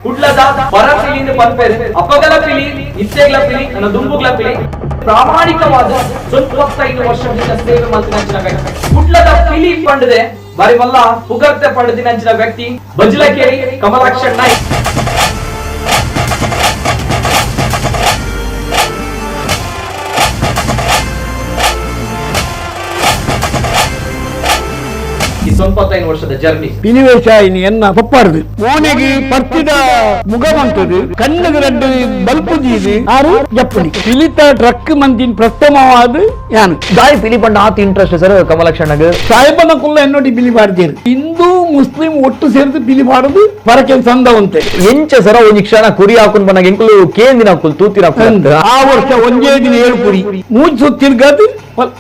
ಕುಡ್ಲದ ಪರಪಿಲಿಂದ ಪನ್ಪೇರು ಅಪಗಲ ಪಿಲಿ ಇತ್ತೆಗ್ಲ ಪಿಲಿ ನನ್ನ ದುಂಬುಗ್ಲ ಪಿಲಿ ಪ್ರಾಮಾಣಿಕವಾದ 95 ವರ್ಷದಿಂದ ಸೇವೆ ಮಲ್ತಿನಂಚಿನ ವ್ಯಕ್ತಿ ಕುಡ್ಲದ ಪಿಲಿ ಪಂಡದೆ ಬಾರಿ ಮಲ್ಲ ಪುಗರ್ತೆ ಪಂಡದಿನಂಚಿನ ವ್ಯಕ್ತಿ ಬಜ್ಲಕೇರಿ ಕಮಲಾಕ್ಷ ನಾಯ್ಕ್. ಈ 95 ವರ್ಷದ ಜರ್ನಿ ಪಿಲಿವೇಶ ಎನ್ನ ಪಪ್ಪಾರ್ದು ಓನೆಗೆ ಪರ್ತಿದ ಮುಗ ಮಂತದು ಕಣ್ಣುಗೆ ರಡ್ಡು ಬಲ್ಪು ದೀದು ಆರು ಜಪ್ಪುನಿ ಪಿಲಿತ ಟ್ರಕ್ ಮಂತಿನ ಪ್ರಥಮವಾದ ಯಾನು ದಾಯಿ ಪಿಲಿ ಪಂಡ ಆತ್ ಇಂಟ್ರೆಸ್ಟ್ ಸರ್ ಕಮಲಕ್ಷಣ್ಣಗ್ ಸಾಹೇಬನ ಕುಲ್ಲ ಎನ್ನೋಡಿ ಪಿಲಿ ಪಾಡ್ತೇರು ಹಿಂದೂ ಮುಸ್ಲಿಂ ಒಟ್ಟು ಸೇರಿದು ಪಿಲಿ ಪಾಡುದು ಪರಕೆ ಸಂದ ಉಂತೆ ಎಂಚ ಸರ ಒಂಜಿ ಕ್ಷಣ ಕುರಿ ಹಾಕುನ್ ಬನ್ನಾಗ ಎಂಕುಲು ಕೇಂದಿನ ಹಾಕುಲ್ ತೂತಿನ ಹಾಕುಲ್ ಆ ವರ್ಷ ಒಂಜೇ ದಿನ ಏಳು ಕುರಿ ಮೂಜ್ ಸುತ್ತಿರ್ಗದು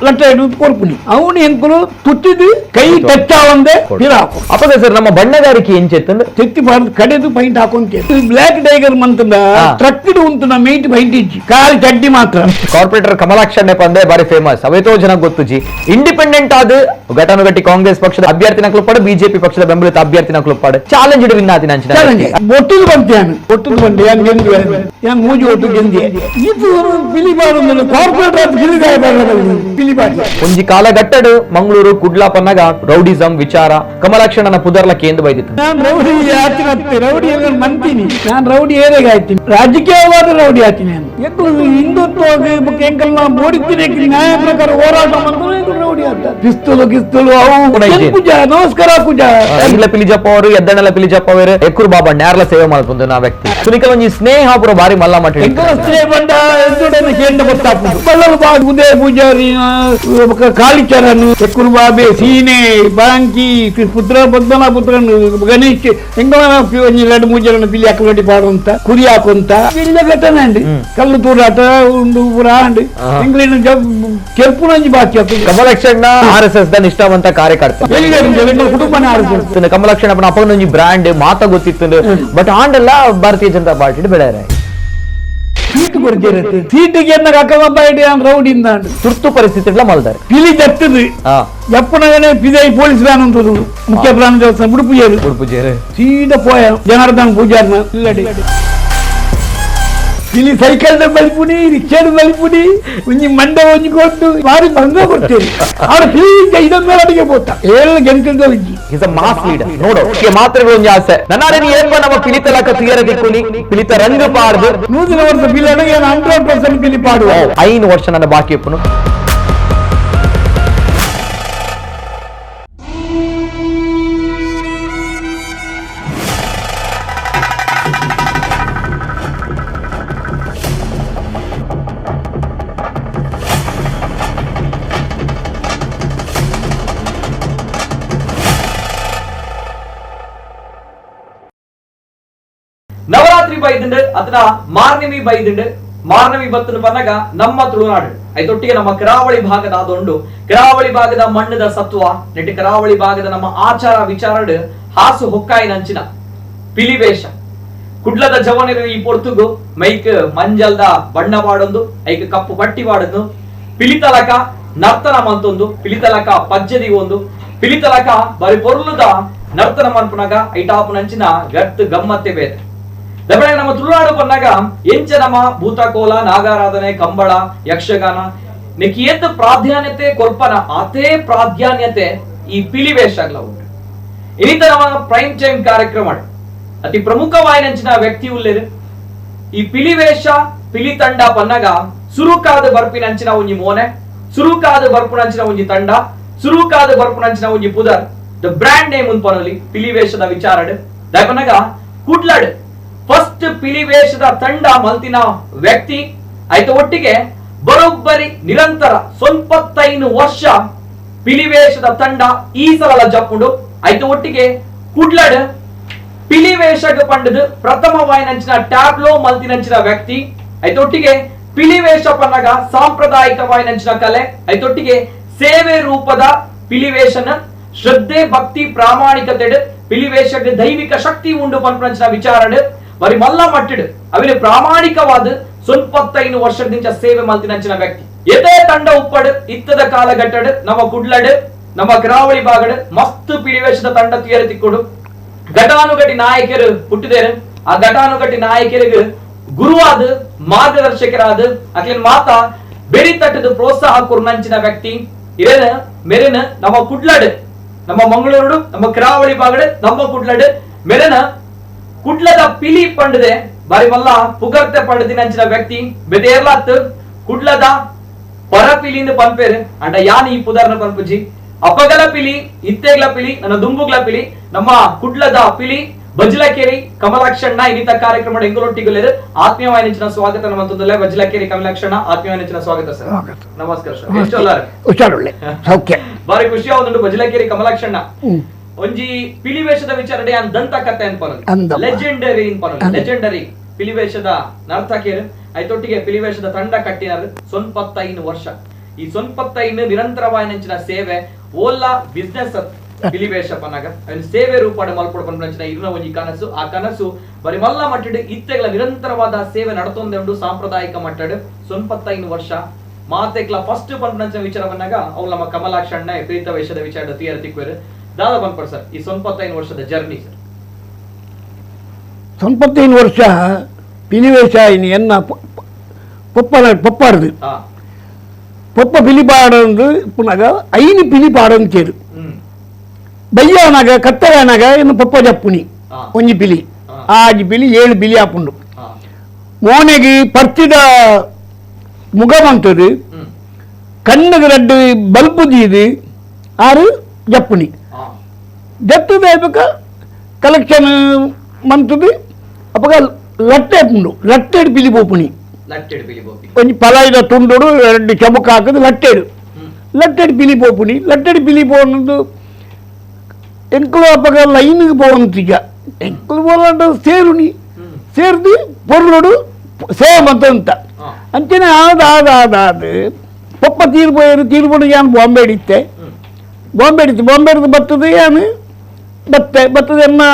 ಲಟ್ಟ ಹಿಡಿದು ಕೊರ್ಪುನಿ ಅವನು ಎಂಕುಲು ತುಟ್ಟಿದು ಕೈ ಟಚ್ ಆವಂದೆ ಪಿರಾಕು. ಅಪಗ ಸರ್ ನಮ್ಮ ಬಣ್ಣಗಾರಿಕೆ ಎಂಚೆತ್ತಂದ್ರೆ ತೆತ್ತಿ ಪಾಡ್ದು ಕಡೆದು ಪೈಂಟ್ ಹಾಕೊಂತ ಬ್ಲ್ಯಾಕ್ ಟೈಗರ್ ಮಂತಂಡ ಟ್ರಕ್ ಉಂಟು ಮೇಟ್ ಪೈಂಟ್ ಇಜ್ಜಿ ಕಾಲು ಚಡ್ಡಿ ಮಾತ್ರ. ಕಾರ್ಪೊರೇಟರ್ ಕಮಲಾಕ್ಷಣ್ಣೆ ಪಂದೆ ಬಾರಿ ಫೇಮಸ್ ಅವೇತೋ ಜನ ಗೊತ್ತುಜಿ ಇಂಡಿಪೆಂಡೆಂಟ್ ಆದ ಘಟಾನುಘಟಿ ಕಾಂಗ್ರೆಸ್ ಪಕ್ಷದ ಅಭ್ಯರ್ಥಿನ ಕ್ಲುಪ್ಪಾಡು ಬಿಜೆಪಿ ಪಕ್ಷದ ಬೆಂಬಲಿತ ಅಭ್ಯರ್ಥಿನ ಕ್ಲುಪ್ಪಾಡು ಚಾಲೆಂಜ್ ವಿನ್ ಆತಿನ ಅಂಚಿನ ಚಾಲೆಂಜ್ ಒಟ್ಟುದು ಬಂತೆ ಒಟ್ಟುದು ಬಂದೆ ಯಾನ್ ಗೆಂದು ಯಾನ್ ಮೂಜಿ ಒಟ್ಟು ಗೆಂದಿ ಇದು ಪಿಲಿ ಬಾಡು ಕಾರ್ಪೊರೇಟರ್ ಪಿಲಿ ಪಿಲಿ ಬಾಡಿ. ಒಂಜಿ ಕಾಲಘಟ್ಟಡು ಮಂಗಳೂರು ಕುಡ್ಲಾ ಪನ್ನಗ ರೌಡಿಸಂ ವಿಚಾರ ಕಮಲಾಕ್ಷಣ್ಣನ ಪುದರ್ಲ ಕೇಂದ್ರ ಬೈದಿತ್ತು. ನಾನು ರೌಡಿ ಆತಿನತ್ತೆ ರೌಡಿ ಎಲ್ಲ ಮಂತೀನಿ ನಾನು ರೌಡಿ ಏರೆಗೆ ಆಯ್ತೀನಿ ರಾಜಕೀಯವಾದ ರೌಡಿ ಆತೀನಿ ನಾನು ಎಂಕುಲು ಹಿಂದುತ್ವ ಬೊಕ್ಕ ಎಂಕಲ್ನ ಬೋಡಿತೀನಿ ನ್ಯಾಯ ಪ್ರಕಾರ ಹೋರಾಟ ಮಂದ್ರೆ ಎಂಕುಲು ರೌಡಿ ಆತ ಪಿಸ್ತೂಲು ಗಿಸ್ತೂಲು ಅವು ಪೂಜಾ ನಮಸ್ಕಾರ ಪೂಜಾ. ಎಂಗ್ಲ ಪಿಲಿಜಪ್ಪ ಅವರು ಎದ್ದಣ್ಣಲ ಪಿಲಿಜಪ್ಪ ಅವರು ಎಕ್ಕುರು ಬಾಬಾ ನ್ಯಾರ್ಲ ಸೇವೆ ಮಾಡ್ಕೊಂಡು ನಾ ವ್ಯಕ್ತಿ ಸುನಿಕಲ್ ಒಂಜಿ ಸ್ನೇಹ ಪೂರ ಬಾರಿ ಮಲ್ಲ ಮಟ್ಟ. ಎಂಕಲ ಸ್ತ್ರೀ ಬಂಡ ಎದ್ದುಡನೆ ಕೇಂದ್ರ ಗೊತ್ತಾಪುಂಡು ಬಲ್ಲಲು ಬಾ ಉದಯ ಪೂಜಾರಿ ಬೊಕ್ಕ ಕಾಳಿಚರಣ್ ಎಕ್ಕುರು ಬಾಬೆ ಸೀನೆ ಬಾಂಕಿ ಪುತ್ರ ಪದ್ಮನಾಭ ಪುತ್ರನ್ ಗಣೇಶ್ ಎಂಕಲ ಒಂಜಿ ಎರಡು ಮೂರು ಜನ ಪಿಲಿ ಹಾಕೊಂಡು ಪಾಡುವಂತ ಕುರಿ ಹಾಕುವಂತ ಇಲ್ಲ ಘಟನೆ ಅಂడి ಕಲ್ಲು ತೂರಾಟ ಉಂಡು ಪೂರ ಅಂಡು ಎಂಗ್ಲಿನ ಕೆರ್ಪುನಂಜಿ ಬಾಕಿ ಆಗ್ತದೆ. ಕಮಲಕ್ಷಣ್ಣ R S S the ನಿಷ್ಠಾವಂತ ಕಾರ್ಯಕರ್ತ. ಎಲ್ಲಿ ಕುಟುಂಬನೇ R S S. ಕಮಲಕ್ಷಣ್ಣ ಅಪ್ಪನೊಂಜಿ brand ಮಾತ ಗೊತ್ತಿತ್ತು ಬಟ್ ಆಂಡೆಲ್ಲ ಭಾರತೀಯ ಜನತಾ ಪಾರ್ಟಿ ಬೆಳೆಯರೆ ಸೀಟ್ ಕೊಡ್ತಿರತ್ತೆ ಸೀಟಿಗೆ ಎನ್ನ ಅಕ್ಕಬಬ್ಬ ಇಡಿ ರೌಡಿ ಇಂದ ತುರ್ತು ಪರಿಸ್ಥಿತಿ ಮಲ್ದಾರೆ ಪಿಲಿ ಜತ್ತದು ಎಪ್ಪನಗನೆ ಪಿದೈ ಪೊಲೀಸ್ ವ್ಯಾನ್ ಉಂಟು ಮುಖ್ಯ ಪ್ರಾಣ ದೇವಸ್ಥಾನ ಉಡುಪು ಉಡುಪು ಸೀದಾ ಪೋಯ ಜನಾರ್ದನ್ ಪೂಜಾರ್ನ ಇಲ್ಲಡಿ ಪಿಲಿ ಸೈಕಲ್ ಬಲಿಪುನಿ ರಿಕ್ಷಾದ ಬಲಿಪುನಿ ಒಂಜಿ ಮಂಡ ಒಂಜಿ ಕೊಟ್ಟು ಬಾರಿ ಭಂಗ ಕೊಡ್ತೀರಿ ಅವ್ರ ಪಿಲಿ ಇದೊಂದು ಮೇಲೆ ಅಡಿಗೆ ಪೋತ ಏಳು ಗಂಟೆದ ಒಂಜಿ is a mass leader ನೋಡು ಮಾತ್ರೆಗಳು ಒಂಜಿ ಆಸೆ ನನ್ನಾರೆ ನೀ ಏಪ ನಮ್ಮ ಪಿಲಿತಲಕ ತುಯರ ದಿಕ್ಕುನಿ ಪಿಲಿತ ರಂಗ ಪಾಡ್ದು ನೂತನ ವರ್ಷ ಪಿಲಿ ಅಡಿಗೆ 100% ಪಿಲಿ ಪಾಡುವ 5 ವರ್ಷ ನನ್ನ ಬಾಕಿ ಇಪ್ಪನು. ನವರಾತ್ರಿ ಬೈದುಂಡು ಅದನ್ನ ಮಾರ್ನಮಿ ಬೈದುಂಡು ಮಾರ್ನಮಿ ಬತ್ತನು ಪನ್ನಗ ನಮ್ಮ ತುಳುನಾಡು ಐತೊಟ್ಟಿಗೆ ನಮ್ಮ ಕರಾವಳಿ ಭಾಗದ ಅದೊಂಡು ಕರಾವಳಿ ಭಾಗದ ಮಣ್ಣದ ಸತ್ವ ನೆಟ್ಟು ಕರಾವಳಿ ಭಾಗದ ನಮ್ಮ ಆಚಾರ ವಿಚಾರಡು ಹಾಸು ಹೊಕ್ಕಾಯಿನಂಚಿನ ಪಿಲಿವೇಷ ಕುಡ್ಲದ ಜವನರು ಈ ಪೊರ್ತುಗು ಮೈಕ್ ಮಂಜಲ್ದ ಬಣ್ಣ ಪಾಡೊಂದು ಐಕ್ ಕಪ್ಪು ಬಟ್ಟಿ ಪಾಡೊಂದು ಪಿಲಿತಲಕ ನರ್ತನ ಮಂತೊಂದು ಪಿಲಿತಲಕ ಪಜ್ಜದಿ ಒಂದು ಪಿಲಿತಲಕ ಬರಿ ಪೊರ್ಲುದ ನರ್ತನ ಮನ್ಪುನಗ ಐಟಾಪುನಂಚಿನ ಗತ್ತು ಗಮ್ಮತ್ತೆ ಬೇತೆ. ದಬಳೆ ನಮ್ಮ ತುಳುನಾಡು ಪನ್ನಾಗ ಎಂಚ ನಮ್ಮ ಭೂತಕೋಲ ನಾಗಾರಾಧನೆ ಕಂಬಳ ಯಕ್ಷಗಾನ ನಿಕ್ ಏತ್ ಪ್ರಾಧಾನ್ಯತೆ ಕೊರ್ಪನ ಆತೇ ಪ್ರಾಧಾನ್ಯತೆ ಈ ಪಿಲಿವೇಷಗಳ ಉಂಟು. ಇನ್ನಿತ ನಮ್ಮ ಪ್ರೈಮ್ ಟೈಮ್ ಕಾರ್ಯಕ್ರಮ ಅತಿ ಪ್ರಮುಖವಾಯಿನಂಚಿನ ವ್ಯಕ್ತಿ ಉಲ್ಲೇರು ಈ ಪಿಲಿವೇಷ ಪಿಲಿ ತಂಡ ಪನ್ನಗ ಸುರುಕಾದ ಬರ್ಪಿನಂಚಿನ ಒಂಜಿ ಮೋನೆ ಸುರುಕಾದ ಬರ್ಪುನಂಚಿನ ಒಂಜಿ ತಂಡ ಸುರುಕಾದ ಬರ್ಪುನಂಚಿನ ಒಂಜಿ ಪುದರ್ the brand name ಉಂದು ಪನೊಲಿ ಪಿಲಿವೇಷದ ವಿಚಾರಡ್ ದಾಯಪನ್ನಗ ಕುಡ್ಲಡ್ ಫಸ್ಟ್ ಪಿಲಿವೇಷದ ತಂಡ ಮಲ್ತಿನ ವ್ಯಕ್ತಿ ಆಯ್ತು ಒಟ್ಟಿಗೆ ಬರೋಬ್ಬರಿ ನಿರಂತರ 95 ವರ್ಷ ಪಿಲಿವೇಷದ ತಂಡ ಈ ಸಲ ಜಪ್ಪುಂಡು ಆಯ್ತು ಒಟ್ಟಿಗೆ ಕುಡ್ಲಡ್ ಪಿಲಿವೇಷಗ ಪಂಡದು ಪ್ರಥಮ ವಾಯಿನಂಚಿನ ಟ್ಯಾಬ್ಲೋ ಮಲ್ತಿನಂಚಿನ ವ್ಯಕ್ತಿ ಆಯ್ತೊಟ್ಟಿಗೆ ಪಿಲಿವೇಷ ಪನ್ನಗ ಸಾಂಪ್ರದಾಯಿಕ ವಾಯಿನಂಚಿನ ಕಲೆ ಆಯ್ತೊಟ್ಟಿಗೆ ಸೇವೆ ರೂಪದ ಪಿಲಿವೇಷನ ಶ್ರದ್ಧೆ ಭಕ್ತಿ ಪ್ರಾಮಾಣಿಕತೆ ಪಿಲಿವೇಷಕ್ಕೆ ದೈವಿಕ ಶಕ್ತಿ ಉಂಡು ಪನ್ಪಂಚಿನ ವಿಚಾರಡು ಬರಿ ಮಲ್ಲ ಮಟ್ಟಿಡು ಅವಿನ ಪ್ರಾಮಾಣಿಕವಾದ 95 ವರ್ಷದಿಂದ ಸೇವೆ ಮಲ್ತಿನಂಚಿನ ವ್ಯಕ್ತಿ ಎದೇ ತಂಡ ಉಪ್ಪಡು ಇತ್ತದ ಕಾಲಘಟ್ಟಡು ನಮ್ಮ ಕುಡ್ಲಡು ನಮ್ಮ ಕರಾವಳಿ ಭಾಗಡು ಮಸ್ತ್ ಪಿಲಿವೇಷದ ತಂಡ ತುಯರ ತಿಕ್ಕೊಡು ಘಟಾನುಘಟಿ ನಾಯಕರು ಹುಟ್ಟಿದೇರು. ಆ ಘಟಾನುಘಟಿ ನಾಯಕರಿಗೆ ಗುರುವಾದ ಮಾರ್ಗದರ್ಶಕರಾದ ಅಕ್ಲಿನ ಮಾತಾ ಬೆರಿ ತಟ್ಟದ ಪ್ರೋತ್ಸಾಹ ಕುರ್ನಂಚಿನ ವ್ಯಕ್ತಿ ಇರೇನ ಮೆರೆನ ನಮ್ಮ ಕುಡ್ಲಡ್ ನಮ್ಮ ಮಂಗಳೂರು ನಮ್ಮ ಕರಾವಳಿ ಭಾಗಡ್ ನಮ್ಮ ಕುಡ್ಲಡ್ ಮೆರೆನ ಕುಡ್ಲದ ಪಿಲಿ ಪಂಡದೆ ಬಾರಿ ಮಲ್ಲ ಪುಗರ್ತೆ ಪಂಡದಿನಂಚಿನ ವ್ಯಕ್ತಿ ಬೆದೇರ್ಲಾತ್ ಕುಡ್ಲದ ಪರಪಿಲಿಂದ ಪನ್ಪೇರು ಅಂಡ ಯಾನ್ ಈ ಪುದರ್ನ ಪನ್ಪುಜಿ ಅಪಗಲ ಪಿಲಿ ಇತ್ತೆಗ್ಲ ಪಿಲಿ ನನ್ನ ದುಂಬುಗ್ಲ ಪಿಲಿ ನಮ್ಮ ಕುಡ್ಲದ ಪಿಲಿ ಬಜ್ಲಕೇರಿ ಕಮಲಾಕ್ಷಣ್ಣ ಇನ್ನಿತ ಕಾರ್ಯಕ್ರಮ ಎಂಗುಲೊಟ್ಟಿಗುಲೇರು ಆತ್ಮೀಯವಾಯಿನ ಸ್ವಾಗತ ನಮ್ಮ ಬಜ್ಲಕೇರಿ ಕಮಲಾಕ್ಷಣ್ಣ ಆತ್ಮೀಯವಾಯಿನ ಸ್ವಾಗತ ಸರ್. ನಮಸ್ಕಾರ ಸರ್. ಎಷ್ಟು ಹುಷಾರುಳ್ಳೆ ಸೌಖ್ಯ ಬಾರಿ ಖುಷಿ ಆവുದುಂಡು ಬಜ್ಲಕೇರಿ ಕಮಲಾಕ್ಷಣ್ಣ ಒಂಜಿ ಪಿಲಿ ವೇಷದ ವಿಚಾರಣೆ ದಂತ ಕತೆ ಅನ್ಪನ ಲೆಜೆಂಡರಿ ಅನ್ಪನ ಲೆಜೆಂಡರಿ ಪಿಲಿ ವೇಷದ ನರ್ತಕಿಯರು ಐತೊಟ್ಟಿಗೆ ಪಿಲಿ ವೇಷದ ತಂಡ ಕಟ್ಟಿನಾರು 95 ವರ್ಷ ಈ 95 ನಿರಂತರವಾಯಿನ ಸೇವೆ ಓಲ್ಲಾ ಬಿಸ್ನೆಸ್ ಪಿಲಿವೇಷ ಪನ್ನಾಗ ಅವನ ಸೇವೆ ರೂಪಾಡ ಮಲ್ಪೊಡು ಪನ್ಪುನಂಚಿನ ಇರ್ನ ಒಂಜಿ ಕನಸು ಆ ಕನಸು ಬರಿ ಮಲ್ಲ ಮಟ್ಟಡ್ ಇತ್ತೆಗ್ಲ ನಿರಂತರವಾದ ಸೇವೆ ನಡತೊಂದೆ ಉಂಡು ಸಾಂಪ್ರದಾಯಿಕ ಮಟ್ಟಡ್ 95 ವರ್ಷ ಮಾತೆಗ್ಲ ಫಸ್ಟ್ ಪನ್ಪುನಂಚಿನ ವಿಚಾರ ಪನ್ನಾಗ ಅವು ನಮ್ಮ ಕಮಲಾಕ್ಷಣ್ಣ ಪ್ರೀತ ವೇಷದ ವಿಚಾರ ತಿಯರ್ ತಿಕ್ವೇರು ದಾದ ಪನ್ಪರ್ ಸರ್ ಈ 95 ವರ್ಷದ ಜರ್ನಿ ಸರ್. 95 ವರ್ಷ ಪಿಲಿವೇಷ ಎನ್ನ ಪೊಪ್ಪಾಡ್ದು ಪೊಪ್ಪ ಪಿಲಿಪಾಡಂದು ಪುನಗ ಐನು ಪಿಲಿಪಾಡಂದು ಚೇರು ಬಯ್ಯಾನಾಗ ಕತ್ತಲಾನಾಗ ಇನ್ನು ಪೊಪ್ಪ ಜಪ್ಪುನಿ ಒಂಜಿ ಪಿಲಿ ಆಜಿ ಪಿಲಿ 7 ಪಿಲಿ ಆಪುಂಡು ಮೋನೆಗೆ ಪರ್ಚಿದ ಮುಗ ಮಂತದು ಕಣ್ಣಗೆ ರಡ್ಡು ಬಲ್ಪು ದೀದು 6 ಜಪ್ಪುನಿ ಜತ್ತದ ಕಲೆಕ್ಷನ್ ಮಂತದು ಅಪ್ಪಗ ಲಟ್ಟೆ ಆಪುಂಡು ಲಟ್ಟೆಡ್ ಪಿಲಿ ಪೋಪುನಿ ಒಂಜಿ ಪಲಾಯಿದ ತುಂಡು 2 ಚಮಕ ಹಾಕದು ಲಟ್ಟೆಡು ಲಟ್ಟೆಡ್ ಪಿಲಿ ಪೋಪುನಿ ಲಟ್ಟೆಡ್ ಪಿಲಿ ಪೋನದು ಎಂಕಲು ಅಪ್ಪಗ ಲೈನ್ಗೆ ಪೋವಂತೀಗ ಎಂಕಲು ಪೋಲಾಂಡ ಸೇರುನಿ ಸೇರ್ದು ಪೊರ್ಲುಡು ಸೇವೆ ಮಂತ ಅಂಚನೆ ಆದ ಆದ ಆದ ಆದ ಪಪ್ಪ ತೀರ್ಪೋಯರು ತೀರ್ಪೋಡು ಯಾನ್ ಬಾಂಬೆ ಹಿಡಿತೆ ಬಾಂಬೆ ಹಿಡಿತು ಬಾಂಬೆ ಹಿಡಿದು ಬರ್ತದೆ ಯಾನು ಬತ್ತೆ ಬರ್ತದೆ ಎನ್ನ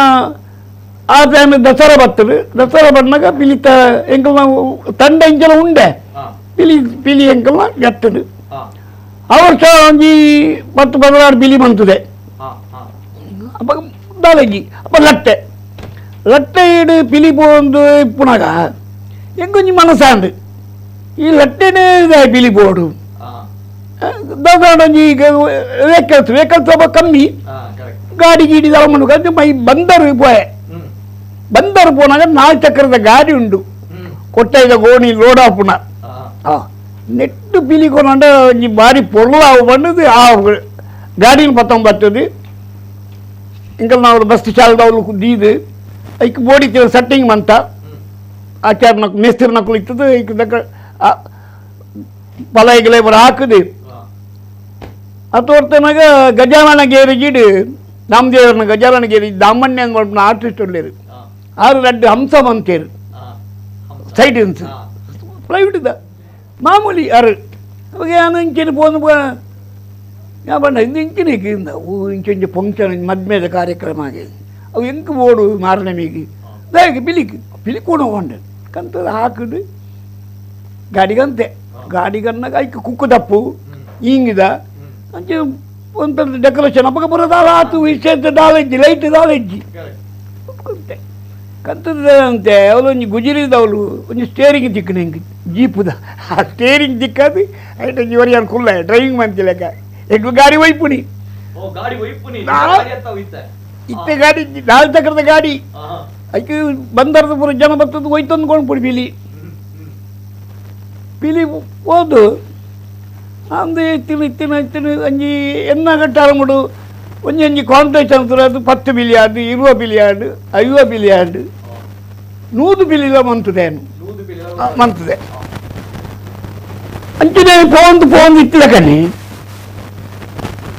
ಆ ಟೈಮ್ ದಸರಾ ಬರ್ತದೆ ದಸರಾ ಬಂದಾಗ ಪಿಲಿತ ಎಂಕಲ್ನ ತಂಡ ಇಂಚಲ ಉಂಡೆ ಪಿಲಿ ಪಿಲಿ ಎಂಕಲ್ನ ಗತ್ತದು ಆ ವರ್ಷ ಒಂಜಿ 10 16 ಪಿಲಿ ಬಂತದೆ ಅಪ್ಪ ದಾಲಗಿ ಅಪ್ಪ ಲಟ್ಟೆ ಲಟ್ಟೆ ಇಡು ಪಿಲಿ ಪೋಂದು ಇಪ್ಪುನಾಗ ಎಂಕೊಂಜಿ ಮನಸಾಂಡು ಈ ಲಟ್ಟೆನೇ ಪಿಲಿ ಪೋಡು ದಾದಾಡೊಂಜಿ ವೆಹಿಕಲ್ಸ್ ವೆಹಿಕಲ್ಸ್ ಒಬ್ಬ ಕಮ್ಮಿ ಗಾಡಿ ಗೀಡಿ ತಗೊಂಡು ಮೈ ಬಂದರು ಪೋಯೆ ಬಂದರು ಪೋನಾಗ 4 ಚಕ್ರದ ಗಾಡಿ ಉಂಡು ಕೊಟ್ಟೈದ ಗೋಣಿ ಲೋಡ್ ಆಪುನ ನೆಟ್ಟು ಪಿಲಿ ಕೊನಂಡ ಒಂಜಿ ಬಾರಿ ಪೊರ್ಲಾವು ಬಂದದು ಆ ಗಾಡಿನ 19 ಇಂಕಲ್ ನಾವು ಬಸ್ ಚಾಲದವ್ರು ದೀದು ಐಕ್ ಬೋಡಿ ಸೆಟ್ಟಿಂಗ್ ಮಂತ ಆಚಾರ ನಕ್ಕು ಮೇಸ್ತಿರ್ ನಕ್ಕಲು ಇತ್ತದು ಐಕ್ ದಕ್ಕ ಪಲಾಯಿಗಲೇ ಬರ ಹಾಕುದು ಅತೋರ್ತನಾಗ ಗಜಾನನ ಗೇರಿಗಿಡು ರಾಮದೇವರನ ಗಜಾನನ ಗೇರಿ ದಾಮಣ್ಯ ಅಂದ್ ಆರ್ಟಿಸ್ಟ್ ಉಳ್ಳೇರು 6 2 ಹಂಸ ಮಂತೇರು ಸೈಡ್ ಪ್ರೈವೇಟ್ ಇದ್ದ ಮಾಮೂಲಿ 6 ಅವಾಗ ನಾನು ಇಂಚಿನ ಪೋನು ಯಾ ಬಣ್ಣ ಇದು ಇಂಚಿನ ಇಂಚೊಂಜಿ ಫಂಕ್ಷನ್ ಮದ್ಮೇದ ಕಾರ್ಯಕ್ರಮ ಆಗಿ ಅವು ಎಂಕ್ ಬೋಡು ಮಾರನಮಿಗೆ ದಾಯಕ ಪಿಲಿಕ್ ಪಿಲಿಕೋಣ ಹೋಂಡ ಕಂತದ ಹಾಕಿಡು ಗಾಡಿಗಂತೆ ಗಾಡಿಗನ್ನಾಗ ಐಕ್ ಕುಕ್ಕು ತಪ್ಪು ಹಿಂಗಿದ ಅಂಚೆ ಒಂಥರ ಡೆಕೋರೇಷನ್ ಅಪ್ಪಗ ಬರೋದಾಲ ಆತು ವಿಶೇಷ ದಾಲೆಜ್ಜಿ ಲೈಟ್ ದಾಲೆಜ್ಜಿ ಕಂತೆ ಕಂತದ ಅಂತೆ ಅವಳು ಒಂಜಿ ಗುಜಿರಿದವಳು ಒಂಜಿ ಸ್ಟೇರಿಂಗ್ ತಿಕ್ಕಣ ಹಿಂಗೆ ಜೀಪುದ ಆ ಸ್ಟೇರಿಂಗ್ ತಿಕ್ಕದು ಐಟ ಇವರಿಯಾನ್ ಕುಲ್ಲ ಡ್ರೈವಿಂಗ್ ಮಂತಿಲೆಕ್ಕ ಎಂಟು ಗಾಡಿ ಒಯ್ಪುನಿ ಇತ್ತೆ ಗಾಡಿ 4 ಚಕ್ರದ ಗಾಡಿ ಐಕೆ ಬಂದರದ ಪೂರ ಜನ ಬರ್ತದ ಒಯ್ತಂದು ಕೊಂಡ್ಪುಡಿ ಪಿಲಿ ಪಿಲಿ ಹೋದು ಅಂದು ಇತ್ತಿನ ಇತ್ತಿನ ಇತ್ತಿನ ಅಂಜಿ ಎನ್ನ ಕಟ್ಟಾರముడు ಒಂಜಿ ಒಂಜಿ ಕಾಂಪಿಟೇಷನ್ ಅದು 10 ಪಿಲಿ ಆಡು 20 ಪಿಲಿ ಆಡು 50 ಪಿಲಿ ಆಡು 100 ಪಿಲಿಲ ಮಂತದೆ ಮಂತದೆ ಅಂಚಿನ ಪೋಂದು ಪೋಂದು ಇತ್ತಿದ ಕಣ್ಣಿ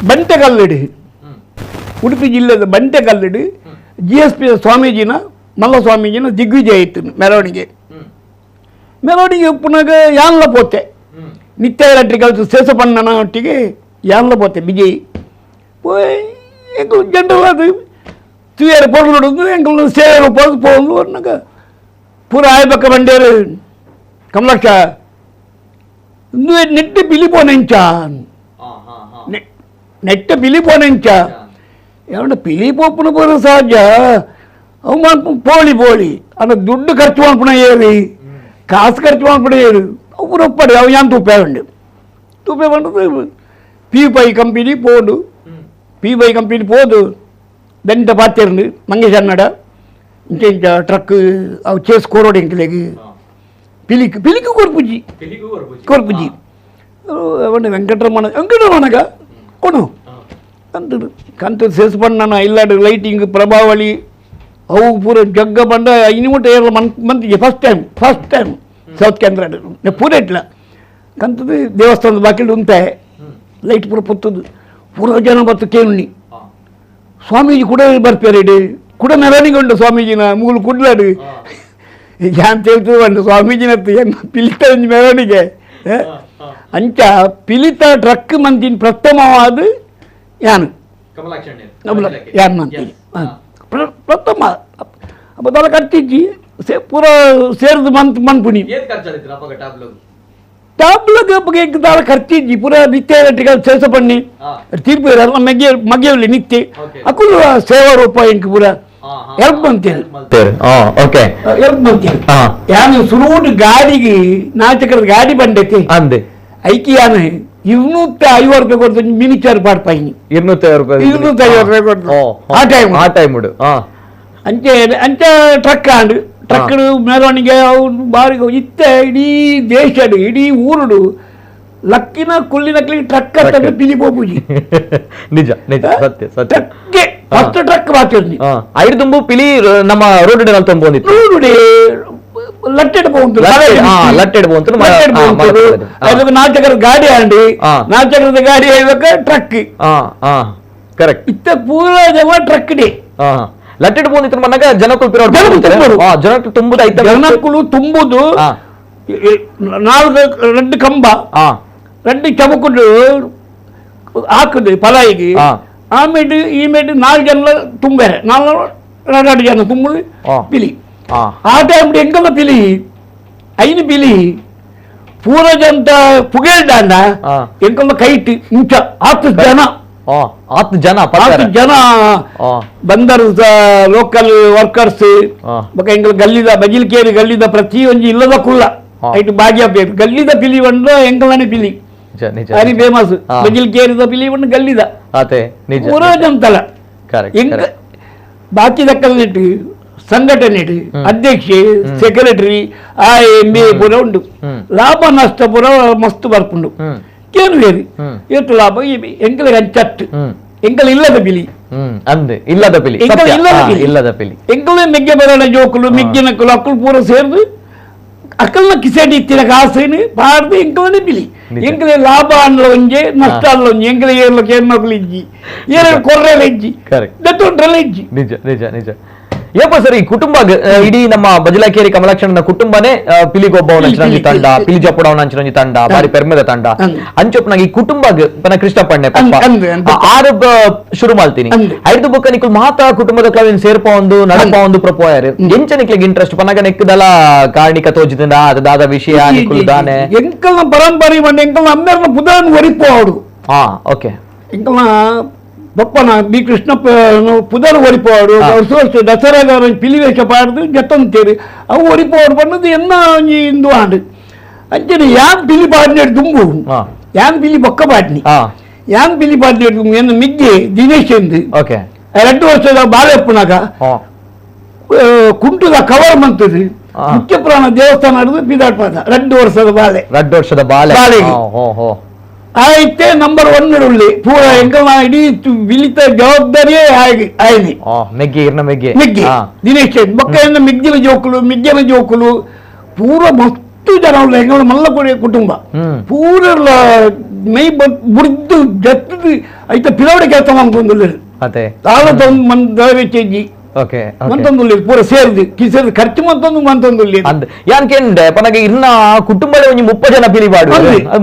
ಬಂಟೆಕಲ್ಲಿಡು ಉಡುಪಿ ಜಿಲ್ಲೆದ ಬಂಟೆಕಲ್ಲಿಡು G S P ಸ್ವಾಮೀಜಿನ ಮಲ್ಲ ಸ್ವಾಮೀಜಿನ ದಿಗ್ವಿಜಯ ಇತ್ತು ಮೆರವಣಿಗೆ ಮೆರವಣಿಗೆ ಉಪ್ಪುನಾಗ ಯಾನ್ಲ ಪೋತೆ ನಿತ್ಯ ಎಲೆಕ್ಟ್ರಿಕಲ್ಸ್ ಶೇಷಪಣ್ಣನ ಒಟ್ಟಿಗೆ ಯಾನ್ಲ ಪೋತೆ ಬಿಜಯ್ ಪೋಯ್ ಎಂಕಲು ಜನರಲ್ ಅದು ತೂಯರ್ ಪೊರ್ಲು ಎಂಕಲು ಸೇರು ಪೋದು ಪೋಂದು ಅನ್ನಾಗ ಪೂರ ಆಯ್ಬಕ್ಕ ಬಂಡೇರು ಕಮಲಾಕ್ಷ ನೆಟ್ಟು ಪಿಲಿ ಪೋನೆಂಚ ನೆಟ್ಟ ಪಿಲಿ ಪೋನೆಂಚ ಯಾವಣ್ಣ ಪಿಲಿ ಪೋಪುನ ಪೂರ ಸಹಜ ಅವು ಪೋಳಿ ಪೋಳಿ ಅಂಡ ದುಡ್ಡು ಖರ್ಚು ಮಾಡ್ಪುಣ ಏರಿ ಕಾಸು ಖರ್ಚು ಮಾಡ್ಪುಣ ಏರು ಅವು ಒಪ್ಪಡಿ ಅವು ಯಾನ್ ತೂಪೆ ಉಂಡು ತೂಪೆ ಪಂಡದು P pi company ಪೋಡು P pi company ಪೋದು ದಂಡ ಪಾತಿರಂಡು ಮಂಗೇಶ್ ಅನ್ನಡ ಇಂಚ ಇಂಚ ಟ್ರಕ್ ಅವು ಚೇಸ್ ಕೋರೋಡು ಎಂಕ್ಲೆಗ್ ಪಿಲಿಕ್ ಪಿಲಿಕ್ ಕೊರ್ಪುಜಿ ಕೊರ್ಪುಜಿ ಅವನು ವೆಂಕಟರಮಣ ವೆಂಕಟರಮಣಗ ಕೊಡು ಅಂತಡು ಕಂತ ಸೇಸ್ ಬಣ್ಣನ ಇಲ್ಲಾಡು ಲೈಟಿಂಗ್ ಪ್ರಭಾವಳಿ ಅವು ಪೂರ ಜಗ್ಗ ಬಂಡ ಇನ್ನು ಏರ್ಲ ಮನ್ ಮಂತಿಗೆ first time first time south Canara ಪೂರ ಇಟ್ಲ ಕಂತದ್ದು ದೇವಸ್ಥಾನದ ಬಾಕಿಲ್ ಉಂತೆ ಲೈಟ್ ಪೂರ ಪೊತ್ತದು ಪೂರ ಜನ ಬತ್ತು ಕೇಳುನಿ ಸ್ವಾಮೀಜಿ ಕೂಡ ಬರ್ಪೇರಿಡು ಕೂಡ ಮೆರವಣಿಗೆ ಉಂಟು ಸ್ವಾಮೀಜಿನ ಮೂಲು ಕುಡ್ಲಾಡು ಯಾನ್ ತೇಳ್ತು ಉಂಟು ಸ್ವಾಮೀಜಿನ ಪಿಲಿತ ಒಂಜಿ ಮೆರವಣಿಗೆ ಅಂಚ ಪಿಲಿತ ಟ್ರಕ್ ಮಂತಿನ ಪ್ರಥಮವಾದ ಯಾನು ಯಾನ್ ಮಂತೀನಿ ಪ್ರಥಮ ಅಪ್ಪ ದಲ ಕಟ್ಟಿಜ್ಜಿ ಪೂರ ಸೇರ್ದು ಮಂತ್ ಮನ್ಪುಣಿ ಟಾಬ್ಲಗ್ ಅಪ್ಪಗೆ ದಾಲ ಖರ್ಚಿಜ್ಜಿ ಪೂರ ನಿತ್ಯ ಎಲೆಕ್ಟ್ರಿಕಲ್ ಸೇಸ ಪಣ್ಣಿ ತೀರ್ಪು ಮಗ್ಗೆ ಮಗ್ಗೆಯಲ್ಲಿ ನಿತ್ಯ ಅಕುಲು ಸೇವಾ ರೂಪ ಇಂಕ್ ಪೂರ ಹೆಲ್ಪ್ ಮಂತೇರು ಓಕೆ ಹೆಲ್ಪ್ ಮಂತೇರು ಯಾನು ಸುರೂಟ್ ಗಾಡಿಗೆ ನಾಚಕರದ ಗಾಡಿ ಬಂಡೈತಿ ಅಂದೆ ಐಕಿ ಯಾನು 250 ರೂಪಾಯಿ ಕೊಡ್ತು ಮಿನಿಚರ್ ಪಾಡ್ಪಾಯಿನಿ 250 ರೂಪಾಯಿ 250 ರೂಪಾಯಿ ಕೊಡ್ತು ಆ ಟೈಮ್ ಆ ಟೈಮ್ ಅಂಚೆ ಅಂಚೆ ಟ್ರಕ್ ಆಂಡ್ ಟ್ರಕ್ ಮೆರವಣಿಗೆ ಅವು ಬಾರಿ ಇತ್ತೆ ಇಡೀ ದೇಶಡು ಇಡೀ ಊರುಡು ಲಕ್ಕಿನ ಕುಲ್ಲಿನ ಟ್ರಕ್ ಅಂತ ಪಿಲಿ ಪೋಪುಜಿ ನಿಜ ನಿಜ ಸತ್ಯ ಸತ್ಯ ಟ್ರಕ್ಕೆ ಫಸ್ಟ್ ಟ್ರಕ್ ಬಾತಿರ್ನಿ ಐದು ತುಂಬು ಪಿಲಿ ನಮ್ಮ ರೋಡ್ ತುಂಬೊಂದಿತ್ತು ರೋಡ್ ಲಟ್ಟೆಡ್ ಪೋಂತು ಲಟ್ಟೆಡ್ ಪೋಂತು ಅದಕ್ಕೆ ನಾಲ್ಕು ಗಾಡಿ ಆಂಡಿ ನಾಲ್ಕು ಗಾಡಿ ಆಯ್ಬೇಕ ಟ್ರಕ್ ಕರೆಕ್ಟ್ ಇತ್ತ ಪೂರ ಜನ ಟ್ರಕ್ ಡಿ ಲಟ್ಟೆಡ್ ಪೋಂದಿತ್ತು ಮನ್ನಾಗ ಜನಕ್ಕಳು ಜನಕ್ಕಳು ತುಂಬುದು ಐತ ಜನಕ್ಕಳು ತುಂಬುದು ನಾಲ್ಕು రెండు ಕಂಬ రెండు ಚಮಕುಡು ಹಾಕುದು ಪಲಾಯಿಗೆ ಆಮೇಲೆ ಈಮೇಲೆ ನಾಲ್ಕು ಜನ ತುಂಬೇರೆ ನಾಲ್ಕು ಎರಡು ಜನ ತುಂಬುದು ಪಿಲಿ ಆ ಟೈಮ್ ಎಂಕಲ್ಲ ಪಿಲಿ ಐನು ಪಿಲಿ ಪೂರ ಜಂತ ಪುಗೇಲ್ದಾಂಡ ಎಂಕಲ್ಲ ಕೈಟ್ ಇಂಚ ಹತ್ತು ಜನ ಹತ್ತು ಜನ ಹತ್ತು ಜನ ಬಂದರು ಲೋಕಲ್ ವರ್ಕರ್ಸ್ ಬೊಕ ಎಂಕಲ್ ಗಲ್ಲಿದ ಬಜಿಲ್ಕೇರಿ ಗಲ್ಲಿದ ಪ್ರತಿಯೊಂಜಿ ಇಲ್ಲದ ಕುಲ್ಲ ಐಟ್ ಭಾಗ್ಯ ಬೇಕು ಗಲ್ಲಿದ ಪಿಲಿ ಬಂಡ ಎಂಕಲ್ನೇ ಪಿಲಿ ಅರಿ ಫೇಮಸ್ ಬಜಿಲ್ಕೇರಿದ ಪಿಲಿ ಬಂಡು ಗಲ್ಲಿದ ಪೂರ ಜಂತಲ ಎಂಕ ಬಾಕಿ ದಕ್ಕಲ್ನೆಟ್ಟು ಸಂಘಟನೆ ಅಧ್ಯಕ್ಷೆ ಸೆಕ್ರೆಟರಿ ಆ ಎಂ ಬಿ ಪೂರ ಉಂಟು ಲಾಭ ನಷ್ಟ ಪೂರ ಮಸ್ತ್ ಬರ್ಪುಂಡು ಕೇನು ಬೇರೆ ಏತು ಲಾಭ ಎಂಕಲಿಗೆ ಅಂಚಟ್ಟು ಎಂಕಲ್ ಇಲ್ಲದ ಬಿಲಿ ಅಂದೆ ಇಲ್ಲದ ಪಿಲಿ ಎಂಕಲ್ ಇಲ್ಲದ ಪಿಲಿ ಇಲ್ಲದ ಪಿಲಿ ಎಂಕಲ್ ಮೆಗ್ಗೆ ಬರೋಣ ಜೋಕುಲು ಮಿಗ್ಗಿನಕ್ಕಲು ಅಕ್ಕಲು ಪೂರ ಸೇರ್ದು ಅಕ್ಕಲ್ನ ಕಿಸೆಡಿ ಇತ್ತಿನ ಕಾಸುನು ಪಾಡ್ದು ಎಂಕಲನೆ ಪಿಲಿ ಎಂಕಲೆ ಲಾಭ ಅನ್ಲ ಒಂಜೆ ನಷ್ಟ ಅನ್ಲ ಒಂಜೆ ಎಂಕಲೆ ಏರ್ಲ ಕೇರ್ನಕುಲು ಇಜ್ಜಿ ಏರ್ ಕೊರ್ರೆಲ ಇಜ್ಜಿ ದತ್ತೊಂಡ್ರೆಲ ಇಜ್ಜಿ ನಿಜ ನಿಜ ನಿಜ ಏಪ ಸರ್ ಈ ಕುಟುಂಬ ಇಡೀ ನಮ್ಮ ಬಜಲಾಕೇರಿ ಕಮಲಾಕ್ಷಣನ ಕುಟುಂಬನೇ ಪಿಲಿಗೊಬ್ಬವನ ಅಂಚಿನಂಜಿ ತಂಡ ಪಿಲಿ ಜಪ್ಪಡವನ ಅಂಚಿನಂಜಿ ತಂಡ ಬಾರಿ ಪೆರ್ಮೆದ ತಂಡ ಅಂಚೊಪ್ಪನಾಗ ಈ ಕುಟುಂಬ ಕೃಷ್ಣಪ್ಪಣ್ಣೆ ಪಪ್ಪ ಆರು ಶುರು ಮಾಡ್ತೀನಿ ಐದು ಬುಕ್ಕ ನಿಕ್ಲು ಮಾತಾ ಕುಟುಂಬದ ಕ್ಲವಿನ್ ಸೇರ್ಪ ಒಂದು ನಡಪ ಒಂದು ಪ್ರಪೋಯರ್ ಎಂಚ ನಿಕ್ಲಿಗೆ ಇಂಟ್ರೆಸ್ಟ್ ಪನಾಗ ನೆಕ್ಕದಲ್ಲ ಕಾರಣಿಕ ತೋಜಿದ ಅದಾದ ವಿಷಯ ನಿಕ್ಕುಲು ದಾನೆ ಎಂಕಲ್ನ ಪರಂಪರೆ ಮಂಡ ಎಂಕಲ್ನ ಅಮ್ಮೇರ್ನ ಪುದಾನ್ ಒರಿಪೋಡು ಹಾ ಓಕೆ ಎಂಕಲ್ನ ಬಪ್ಪನ ಬಿ ಕೃಷ್ಣಪ್ಪ ಪುದರ್ ಒರಿಪೋಡು ವರ್ಷ ವರ್ಷ ದಸರಾಗ ಪಿಲಿ ವೇಷ ಪಾಡ್ದು ಜತ್ತಂತೇರಿ ಅವು ಒರಿಪೋಡು ಪನ್ನದು ಎನ್ನ ಒಂಜಿ ಇಂದು ಆಂಡ್ ಅಂಚನೆ ಯಾನ್ ಪಿಲಿ ಪಾಡ್ನೇಡು ದುಂಬು ಯಾನ್ ಪಿಲಿ ಬೊಕ್ಕ ಪಾಡ್ನಿ ಯಾನ್ ಪಿಲಿ ಪಾಡ್ನೇಡು ದುಂಬು ಎನ್ನ ಮಿಗ್ಗೆ ದಿನೇಶ್ ಎಂದು ಓಕೆ 2 ವರ್ಷದ ಬಾಲೆಪ್ಪನಾಗ ಕುಂಟುದ ಕವರ್ ಮಂತದು ಮುಖ್ಯ ಪ್ರಾಣ ದೇವಸ್ಥಾನ ಪಿದಾಡ್ಪಾದ 2 ವರ್ಷದ ಬಾಲೆ 2 ವರ್ಷದ ಬಾಲೆ ಬಾಲೆಗೆ ಆಯ್ತೆ ನಂಬರ್ 1 ಉಳ್ಳಿ ಪೂರ ಎಂಕಲ್ನ ಇಡೀ ವಿಲಿತ ಜವಾಬ್ದಾರಿಯೇ ಆಯ್ನಿ ಮೆಗ್ಗಿ ಇರ್ನ ಮೆಗ್ಗಿ ಮೆಗ್ಗಿ ದಿನೇಶ್ ಬೊಕ್ಕ ಮಿಗ್ಗಿನ ಜೋಕುಲು ಮಿಗ್ಗಿನ ಜೋಕುಲು ಪೂರ ಮಸ್ತು ಜನ ಉಳ್ಳ ಎಂಕಲ್ನ ಮಲ್ಲ ಕುಟುಂಬ ಪೂರ ಮೈ ಬುಡ್ದು ಜತ್ತದು ಐತ ಪಿಲವಡೆ ಕೆಲಸ ಮಾಡ್ಕೊಂಡುಳ್ಳರು ತಾಳ ಮಂದ ವೆಚ್ಚಿ ಮಂತೊಂದುಳ್ಳಿ ಪೂರ ಸೇರ್ದು ಕಿಸೆದು ಖರ್ಚು ಮಂತೊಂದು ಮಂತೊಂದುಳ್ಳಿ ಅಂದ್ ಯಾನ್ ಕೇಂಡೆ ಪನಗ ಇನ್ನ ಕುಟುಂಬದ ಒಂಜಿ 30 ಜನ ಪಿಲಿ ಬಾಡು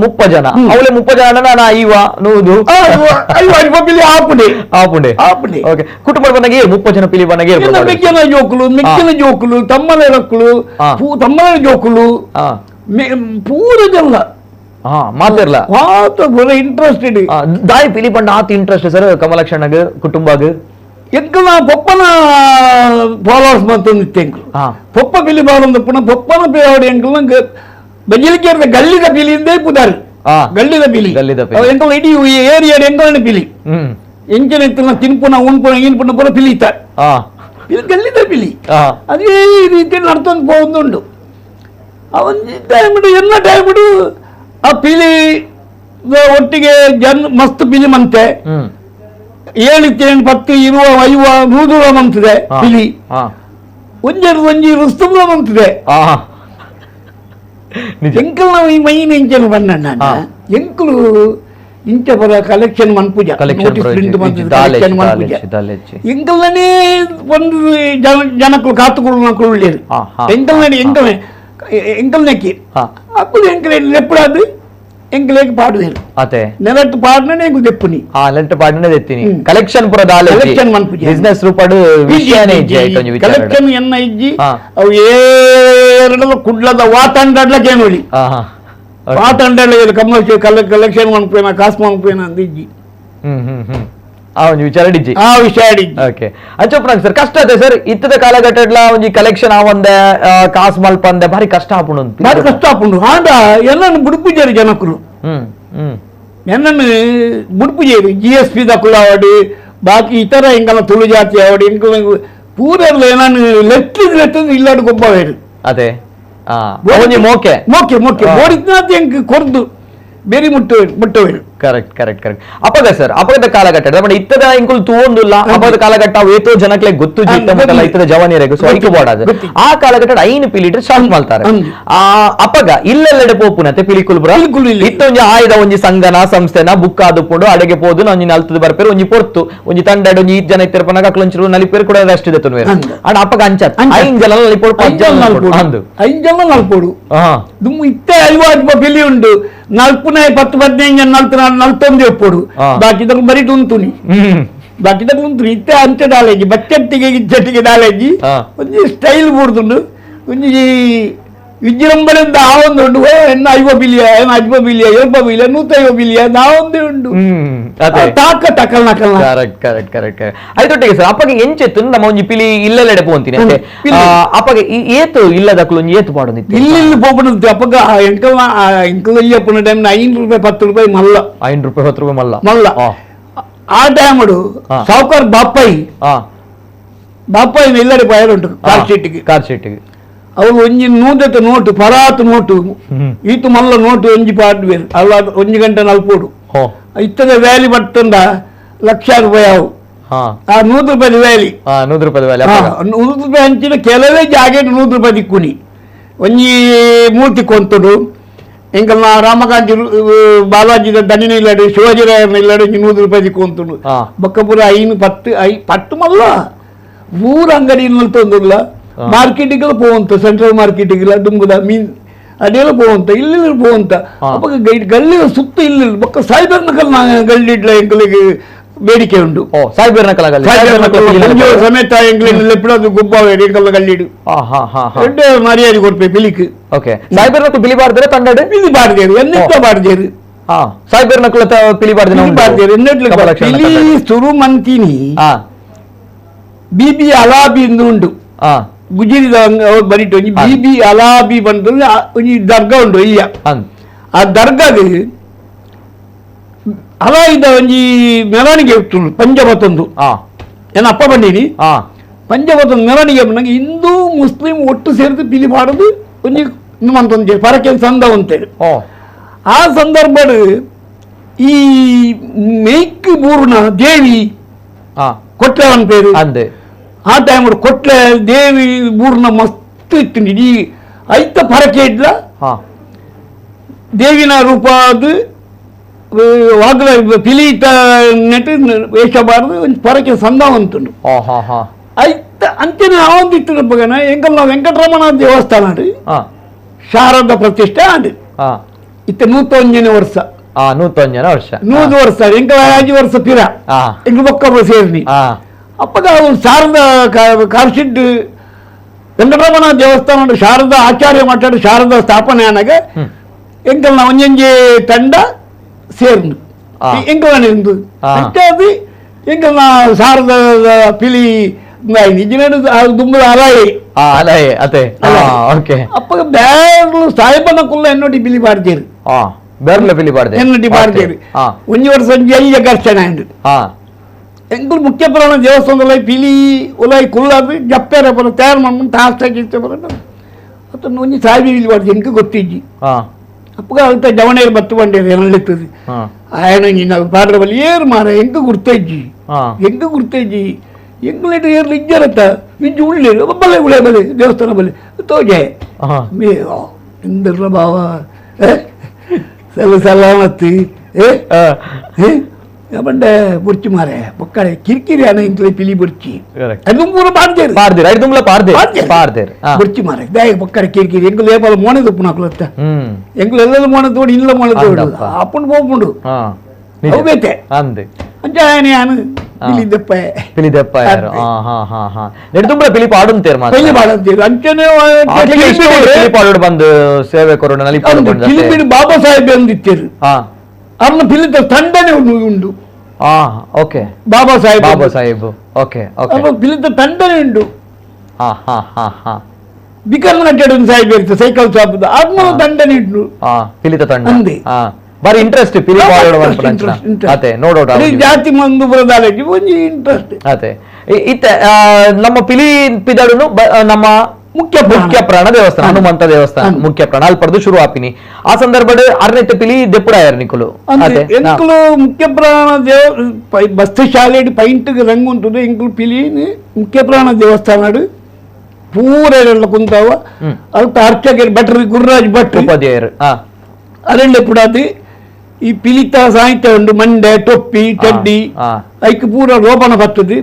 30 ಜನ ಅವಳೆ 30 ಜನ ನಾ ಐವ ನೂದು ಐವ ಪಿಲಿ ಆಪುಂಡೆ ಆಪುಂಡೆ ಆಪುಂಡೆ ಓಕೆ ಕುಟುಂಬ ಬಂದಾಗ 30 ಜನ ಪಿಲಿ ಬಂದಾಗ ಮಿಗ್ಗಿನ ಜೋಕುಲು ಮಿಗ್ಗಿನ ಜೋಕುಲು ತಮ್ಮನ ರಕ್ಕುಲು ತಮ್ಮನ ಜೋಕುಲು ಪೂರ ಜನ ಮಾತಿರ್ಲ ಮಾತು ಪೂರ ಇಂಟ್ರೆಸ್ಟೆಡ್ ದಾಯಿ ಪಿಲಿ ಬಂಡ ಆತ ಇಂಟ್ರೆಸ್ಟ್ ಸರ್ ಕಮಲಕ್ಷಣಗ್ ಕುಟುಂಬಗ್ ಎಂಕಲ್ನ ಪೊಪ್ಪನ ಫಾಲೋವರ್ಸ್ ಮಂತೊಂದಿತ್ತೆ ಎಂಕಲು ಪೊಪ್ಪ ಪಿಲಿ ಬಾರೊಂದಪ್ಪನ ಪೊಪ್ಪನ ಪಿಲಾವಡಿ ಎಂಕಲ್ನ ಬಜಿಲಿಕೇರದ ಗಲ್ಲಿದ ಪಿಲಿಂದೇ ಪುದಾರು ಗಲ್ಲಿದ ಪಿಲಿ ಎಂಕಲ್ ಇಡೀ ಏರಿಯಾಡ್ ಎಂಕಲ್ನ ಪಿಲಿ ಎಂಚಿನ ಇತ್ತಲ್ಲ ತಿನ್ಪುನ ಉಣ್ಪುನ ಇನ್ಪುನ ಪೂರ ಪಿಲಿತ ಗಲ್ಲಿದ ಪಿಲಿ ಅದೇ ರೀತಿ ನಡ್ತೊಂದು ಪೋವೊಂದುಂಡು ಅವನ್ ಟೈಮ್ ಎಲ್ಲ ಟೈಮ್ ಆ ಪಿಲಿ ಒಟ್ಟಿಗೆ ಜನ ಮಸ್ತ್ ಪಿಲಿ ಮಂತೆ 7 10 20 50 100 ಮಂತಿದೆ ಪಿಲಿ ಒಂಜೆರಡು ಒಂಜಿ ರುಸ್ತುಲ ಮಂತಿದೆ ಎಂಕಲ್ ಈ ಮೈನ್ ಎಂಚಲು ಬಣ್ಣ ಎಂಕಲು ಇಂಚ ಪರ ಕಲೆಕ್ಷನ್ ಮನ್ಪೂಜ ನೋಟಿಸ್ ಪ್ರಿಂಟ್ ಮಂತಿದೆ ಕಲೆಕ್ಷನ್ ಮನ್ಪೂಜ ಎಂಕಲ್ನೇ ಒಂದು ಜನಕ್ಕಳು ಕಾತುಕೊಳ್ಳು ಉಳ್ಳೇರು ಎಂಕಲ್ನೇ ಎಂಕಲ್ ಎಂಕಲ್ನೆಕ್ಕಿ ಅప్పుడు ಎಂಕಲ್ ಎಪ್ಪಡಾದು ಎಂಕಲೇಕ್ ಪಾಡುವೇರು ಅತೆ ನೆಲಟ್ಟು ಪಾಡನೆ ಎಂಕು ದೆಪ್ಪುನಿ ನೆಲಟ್ಟು ಪಾಡನೆ ದೆತ್ತೀನಿ ಕಲೆಕ್ಷನ್ ಪುರ ದಾಲೆ ಕಲೆಕ್ಷನ್ ಮನ್ಪುಜ ಬಿಸಿನೆಸ್ ರೂಪಡು ವಿಷಯನೇ ಇಜ್ಜಿ ಐಟೊಂಜಿ ವಿಚಾರ ಕಲೆಕ್ಷನ್ ಎನ್ನ ಇಜ್ಜಿ ಅವು ಏರಡಲ ಕುಡ್ಲದ ವಾತಂಡಡ್ಲ ಕೇನೊಳಿ ವಾತಂಡಡ್ಲ ಕಮರ್ಷಿಯಲ್ ಕಲೆಕ್ಷನ್ ಮನ್ಪುನ ಕಾಸು ಮನ್ಪುನ ಅಂದ ಇಜ್ಜಿ ಆ ಒಂಜಿ ವಿಚಾರ ಇಜ್ಜಿ ಆ ವಿಚಾರ ಇಜ್ಜಿ ಓಕೆ ಅಂಚೊಪ್ಪನಾಗ ಸರ್ ಕಷ್ಟ ಅದೇ ಸರ್ ಇತ್ತದ ಕಾಲಘಟ್ಟಡ್ಲ ಒಂಜಿ ಕಲೆಕ್ಷನ್ ಆವಂದೆ ಕಾಸು ಮಲ್ಪಂದೆ ಭಾರಿ ಕಷ್ಟ ಆಪುಂಡು ಭಾರಿ ಕಷ್ಟ ಆಪುಂಡು ಆಂಡ ಎಲ್ಲನ್ನು ಬುಡುಪುಜರು ಜನಕುಲು ಎನ್ನನ್ನು ಬುಡುಪುಜೇರು G S P ದಕ್ಕುಲು ಆವಡಿ ಬಾಕಿ ಇತರ ಎಂಕಲ ತುಳು ಜಾತಿ ಆವಡಿ ಎಂಕಲ ಪೂರೆಲ್ಲ ಏನನ್ನು ಲೆಟ್ಟಿದ್ ಲೆಟ್ಟದ್ ಇಲ್ಲಾಡು ಗೊಬ್ಬವೇರು ಅದೇ ಒಂಜಿ ಮೋಕೆ ಮೋಕೆ ಮೋಕೆ ಬೋಡಿದ್ನಾತ್ ಎಂಕ್ ಕೊರ್ದು ಬೇರಿ ಮುಟ್ಟುವೇರು correct correct correct ಅಪಗ ಸರ್ ಅಪಗದ ಕಾಲಘಟ್ಟ ಬಟ್ ಇತ್ತದ ಇಂಕುಲ್ ತೂವೊಂದುಲ್ಲ ಅಪಗದ ಕಾಲಘಟ್ಟ ಅವು ಏತೋ ಜನಕ್ಲೆ ಗೊತ್ತು ಜಿತ್ತ ಮುಟ್ಟಲ್ಲ ಇತ್ತದ ಜವಾನಿಯರೆಗು ಸೊ ಐಕು ಬೋಡಾದ ಆ ಕಾಲಘಟ್ಟ 5 ಪಿಲಿಟರ್ ಸ್ಟಾರ್ಟ್ ಮಾಡ್ತಾರೆ ಆ ಅಪಗ ಇಲ್ಲೆಲ್ಲೆಡೆ ಪೋಪುನತೆ ಪಿಲಿಕುಲ್ ಬರ ಇತ್ತ ಒಂಜಿ ಆಯ್ದ ಒಂಜಿ ಸಂಘನ ಸಂಸ್ಥೆನ ಬುಕ್ ಆದುಪುಂಡು ಅಡೆಗೆ ಪೋದು ಒಂಜಿ ನಲ್ತದ ಬರ್ಪೇರು ಒಂಜಿ ಪೊರ್ತು ಒಂಜಿ ತಂಡ ಒಂಜಿ ಈತ್ ಜನ ಇತ್ತಿರಪನಾಗ ಅಕ್ಲೊಂಚೂರು ನಲಿಪೇರು ಕೂಡ ಅಷ್ಟು ದೆತ್ತೊನುವೇರು ಅಂಡ್ ಅಪಗ ಅಂಚತ್ 5 ಜನ ನಲಿಪೋಡು 5 ಜನ ಅಂದು 5 ಜನ ನಲ್ಪೋಡು ದುಮ್ಮು ಇತ್ತೆ 50 ಪಿಲಿ ಉಂಡು ನಲ್ಪುನ 10 15 ಜನ ನಲ್ತು ನಲ್ತೊಂದು ಎಪ್ಪೋಡು ಬಾಕಿದಾಗ ಬರೀ ಉಂತುನಿ ಬಾಕಿದಾಗ ಉಂತುನಿ ಇತ್ತೆ ಅಂಚೆ ದಾಲೇಜಿ ಬಚ್ಚಟ್ಟಿಗೆ ಗಿಚ್ಚಟ್ಟಿಗೆ ದಾಲೇಜಿ ಒಂಜಿ ಸ್ಟೈಲ್ ಬೂರ್ದುಂಡು ಒಂಜಿ ವಿಜೃಂಭಣೆಯಿಂದ ಆ ಒಂದು ಉಂಡು ಎನ್ನ 50 ಬಿಲಿಯ ಏನ 50 ಬಿಲಿಯ 70 ಬಿಲಿಯ 150 ಬಿಲಿಯ ನಾವೊಂದೇ ಉಂಡು ತಾಕ ಟಕಲ್ ನಕಲ್ correct correct correct correct ಆಯ್ತೊಟ್ಟಿಗೆ sir ಅಪ್ಪಗೆ ಎಂಚೆತ್ತು ನಮ್ಮ ಒಂಜಿ ಪಿಲಿ ಇಲ್ಲೆಲ್ಲೆಡೆ ಪೋಂತೀನಿ ಅಂತೆ ಅಪ್ಪಗೆ ಏತು ಇಲ್ಲದಕ್ಕಲು ಒಂಜಿ ಏತು ಪಾಡೊಂದಿತ್ತು ಇಲ್ಲಿ ಪೋಪುನಂತೆ ಅಪ್ಪಗ ಎಂಕಲ್ ಎಂಕಲ್ ಇಯ್ಯಪ್ಪನ ಟೈಮ್ 5 ರೂಪಾಯಿ 10 ರೂಪಾಯಿ ಮಲ್ಲ 5 ರೂಪಾಯಿ 10 ರೂಪಾಯಿ ಮಲ್ಲ ಮಲ್ಲ ಆ ಟೈಮ್ ಸಾವುಕಾರ್ ಬಾಪಾಯಿ ಬಾಪಾಯಿ ಇಲ್ಲಡೆ ಪಯರ್ ಉಂಟು ಕಾರ್ ಶೀಟಿಗೆ ಕಾರ್ ಶೀಟಿಗೆ ಅವು ಒಂಜಿ ನೂದೆತ ನೋಟು ಪರಾತು ನೋಟು ಈತು ಮಲ್ಲ ನೋಟು ಒಂಜಿ ಪಾಡ್ವೇರು ಅಲ್ಲ ಒಂಜಿ ಗಂಟೆ ನಲ್ಪೋಡು ಇತ್ತದ ವ್ಯಾಲಿ ಬರ್ತಂದ ಲಕ್ಷ ರೂಪಾಯಿ ಅವು ಆ 100 ರೂಪಾಯಿ ವ್ಯಾಲಿ 100 ರೂಪಾಯಿ ವ್ಯಾಲಿ 100 ರೂಪಾಯಿ ಹಂಚಿನ ಕೆಲವೇ ಜಾಗೆ 100 ರೂಪಾಯಿ ದಿಕ್ಕುನಿ ಒಂಜಿ ಮೂರ್ತಿ ಕೊಂತುಡು ಎಂಕಲ್ನ ರಾಮಕಾಂತಿ ಬಾಲಾಜಿದ ದಣಿನ ಇಲ್ಲಡು ಶಿವಾಜಿರಾಯನ ಇಲ್ಲಡು ಒಂಜಿ 100 ರೂಪಾಯಿ ದಿಕ್ಕೊಂತುಡು ಬೊಕ್ಕಪುರ 5 10 5 ಪಟ್ಟು ಮಲ್ಲ ಊರ ಅಂಗಡಿ ನಲ್ತೊಂದುಲ್ಲ ಮಾರ್ಕೆಟಿಗೆಲ್ಲ ಪೋವಂತ ಸೆಂಟ್ರಲ್ ಮಾರ್ಕೆಟಿಗೆಲ್ಲ ದುಂಬುದ ಮೀನ್ ಅಡೆಲ್ಲ ಪೋವಂತ ಇಲ್ಲಿ ಪೋವಂತ ಅಪ್ಪ ಗಲ್ಲಿ ಸುತ್ತ ಇಲ್ಲಿ ಬೊಕ್ಕ ಸಾಯಿಬರ್ನ ಕಲ್ ಗಲ್ಲಿ ಇಡ್ಲ ಎಂಕಲಿಗೆ ಬೇಡಿಕೆ ಉಂಟು ಸಾಯಿಬರ್ನ ಕಲ ಸಮೇತ ಎಂಕಲಿಗೆ ಲೆಪ್ಪಡದು ಗುಬ್ಬಾವೇರು ಎಂಕಲ್ ಗಲ್ಲಿಡು ಎಡ್ಡೆ ಮರ್ಯಾದೆ ಕೊಡ್ಪೆ ಪಿಲಿಕ್ ಓಕೆ ಸಾಯಿಬರ್ನ ಪಿಲಿ ಬಾರ್ದರೆ ತಂಡಡು ಪಿಲಿ ಬಾರ್ದೇರು ಎನ್ನೆತ್ತ ಬಾರ್ದೇರು ಸಾಯಿಬರ್ನ ಕುಲ ಪಿಲಿ ಬಾರ್ದೇರು ಎನ್ನೆಟ್ಲು ಪಿಲಿ ಸುರು ಮಂತಿನಿ ಬಿಬಿ ಅಲಾಬಿ ಇಂದು ಉಂಟು ಗುಜಿರಿದ ಬರಿಟು ಒಂಜಿ ಬಿಬಿ ಅಲಾಬಿ ಬಂದು ಒಂಜಿ ದರ್ಗಾ ಉಂಟು ಇಯ್ಯ ಆ ದರ್ಗಾದ ಅಲಾಯಿದ ಒಂಜಿ ಮೆರವಣಿಗೆ ಉಂಟು ಪಂಜಬತ್ತೊಂದು ಏನ ಅಪ್ಪ ಬಂದೀನಿ ಪಂಜಬತ್ತೊಂದು ಮೆರವಣಿಗೆ ಬಂದಾಗ ಹಿಂದೂ ಮುಸ್ಲಿಂ ಒಟ್ಟು ಸೇರಿದು ಪಿಲಿ ಪಾಡೋದು ಒಂಜಿ ನಿಮ್ಮಂತೊಂದು ಪರಕೆ ಸಂದ ಅಂತೇಳಿ ಆ ಸಂದರ್ಭ ಈ ಮೇಕ್ ಬೂರ್ನ ದೇವಿ ಕೊಟ್ಲೆ ಅವನ ಪೇರು ಅಂದೆ ಆ ಟೈಮ್ ಕೊಟ್ಲೆ ದೇವಿ ಬೂರ್ನ ಮಸ್ತ್ ಇತ್ತು ಇಡೀ ಐತ ಪರಕೆ ಇಡ್ಲ ದೇವಿನ ರೂಪ ಅದು ವಾಗ್ಲ ಪಿಲಿತ ನೆಟ್ಟು ವೇಷ ಬಾರದು ಒಂದು ಪರಕೆ ಸಂದ ಅಂತುಂಡು ಐತ ಅಂಚನೆ ಆವೊಂದು ಇತ್ತು ಬಗನ ಎಂಕಲ್ ನಾವು ವೆಂಕಟರಮಣ ದೇವಸ್ಥಾನ ಶಾರದಾ ಪ್ರತಿಷ್ಠೆ ಆಂಡ್ ಇತ್ತ 101ನೇ ವರ್ಷ 101 ವರ್ಷ 100 ವರ್ಷ ಎಂಕಲ್ 5 ವರ್ಷ ಪಿರ ಎಂಕಲ್ ಬೊಕ್ಕ ಸೇರ್ನಿ ಅಪ್ಪಗ ಶಾರದಾ ಕಾರ್ಶಿಡ್ ವೆಂಕಟರಮಣ ದೇವಸ್ಥಾನ ಶಾರದಾ ಆಚಾರ್ಯ ಮಾತಾಡಿ ಶಾರದಾ ಸ್ಥಾಪನೆ ಆನಾಗ ಎಂಕಲ್ನ ಒಂಜೊಂಜಿ ತಂಡ ಸೇರ್ನು ಎಂಕಲ್ನ ಇಂದು ಅಂಚೆ ಅದು ఇంకా నా ಶಾರದ ಪಿಲಿ ನಿಜನೇನು ದುಂಬುದ ಅಲಾಯಿ ಅಲಾಯಿ ಅದೇ ಓಕೆ ಅಪ್ಪಗ ಬ್ಯಾರ್ಲು ಸಾಯಿಬನ ಕುಲ್ಲ ಎನ್ನೊಟ್ಟಿ ಪಿಲಿ ಪಾಡ್ತೇರು ಬೇರ್ಲ ಪಿಲಿ ಪಾಡ್ದೆ ಎನ್ನೊಟ್ಟಿ ಪಾಡ್ತೇರು ಒಂಜಿ ವರ್ಷ ಒಂಜಿ ಎಲ್ಲಿಯ ಘರ್ಷಣೆ ಅಂಡು ಎಂಕುಲು ಮುಖ್ಯ ಪ್ರಾಣ ದೇವಸ್ಥಾನದಲ್ಲಿ ಪಿಲಿ ಉಲಾಯಿ ಕುಲ್ಲಾದು ಜಪ್ಪೇರ ಬರ ತಯಾರು ಮಾಡ್ಕೊಂಡು ತಾಸ್ತಾಗಿ ಬರ ಅತನ್ನು ಒಂಜಿ ಸಾಯಿಬಿ ಪಿಲಿ ಪಾಡ್ದು ಎಂಕ ಗೊತ್ತಿಜ್ಜಿ ಅಪ್ಪಗ ಅಲ್ತ ಜವಣೇರು ಬತ್ತು ಬಂಡೇರು ಎನ್ನಳಿತ್ತದು ఆయన నిన్న పాటల వల్ల ఏరు మార ఎంక గుర్తొచ్చి ఎంక గుర్తొచ్చి ఎంకలేట ఏర్లు ఇచ్చారట ఇంచు ఉండలేరు బలే ఉలే బలే దేవస్థానం బలే తోజే మీ ఎందరు బావా సెల సలామత్తి ఏమంటే బుర్చి మారే ఒక్కడే కిరికిరి అనే ఇంట్లో పిలి బుర్చి అది పూర పాడతారు పాడతారు ఐదు పాడతారు పాడతారు బుర్చి మారే దాయ ఒక్కడే కిరికిరి ఎంకులు లేపాలి మోనే తప్పు నాకు లొత్త ఎంకులు ఎల్లలు మోనే తోడు ఇళ్ళ మోనే తోడు అప్పుడు పోపుండు అవుతే అంతే అంటే ఆయన ఆయన పిలి దెప్ప పిలి దెప్ప నెడుతుంబల పిలి పాడుంతేరు పిలి పాడుంతేరు అంటేనే పిలి పాడు ಬಂದು ಸೇವೆ ಕೊರೋಣ ಕಿಲಿಪಿడి బాబా సాహెబ్ ಎಂದು ఇచ్చారు అన్న పిలిత తండనే ఉండు okay Baba Saheb Baba Saheb okay okay అన్న పిలిత తండనే ఉండు బికర్ణ అంటాడు సాహెబ్ సైకిల్ షాప్ అన్న తండనే ఉండు పిలిత తండ అంది ಬಾರಿ ಇಂಟ್ರೆಸ್ಟ್ ಪಿಲಿ ಪಾಡೋಣ ಅದೇ ನೋ ಡೌಟ್ ಜಾತಿ ಮಂದು ಬರೋದಾಲಕ್ಕೆ ಒಂಜಿ ಇಂಟ್ರೆಸ್ಟ್ ಅದೇ ಇತ್ತ ನಮ್ಮ ಪಿಲಿ ಪಿದಡುನು ನಮ್ಮ ಮುಖ್ಯ ಮುಖ್ಯ ಪ್ರಾಣ ದೇವಸ್ಥಾನ ಹನುಮಂತ ದೇವಸ್ಥಾನ ಮುಖ್ಯ ಪ್ರಾಣ ಅಲ್ಲಿ ಪಡೆದು ಶುರು ಆಪಿನಿ ಆ ಸಂದರ್ಭ ಅರ್ನೆತ್ತ ಪಿಲಿ ದೆಪ್ಪುಡಾಯರ್ ನಿಕುಲು ಎಂಕುಲು ಮುಖ್ಯ ಪ್ರಾಣ ದೇವ ಬಸ್ತಿ ಶಾಲೆ ಪೈಂಟ್ ರಂಗು ಉಂಟು ಎಂಕುಲು ಪಿಲಿ ಮುಖ್ಯ ಪ್ರಾಣ ದೇವಸ್ಥಾನ ಪೂರ ಕುಂತಾವ ಅಲ್ಪ ಅರ್ಚಕರು ಭಟ್ರು ಗುರುರಾಜ್ ಭಟ್ ಉಪಾಧ್ಯಾಯರು ಅರೆಂಡೆ ಪುಡಾದಿ ಈ ಪಿಲಿತ ಸಾಹಿತ್ಯ ಉಂಡು ಮಂಡೆ ಟೊಪ್ಪಿ ಚಡ್ಡಿ ಐಕ್ ಪೂರ ರೋಪಣ ಬರ್ತದೆ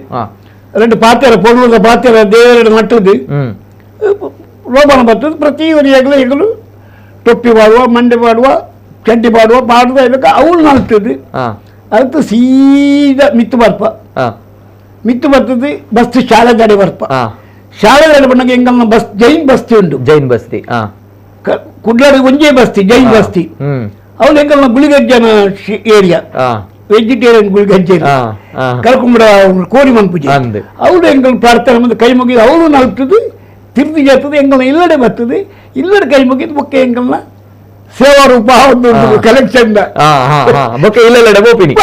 రెండు ಪಾತ್ರೆ ಪೊರ್ಲುದ ಪಾತ್ರೆ ದೇವರ ನಟ್ಟುದು ರೋಪಣ ಬರ್ತದೆ ಪ್ರತಿ ಒಂದು ಹೆಗಲು ಟೊಪ್ಪಿ ಪಾಡುವ ಮಂಡೆ ಪಾಡುವ ಚಡ್ಡಿ ಪಾಡುವ ಪಾಡುವ ಇದಕ್ಕೆ ಅವಳು ನಲ್ತದೆ ಅದಕ್ಕೆ ಸೀದಾ ಮಿತ್ತು ಬರ್ಪ ಮಿತ್ತು ಬರ್ತದೆ ಬಸ್ ಶಾಲೆ ದಾಡಿ ಬರ್ಪ ಶಾಲೆ ದಾಡಿ ಬಂದಾಗ ಎಂಗಲ್ನ ಬಸ್ ಜೈನ್ ಬಸ್ತಿ ಉಂಟು ಜೈನ್ ಬಸ್ತಿ ಕುಡ್ಲಾಡಿ ಒಂಜೇ ಬಸ್ತಿ ಜೈನ್ ಬಸ್ತಿ ಅವಳು ಎಂಗಲ್ನ ಗುಳಿಗಜ್ಜನ ಏರಿಯಾ ವೆಜಿಟೇರಿಯನ್ ಗುಳಿಗಜ್ಜ ಕರ್ಕೊಂಬಿಡ ಕೋರಿ ಮನ್ಪುಜಿ ಅವಳು ಎಂಗಲ್ ಪ್ರಾರ್ಥನೆ ಮತ್ತೆ ಕೈ ಮುಗಿದು ಅವಳು ನಲ್ತದೆ ತಿರ್ದು ಜಾತದೆ ಎಂಗಲ್ನ ಇಲ್ಲಡೆ ಬರ್ತದೆ ಇಲ್ಲಡೆ ಕೈ ಮುಗಿದು ಬೊಕ್ಕೆ ಎಂಗಲ್ನ ಸೇವಾ ರೂಪ ಒಂದು ಕಲೆಕ್ಷನ್ ಬೊಕ್ಕೆ ಇಲ್ಲೆಲ್ಲಡೆ ಬೋಪಿನಿ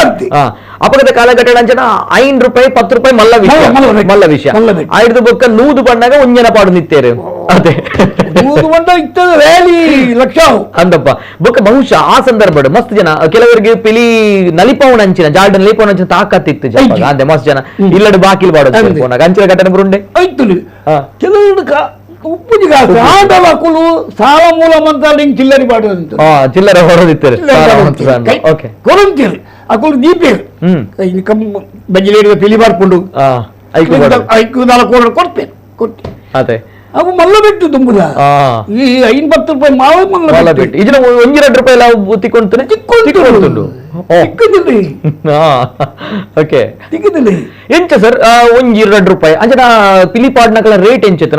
ಅಪಗದ ಕಾಲಘಟ್ಟ ಅಂಚನ 5 ರೂಪಾಯಿ 10 ರೂಪಾಯಿ ಮಲ್ಲ ವಿಷಯ ಮಲ್ಲ ವಿಷಯ ಐದು ಬೊಕ್ಕ 100 ಬಂದಾಗ ಒಂಜನ ಪಾಡು ನಿತ್ತೇರು ಅದೇ 100 ಬಂದ ಇತ್ತದ ರ್ಯಾಲಿ ಲಕ್ಷ ಅಂದಪ್ಪ ಬೊಕ್ಕ ಬಹುಶಃ ಆ ಸಂದರ್ಭ ಮಸ್ತ್ ಜನ ಕೆಲವರಿಗೆ ಪಿಲಿ ನಲಿಪವನ ಅಂಚಿನ ಜಾಡ್ ನಲಿಪವನ ಅಂಚಿನ ತಾಕತ್ತಿತ್ತು ಜನ ಅಂದೆ ಮಸ್ತ್ ಜನ ಇಲ್ಲಡೆ ಬಾಕಿಲ್ ಬಾಡೋದು ಅಂಚಿನ ಘಟನೆ ಬರುಂಡೆ ಆಯ್ತು ಕೆಲವರು ಉಪ್ಪುಜಿ ಕಾಸು ಆಂಡಲ ಕುಲು ಸಾಲ ಮೂಲ ಮಂತಾಲ ಹಿಂಗ್ ಚಿಲ್ಲರೆ ಬಾಡೋದು ಚಿಲ್ಲರೆ ಹೊರದಿತ್ತೇರು ಓಕೆ ಕೊರಂತೀರಿ ಅಕುಲು ದೀಪೇರು ಬಜ್ಜಿಲೇಡಿದ ಪಿಲಿ ಬಾರ್ಪುಂಡು ಐಕು ನಾಲ್ಕು ಕೊಡ್ತೇನೆ ಕೊಡ್ತೇನೆ ಅದೇ ಅವು ಮಲ್ಲ ಬಿಟ್ಟು ತುಂಬುದ ಈ 50 ರೂಪಾಯಿ ಮಾವು ಮಲ್ಲ ಬಿಟ್ಟು ಇದನ್ನ 1-2 ರೂಪಾಯಿ ಎಲ್ಲ ತಿಕ್ಕೊಂತಾನೆ ತಿಕ್ಕೊಂಡು ತಿಕ್ಕದಿಲ್ಲ ಓಕೆ ತಿಕ್ಕದಿಲ್ಲ ಎಂಚ ಸರ್ 1-2 ರೂಪಾಯಿ ಅಂಚನ ಪಿಲಿ ಪಾಡ್ನಕಲ ರೇಟ್ ಎಂಚಿತ್ತು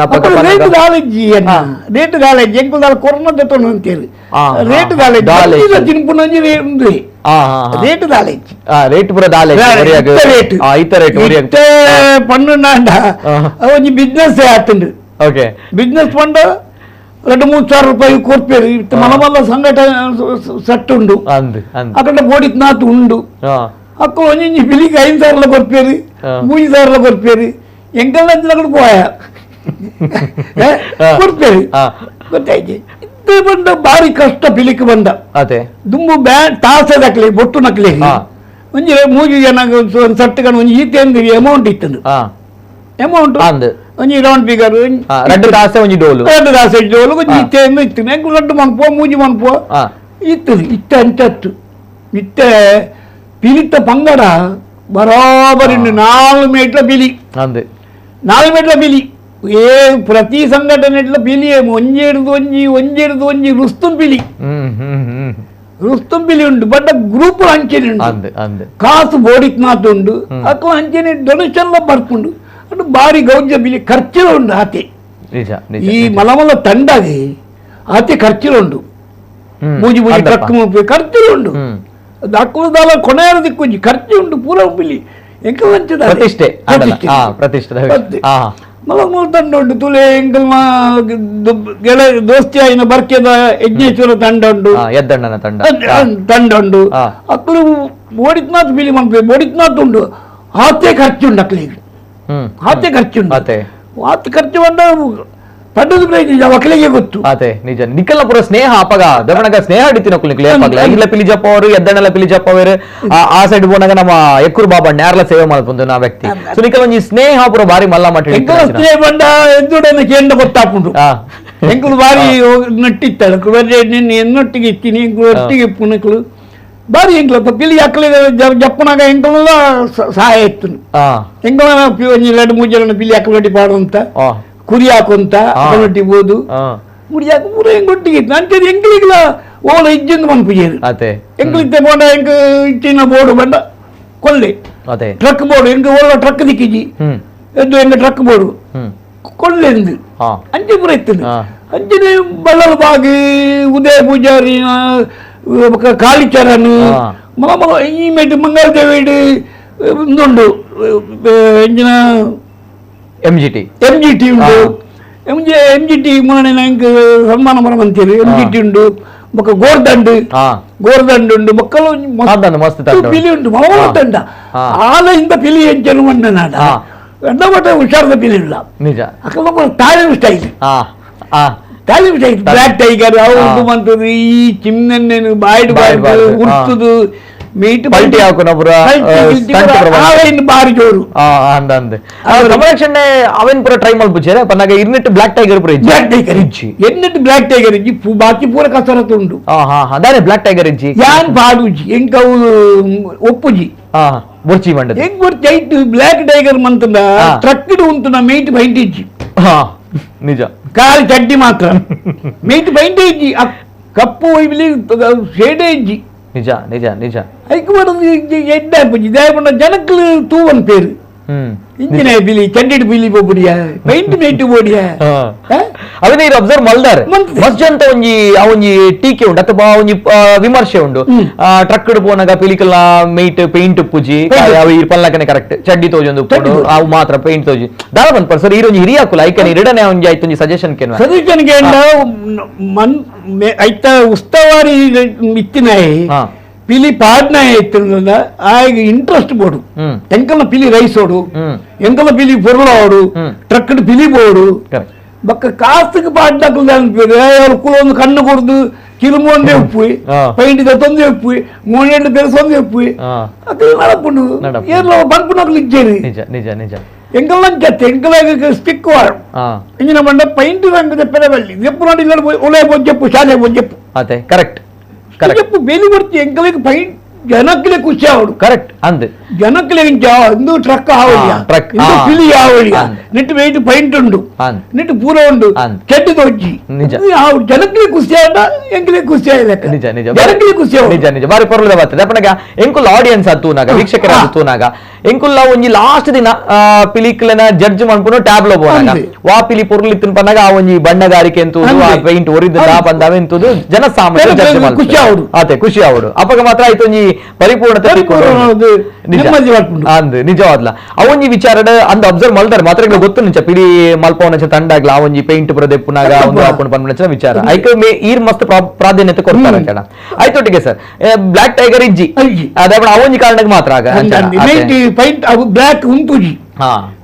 ರೇಟ್ ದಾಲೆಜ್ಜಿ ರೇಟ್ ದಾಲೆಜ್ಜಿ ಎಂಕುಲು ದಾಲ ಕೊರ್ನದ ತೊಂಡು ಅಂತೇಳಿ ರೇಟ್ ದಾಲೆಜ್ಜಿ ತಿನ್ಪುನಂಜಿ ಉಂದು ರೇಟ್ ದಾಲೆಜ್ಜಿ ರೇಟ್ ಪೂರ ದಾಲೆಜ್ಜಿ ರೇಟ್ ಇತ್ತ ರೇಟ್ ಇತ್ತ ಪಣ್ಣುಂಡ ಒಂಜಿ ಬಿಸ್ನೆಸ್ ಆತುಂಡು ಓಕೆ ಬಿಸ್ನೆಸ್ ಪಂಡ 2-3 ಸಾವಿರ ರೂಪಾಯಿ ಕೊಡ್ಪೇರು ಮಲಮಲ್ಲ ಸಂಘಟನೆ ಸೆಟ್ ಉಂಡು ಅక్కడ ಓಡಿತ್ ಉಂಡು ಅಕ್ಕ ಒಂಜಿ ಬಿಲಿಗೆ 5 ಸಾವಿರ ಕೊಡ್ಪೇರು 3 ಸಾವಿರ ಕೊಡ್ಪೇರು ಎಂಕಲ್ ಅక్కడ ಪೋಯ ಕೊಡ್ಪೇರು ಗೊತ್ತಾಯ್ತು ಇತ್ತ ಬಂದ ಭಾರಿ ಕಷ್ಟ ಬಿಲಿಕ್ ಬಂದ ಅದೇ ದುಂಬು ಬ್ಯಾ ತಾಸೆ ದಕ್ಲಿ ಬೊಟ್ಟು ನಕ್ಲಿ ಒಂಜಿ 3 ಜನ ಒಂದು ಸೆಟ್ ಒಂಜಿ ಈತೆ ಅಮೌಂಟ್ ಇತ್ತು ಅಮೌಂಟ್ ಒಂಜಿ ರೌಂಡ್ ಫಿಗರ್ రెండు ತಾಸೆ ಒಂಜಿ ಡೋಲು ಎರಡು ತಾಸೆ ಡೋಲು ಒಂಜಿ ಇತ್ತೆ ಇತ್ತು ಎಂಕು ರಡ್ಡು ಮನ್ಪುವ ಮೂಜಿ ಮನ್ಪುವ ಇತ್ತು ಇತ್ತ ಅಂಚತ್ತು ಇತ್ತೆ ಪಿಲಿತ ಪಂಗಡ ಬರಾಬರಿ 4 ಮೀಟ್ಲ ಪಿಲಿ 4 ಮೀಟ್ಲ ಪಿಲಿ ಏ ಪ್ರತಿ ಸಂಘಟನೆ ಪಿಲಿ ಒಂಜೆಡ್ದು ಒಂಜಿ ಒಂಜೆಡ್ದು ಒಂಜಿ ರುಸ್ತುಂ ಪಿಲಿ ರುಸ್ತುಂ ಪಿಲಿ ಉಂಟು ಬಟ್ ಗ್ರೂಪ್ ಅಂಚೆನೆ ಉಂಟು ಕಾಸು ಬೋಡಿಕ್ ಮಾತು ಉಂಡು ಅಥವಾ ಅಂಚೆನೆ ಡೊನೇಷನ್ ಬರ್ಪುಂಡು ಅದು ಭಾರಿ ಗೌಜ ಬಿಲಿ ಖರ್ಚು ಉಂಟು ಆತೆ ಈ ಮಲಮಲ ತಂಡಾಗಿ ಆತೆ ಖರ್ಚು ಉಂಟು ಮೂಜಿ ಮೂಜಿ ಟ್ರಕ್ ಖರ್ಚು ಉಂಟು ದಕ್ಕುದಾಲ ಕೊನೆಯ ದಿಕ್ಕು ಖರ್ಚು ಉಂಟು ಪೂರ ಬಿಲಿ ಎಂಕಲ್ ಅಂಚದ ಪ್ರತಿಷ್ಠೆ ಪ್ರತಿಷ್ಠೆ ಮಲ ತಂಡ ಉಂಟು ತುಲೆ ಎಂಕಲ್ ಗೆಳ ದೋಸ್ತಿ ಆಯಿನ ಬರ್ಕೆದ ಯಜ್ಞೇಶ್ವರ ತಂಡ ಉಂಟು ಎದ್ದಣ್ಣನ ತಂಡ ತಂಡ ಉಂಟು ಅಕ್ಕಲು ಓಡಿತ್ನಾಥ್ ಬಿಲಿ ಮನ್ಪೆ ಓಡಿತ್ನಾಥ್ ಉಂಟು ಆತೆ ಖರ್ಚು ಉಂಟು ಅಕ್ಕಲಿಗೆ ಆತೆ ಖರ್ಚು ಉಂಟು ಆತ ಖರ್ಚು ಬಂದ ಪಡ್ಡದ ಪ್ರಯೋಜನ ಒಕ್ಕಲಿಗೆ ಗೊತ್ತು ಅದೇ ನಿಜ ನಿಕ್ಕಲ್ಲ ಪೂರ ಸ್ನೇಹ ಅಪಗ ದಮಣಗ ಸ್ನೇಹ ಹಿಡಿತೀನಿ ಒಕ್ಕಲಿಗೆ ಅಪಗಲ ಇಲ್ಲ ಪಿಲಿಜಪ್ಪ ಅವರು ಎದ್ದಣ್ಣಲ ಪಿಲಿಜಪ್ಪ ಅವರು ಆ ಸೈಡ್ ಪೋನಾಗ ನಮ್ಮ ಎಕ್ಕೂರು ಬಾಬಣ್ಣ ಯಾರೆಲ್ಲ ಸೇವೆ ಮಾಡ್ಕೊಂಡು ನಾ ವ್ಯಕ್ತಿ ಸೊ ನಿಕ್ಕಲ್ಲ ಒಂಜಿ ಸ್ನೇಹ ಪೂರ ಬಾರಿ ಮಲ್ಲ ಮಟ್ಟ ಸ್ನೇಹ ಬಂಡ ಎದ್ದುಡನ್ನು ಕೇಂದ್ರ ಗೊತ್ತಾಪುಂಡು ಎಂಕುಲು ಬಾರಿ ನಟ್ಟಿತ್ತಾಳೆ ನಿನ್ನ ಎನ್ನೊಟ್ಟಿಗೆ ಇತ್ತೀನಿ ಎಂಕುಲು ಒಟ್ಟಿಗೆ ಪುನಕಲು ಬಾರಿ ಎಂಕುಲು ಪಿಲಿ ಅಕ್ಕಲಿಗೆ ಜಪ್ಪನಾಗ ಎಂಕುಲ ಸಹಾಯ ಇತ್ತು ಎಂಕುಲ ಒಂಜಿ ಎರಡು ಮೂರು ಜನ ಪಿಲಿ ಅಕ್ಕಲೊಟ್ಟಿ ಪಾಡುವಂತ ಕುರಿ ಹಾಕೊಂತ ಅಕ್ಕಲೊಟ್ಟಿ ಬೋದು ಮುಡಿ ಹಾಕು ಪೂರ ಎಂಗೊಟ್ಟಿಗೆ ಇತ್ತು ಅಂಚೆ ಎಂಕಲಿಗಿಲ ಓಲ ಇಜ್ಜಂದು ಮನ್ಪುಜೇರು ಎಂಕಲಿತ್ತೆ ಬೋಂಡ ಎಂಕ್ ಇಚ್ಚಿನ ಬೋರ್ಡು ಬಂಡ ಕೊಲ್ಲೆ ಟ್ರಕ್ ಬೋರ್ಡು ಎಂಕ್ ಓಲ ಟ್ರಕ್ ದಿಕ್ಕಿಜಿ ಎದ್ದು ಎಂಗ ಟ್ರಕ್ ಬೋರ್ಡು ಕೊಲ್ಲೆಂದು ಅಂಚೆ ಪೂರ ಇತ್ತು ಅಂಚನೆ ಬಳ್ಳಲ್ ಬಾಗಿ ಉದಯ ಪೂಜಾರಿ ಕಾಳಿಚರಣ್ ಮಲ ಈ ಮೇಟ್ ಮಂಗಳದೇವಿಡು ಉಂಡು ಎಂಜಿನ M G T M G T ಉಂಡು M G T ಮೊನ್ನೆ ನಂಗೆ ಸನ್ಮಾನ ಬರಮಂತೀರಿ M G T ಉಂಡು ಬೊಕ್ಕ ಗೋರ್ದಂಡು ಗೋರ್ದಂಡು ಉಂಡು ಮಕ್ಕಳು ಮಸ್ತ್ ಪಿಲಿ ಉಂಟು ಮಲ ತಂಡ ಆಲೆಯಿಂದ ಪಿಲಿ ಎಂಚನು ಮಣ್ಣನಾಡ ಮಟ್ಟ ಹುಷಾರದ ಪಿಲಿ ಇಲ್ಲ ನಿಜ ಅಕ್ಕ ತಾಳಿನ ಸ್ಟೈಲ್ ತಾಳಿನ style black tiger ಅವು ಮಂತದ್ದು ಈ ಚಿಮ್ಮನೆ ಬಾಯ್ಡು ಬಾಯ್ಡು ಉರ್ತುದು ಮೀಟ್ ಪಲ್ಟಿ ಹಾಕುನ ಪುರ ಆವೆನ್ ಬಾರಿ ಜೋರು ಅಂದ ಕಮಲಾಕ್ಷಣ್ಣೆ ಅವೆನ್ ಪುರ ಟ್ರೈ ಮಲ್ಪುಚೇರೆ ಪನ್ನಾಗ ಇರ್ನಿಟ್ಟು ಬ್ಲಾಕ್ ಟೈಗರ್ ಪುರ ಬ್ಲಾಕ್ ಟೈಗರ್ ಇಜ್ಜಿ ಎನ್ನಿಟ್ಟು ಬ್ಲಾಕ್ ಟೈಗರ್ ಇಜ್ಜಿ ಬಾಕಿ ಪೂರ ಕಸರತ್ತು ಉಂಟು ದಾನೆ ಬ್ಲಾಕ್ ಟೈಗರ್ ಇಜ್ಜಿ ಯಾನ್ ಪಾಡುಜಿ ಎಂಕ ಅವು ಒಪ್ಪುಜಿ ಬೊರ್ಚಿ ಮಂಡದ ಎಂಕ್ ಬೊರ್ಚಿ ಐಟ್ ಬ್ಲಾಕ್ ಟೈಗರ್ ಮಂತುಂಡ ಟ್ರಕ್ ಉಂಟುನ ಮೀಟ್ ಬೈಂಟ್ ಇಜ್ಜಿ ನಿಜ ಕಾಲು ಚಡ್ಡಿ ಮಾತ್ರ ಮೀಟ್ ಬೈಂಟ್ ಇಜ್ಜಿ ಕಪ್ಪು ಶೇಡೇ ಇಜ್ಜಿ ನಿಜ ನಿಜ ನಿಜ ಐಕ್ ಬರೋದು ಎಡ್ಡೆ ಪುಜಿ ದೇವಣ್ಣ ಜನಕ್ಕಲು ತೂವನ್ ಪೇರು ಇಂಜಿನ ಬಿಲಿ ಚಂಡಿಡ್ ಬಿಲಿ ಬೋಡಿಯ ಪೈಂಟ್ ಮೇಟ್ ಬೋಡಿಯ ಅದನ್ನ ಇದು ಅಬ್ಸರ್ವ್ ಮಲ್ದಾರೆ ಮಸ್ತ್ ಅಂತ ಒಂಜಿ ಆ ಒಂಜಿ ಟೀಕೆ ಉಂಟು ಅಥವಾ ಒಂಜಿ ವಿಮರ್ಶೆ ಉಂಟು ಟ್ರಕ್ ಪೋನಾಗ ಪಿಲಿಕಲ್ಲ ಮೇಟ್ ಪೇಂಟ್ ಪೂಜಿ ಪಲ್ಲಕನೆ ಕರೆಕ್ಟ್ ಚಡ್ಡಿ ತೋಜೊಂದು ಉಪ್ಪುಂಡು ಅವು ಮಾತ್ರ ಪೇಂಟ್ ತೋಜಿ ದಾದ ಬಂದ್ ಸರ್ ಈರೊಂಜಿ ಹಿರಿಯ ಹಾಕುಲ ಐಕನ್ ಎರಡನೇ ಒಂಜಿ ಆಯ್ತು ಒಂಜಿ ಸಜೆಷನ್ ಕೆನ ಸಜೆಷನ್ ಮನ್ ಐತ ಉಸ್ತವಾರಿ ಇತ್ತಿನಾಯಿ ಪಿಲಿ ಪಾಡ್ನಾಯ ಇತ್ತಿನ ಆಗ ಇಂಟ್ರೆಸ್ಟ್ ಬೋಡು ಎಂಕಲ್ನ ಪಿಲಿ ರೈಸ್ ಓಡು ಎಂಕಲ್ನ ಪಿಲಿ ಪೊರುಳೋಡು ಟ್ರಕ್ ಪಿಲಿ ಬೋಡು ಬಕ್ಕ ಕಾಸುக்கு ಪಾಡ್ನಾಕುಲು ಕುಲೊಂದು ಕಣ್ಣು ಕೊಡ್ದು ಕಿರುಮು ಒಂದೇ ಉಪ್ಪು ಪೈಂಟ್ ತೊಂದೆ ಉಪ್ಪು ಮೂನೆಂಟು பெருசு ಉಪ್ಪು ಅದು ನಡಪುಂಡು ಏರ್ಲ ಬಂಪುನಕ್ಲು ಇಜ್ಜೇರಿ ನಿಜ ನಿಜ ನಿಜ ಎಂಕಲ್ನ ಚತ್ತೆ ಎಂಕಲಾಗ ಸ್ಟಿಕ್ ವಾರ ಇಂಜಿನ ಬಂಡ ಪೈಂಟ್ ರಂಗದ ಪೆರವಲ್ಲಿ ಎಪ್ಪು ನೋಡಿ ಇಲ್ಲ ಒಲೆ ಬೊಜ್ಜಪ್ಪು ಶಾಲೆ ಬೊಜ್ಜಪ್ಪು ಅದೇ ಕರೆಕ್ಟ್ ಕರೆಕ್ಟ್ ಬೇಲಿ ಬರ್ತಿ ಎಂಕಲಿಗೆ ಪೈಂಟ್ ಜನಕ್ಕಲೆ ಖುಷಿ ಆವಡು ಕರೆಕ್ಟ್ ಅಂದ್ ಜನಕ್ಕಲೆ ಇಂದು ಟ್ರಕ್ ಆವಳಿಯ ಟ್ರಕ್ ಇಂದು ಪಿಲಿ ಆವಳಿಯ ನೆಟ್ ವೆಯ್ಟ್ ಪೈಂಟ್ ಉಂಡು ನೆಟ್ ಪೂರ ಉಂಡು ಚೆಡ್ಡಿ ತೋಜಿ ಜನಕ್ಕಲೆ ಖುಷಿ ಆದ ಎಂಕಲೆ ಖುಷಿ ಆಯ್ತು ನಿಜ ನಿಜ ಜನಕ್ಕಲೆ ಖುಷಿ ಆವ ನಿಜ ನಿಜ ಬಾರಿ ಪೊರ್ಲುದ ಬರ್ತದೆ ಅಪ್ಪನಗ ಎಂಕುಲ್ ಆಡಿಯನ್ಸ್ ತೂನಾಗ ವೀಕ್ಷಕರ ತೂನಾಗ ಎಂಕುಲ್ಲ ಒಂಜಿ ಲಾಸ್ಟ್ ದಿನ ಪಿಲಿಕ್ಲೆನ ಜಡ್ಜ್ ಮನ್ಪುನು ಟ್ಯಾಬ್ಲೋ ಪೋನಾಗ ವಾ ಪಿಲಿ ಪೊರ್ಲಿತ್ತಿನ ಪನ್ನಾಗ ಆ ಒಂಜಿ ಬಣ್ಣಗಾರಿಕೆ ಎಂತುದು ಆ ಪೈಂಟ್ ಒರಿದ ಪಂದ ಅವೆಂತುದು ಜನಸಾಮಾನ್ಯ ಜಡ್ಜ್ ಖುಷಿ ಆವಡು ಅದೇ ಖುಷಿ ಆವಡು ಅಪಗ ಮಾತ್ರ ಆಯ್ತು ಒಂಜಿ ಪರಿಪೂರ್ಣತೆ ಅಂದ್ ನಿಜವಾದ್ಲ ಅವೊಂಜಿ ವಿಚಾರ ಅಂದ್ ಅಬ್ಸರ್ವ್ ಮಲ್ದಾರೆ ಮಾತ್ರ ಗೊತ್ತು ನಿಂಚ ಪಿಲಿ ಮಲ್ಪವನ ತಂಡಾಗ್ಲ ಆ ಒಂಜಿ ಪೇಂಟ್ ಪ್ರದೆಪ್ಪುನಾಗ ಒಂದು ಹಾಕೊಂಡು ಪನ್ಪುನಂಚಿನ ವಿಚಾರ ಐಕ ಮೇ ಈರ್ ಮಸ್ತ್ ಪ್ರಾಧಾನ್ಯತೆ ಕೊಡ್ತಾರೆ ಅಂಚಣ ಆಯ್ತೊಟ್ಟಿಗೆ sir black tiger ಇಜ್ಜಿ ಅದೇ ಅವೊಂಜಿ ಕಾರಣಕ್ಕೆ ಮಾತ್ರ ಆಗ ಪೈಂಟ್ ಅವು ಬ್ಲಾಕ್ ಉಂತುಜಿ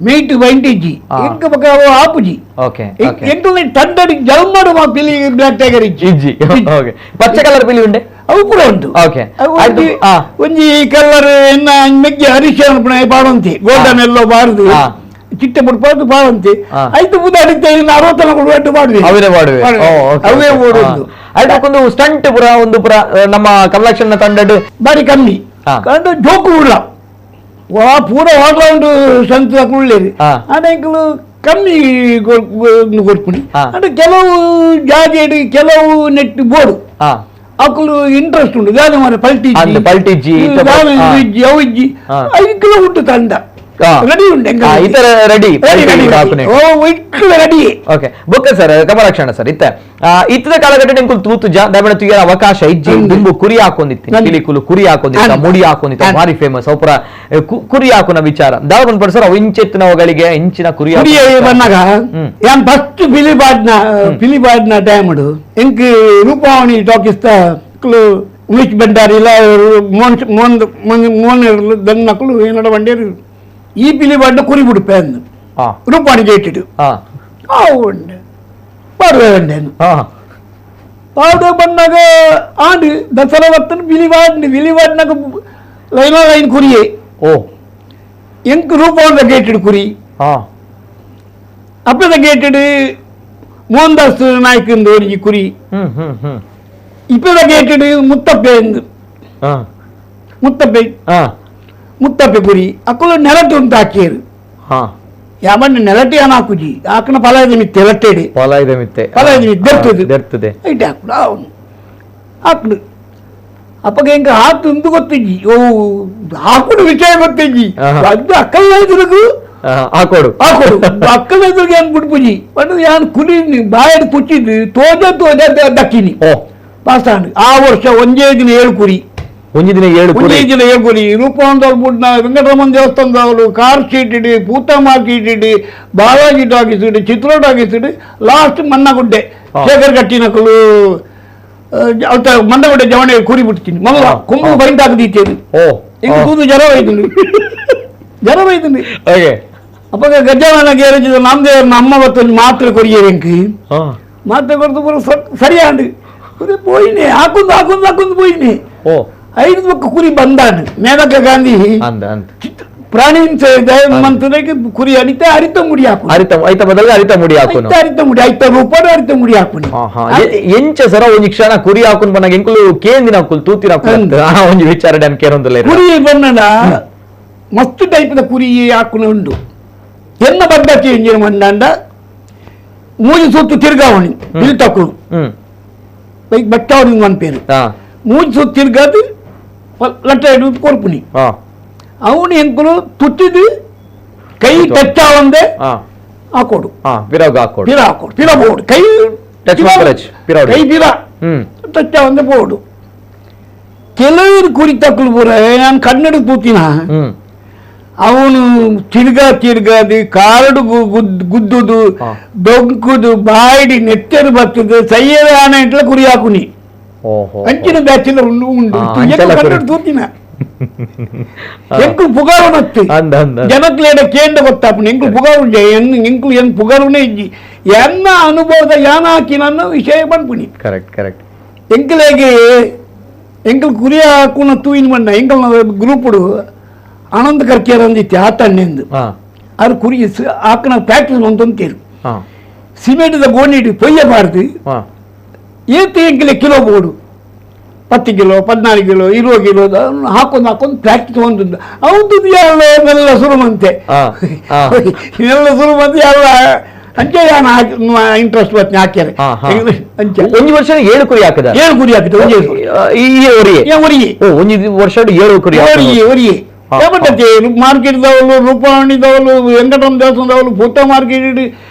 ಮೇಟ್ ಪೈಂಟ್ ಇಜ್ಜಿ ಎಂಕ ಬೊಕ ಅವು ಆಪುಜಿ ಓಕೆ ಎಂಕಲ್ನ ತಂಡಡಿ ಜಲ್ಮಡು ಮಾ ಪಿಲಿ ಬ್ಲಾಕ್ ಟೈಗರ್ ಇಜ್ಜಿ ಇಜ್ಜಿ ಓಕೆ ಪಚ್ಚೆ ಕಲರ್ ಪಿಲಿ ಉಂಡೆ ಅವು ಕೂಡ ಉಂಟು ಓಕೆ ಒಂಜಿ ಕಲರ್ ಎನ್ನ ಮೆಗ್ಗಿ ಹರಿಶನ ಪುಣ ಪಾಡಂತಿ ಗೋಲ್ಡನ್ ಎಲ್ಲೋ ಬಾರದು ಚಿಟ್ಟೆ ಪುಡ್ಪಾದು ಪಾಡಂತಿ ಐತು ಬುದ ಅಡಿತ ಅರವತ್ತನ ಕೊಡುವ ಪಾಡುವೆ ಅವೇ ಪಾಡುವೆ ಅವೇ ಓಡುದು ಅದಕ್ಕೊಂದು ಸ್ಟಂಟ್ ಪುರ ಒಂದು ಪುರ ನಮ್ಮ ಕಮಲಾಕ್ಷನ ತಂಡಡ್ ಬಾರಿ ಕಮ್ಮಿ ಕಂಡು ಜೋಕು ಉಳ್ಳ ವಾ ಪೂರ ಆಲ್ರೌಂಡ್ ಸಂತ ಉಳ್ಳೇರಿ ಆಡ ಕಮ್ಮಿ ಕೊಡ್ಪುಣಿ ಅಂದ್ರೆ ಕೆಲವು ಜಾತಿ ಕೆಲವು ನೆಟ್ ಬೋರ್ಡು ಅಕ್ಕಲು ಇಂಟ್ರೆಸ್ಟ್ ಉಂಟು ದಾನೆ ಮಾರೆ ಪಲ್ಟಿ ಪಲ್ಟಿಜ್ಜಿ ಇಜ್ಜಿ ಅವು ಇಜ್ಜಿ ಐಕ್ಲ ಉಂಟು ತಂಡ. Ready ಉಂಟು ಇತರ ರೆಡಿ ಓ ಇಟ್ಲು ರೆಡಿ. ಓಕೆ ಬೊಕ್ಕ ಸರ್ ಕಮಲಾಕ್ಷಣ ಸರ್ ಇತ್ತ ಇತ್ತದ ಕಾಲಘಟ್ಟ ಎಂಕುಲು ತೂತು ದಮಣ ತುಯ್ಯರ ಅವಕಾಶ ಇಜ್ಜಿ ದುಂಬು ಕುರಿ ಹಾಕೊಂಡಿತ್ತು ಪಿಲಿಕುಲು ಕುರಿ ಹಾಕೊಂಡಿತ್ತ ಮುಡಿ ಹಾಕೊಂಡಿತ್ತ ಭಾರಿ ಫೇಮಸ್ ಅವಪುರ ಕುರಿ ಹಾಕುನ ವಿಚಾರ ದಾವ ಬಂದ್ಪಡ ಸರ್ ಅವು ಇಂಚೆತ್ತಿನವುಗಳಿಗೆ ಇಂಚಿನ ಕುರಿ ಬಂದಾಗ ಯಾನ್ ಫಸ್ಟ್ ಪಿಲಿಬಾಡ್ನ ಟೈಮ್ ಎಂಕ್ ರೂಪಾವಣಿ ಟಾಕಿಸ್ತ ಉಮೇಶ್ ಭಂಡಾರಿ ಇಲ್ಲ ಮೋಹನ್ ಮೋಹನ್ ಮೋಹನ್ ದನ್ನಕುಲು ಏನಡ ಬಂಡೇರು ಈ ಪಿಲಿಬಾಡ್ನ ಕುರಿ ಬಿಡುಪೆ ಅಂದು ರೂಪಾಣಿ ಗೇಟಿಡು ಉಂಡು ಪಾಡುವೆ ಬಂಡೇನು ಪಾಡುವೆ ಬಂದಾಗ ಆಂಡು ದಸರಾ ಬತ್ತನ ಪಿಲಿಬಾಡ್ನ ಪಿಲಿಬಾಡ್ನಾಗ ಲೈನ ಲೈನ್ ಕುರಿಯೇ ಓ ಎಂಕ್ ರೂಪಾವಣಿ ಗೇಟಿಡು ಕುರಿ ಅಪ್ಪದ ಗೇಟಿಡು ಮೋಹನ್ ದಾಸ್ ನಾಯ್ಕಂದು ಒಂಜಿ ಕುರಿ ಇಪ್ಪದ ಗೇಟಿಡು ಮುತ್ತಪ್ಪೆ ಎಂದು ಮುತ್ತಪ್ಪೆ ಮುತ್ತಪ್ಪೆ ಕುರಿ ಅಕ್ಕಲು ನೆಲಟು ಅಂತ ಹಾಕಿಯರು ಯಾಮಣ್ಣ ನೆಲಟೆ ಏನ ಹಾಕುಜಿ ಹಾಕನ ಫಲ ಇದೆ ಮಿತ್ತೆ ಲಟ್ಟೆಡೆ ಫಲ ಇದೆ ಮಿತ್ತೆ ಫಲ ಇದೆ ಮಿತ್ತೆ ದೆರ್ತದೆ ಐಟೆ ಹಾಕುಡು ಅವನು ಹಾಕುಡು ಅಪ್ಪಗೆ ಹೆಂಗ ಹಾತು ಎಂದು ಗೊತ್ತಿಜ್ಜಿ ಓ ಹಾಕುಡು ವಿಷಯ ಗೊತ್ತಿಜ್ಜಿ ಅದು ಅಕ್ಕಲ ಎದುರುಗು ಹಾಕೋಡು ಹಾಕೋಡು ಅಕ್ಕಲ ಎದುರುಗೆ ಏನ್ ಬಿಡ್ಪುಜಿ ಬಟ್ ಯಾನ್ ಕುಲಿ ಬಾಯಡ್ ಕುಚ್ಚಿದ್ದು ತೋಜ ತೋಜ ದಕ್ಕಿನಿ ಪಾಸ್ತಾಂಡ್ ಆ ವರ್ಷ ಒಂದೇ ದಿನ 7 ಕುರಿ ಒಂಜಿ ದಿನ 7 ಕುರಿ ಒಂಜೇ ದಿನ 7 ಕುರಿ ರೂಪವಂದವ್ರು ಬುಡ್ನ ವೆಂಕಟರಮಣ ದೇವಸ್ಥಾನದವರು ಕಾರ್ ಶೀಟ್ ಇಡಿ ಪೂತ ಮಾರ್ಕೆಟ್ ಇಡಿ ಬಾಲಾಜಿ ಟಾಕೀಸ್ ಇಡಿ ಚಿತ್ರ ಟಾಕೀಸ್ ಇಡಿ ಲಾಸ್ಟ್ ಮನ್ನಗುಡ್ಡೆ ಶೇಖರ್ ಕಟ್ಟಿನಕಲು ಅವತ್ತ ಮನ್ನಗುಡ್ಡೆ ಜವಣೆ ಕುರಿ ಬಿಡ್ತೀನಿ ಮಲ್ಲ ಕೊಂಬು ಬೈಂಟ್ ಹಾಕದೀತೇನೆ ಇಂಕ ಕೂದು ಜ್ವರ ಬೈದುಂಡು ಜ್ವರ ಬೈದುಂಡು ಓಕೆ ಅಪ್ಪಗ ಗಜ್ಜವನ ಗೇರೇಜ್ ನಾಮದೇವ್ರ ಅಮ್ಮ ಬತ್ತೊಂದು ಮಾತ್ರೆ ಕೊರಿಯೇರು ಎಂಕ್ ಮಾತ್ರೆ ಕೊಡ್ದು ಪೂರ ಸರಿಯಾಂಡು ಕುರಿ ಪೋಯಿನೆ ಹಾಕೊಂದು ಹಾಕೊಂದು ಹಾಕೊಂದು ಪೋಯಿನೆ ಓ ಐದು ಪಕ್ಕ ಕುರಿ ಬಂದಾನು ಮೇನಕ ಗಾಂಧಿ ಪ್ರಾಣಿ ಮಂತ್ರಕ್ಕೆ ಕುರಿ ಅಡಿತ ಅರಿತ ಮುಡಿ ಹಾಕು ಅರಿತ ಐತ ಬದಲಿಗೆ ಅರಿತ ಮುಡಿ ಹಾಕು ಅರಿತ ಮುಡಿ ಐತ ರೂಪಾಡು ಅರಿತ ಮುಡಿ ಹಾಕು ಎಂಚ ಸರ ಒಂಜಿ ಕ್ಷಣ ಕುರಿ ಹಾಕೊಂಡು ಬಂದಾಗ ಎಂಕುಲು ಕೇಂದಿನ ಹಾಕುಲು ತೂತಿನ ಹಾಕು ಒಂಜಿ ವಿಚಾರ ಡ್ಯಾಮ್ ಕೇರೊಂದಿಲ್ಲ ಕುರಿ ಬಂದ ಮಸ್ತ್ ಟೈಪ್ದ ಕುರಿ ಹಾಕುನ ಉಂಡು ಎನ್ನ ಪದ್ಧತಿ ಎಂಜಿನ ಮಂಡಂಡ ಮೂಜಿ ಸುತ್ತು ತಿರ್ಗಾವಣಿ ಬಿಲ್ತಕ್ಕಳು ಬೈಕ್ ಬಟ್ಟಾವಣಿ ಒಂದು ಪೇರು ಮೂಜಿ ಸುತ್ತು ತಿರ್ಗಾದು ಲಟ್ಟ ಹಿಡಿದು ಕೊರ್ಪುನಿ ಅವನು ಎಂಕುಲು ತುಟ್ಟಿದ್ದು ಕೈ ಟಚ್ ಆವಂದೆ ಹಾಕೋಡು ಪಿರಾಗ್ ಹಾಕೋಡು ಪಿರ ಹಾಕೋಡು ಪಿರ ಬೋರ್ಡ್ ಕೈ ಟಚ್ ಕೈ ಪಿರ ಟಚ್ ಆವಂದೆ ಬೋರ್ಡು ಕೆಲವರು ಕುರಿ ತಕ್ಕಲು ಪೂರ ನಾನು ಕನ್ನಡ ಕೂತಿನ ಅವನು ತಿರ್ಗಾ ತಿರ್ಗಾದು ಕಾರಡು ಗುದ್ದುದು ಡೊಂಕುದು ಬಾಯಿಡಿ ನೆತ್ತರು ಬರ್ತದೆ ಸೈಯದ ಆನೆ ಇಟ್ಲ ಕುರಿ ಹಾಕುನಿ ಅಂಚಿನ ಬ್ಯಾಚಿನ ಉಂಡು ಉಂಡು ಕನ್ನಡ ತೂತಿನ ಎಂಕು ಪುಗಾರು ನತ್ತು ಜನಕ್ಲೇಡ ಕೇಂದ್ರ ಗೊತ್ತಾಪುನಿ ಎಂಕು ಪುಗಾರು ಎಂಕು ಎನ್ ಪುಗಾರುನೇ ಇಜ್ಜಿ ಎನ್ನ ಅನುಭವದ ಯಾನ ಹಾಕಿ ನನ್ನ ವಿಷಯ ಪನ್ಪುನಿ ಕರೆಕ್ಟ್ ಕರೆಕ್ಟ್ ಎಂಕುಲೇಗೆ ಎಂಕಲ್ ಕುರಿ ಹಾಕುನ ತೂಯಿನ ಮಣ್ಣ ಎಂಕಲ್ ಗ್ರೂಪುಡು ಆನಂದ್ ಕರ್ಕೇರ್ ಅಂದಿತ್ತು ಆತಣ್ಣೆಂದು ಅದು ಕುರಿ ಹಾಕನ ಪ್ರಾಕ್ಟೀಸ್ ಅಂತಂತೇರು ಸಿಮೆಂಟ್ದ ಗೋಣಿಟ್ಟು ಪೊಯ್ಯಬಾರ್ದು ಏತು ಎಂಕಲೆ ಕಿಲೋ ಬೋಡು 10 kilo 14 kilo 20 kilo ಹಾಕೊಂಡು ಹಾಕೊಂಡು ಪ್ರಾಕ್ಟೀಸ್ ಒಂದು ಅವನು ಎಲ್ಲ ಮೆಲ್ಲ ಸುರುಮಂತೆ ಮೆಲ್ಲ ಸುರುಮಂತೆ ಎಲ್ಲ ಅಂಚೆ ಯಾನ್ ಇಂಟ್ರೆಸ್ಟ್ ಬರ್ತೀನಿ ಹಾಕ್ಯಾರೆ ಅಂಚೆ ಒಂದು ವರ್ಷ 7 ಕುರಿ ಹಾಕಿದ 7 ಕುರಿ ಹಾಕಿದ ಒಂಜಿ ಒಂಜಿ ವರ್ಷ 7 ಕುರಿ ಒರಿಯೆ ಒರಿಯೆ ಮಾರ್ಕೆಟ್ ದವಲು ರೂಪಾವಣಿ ದವಲು ವೆಂಕಟರಮ ದೇವಸ್ಥಾನದವಲು ಪೂತ ಮಾರ್ಕೆಟ್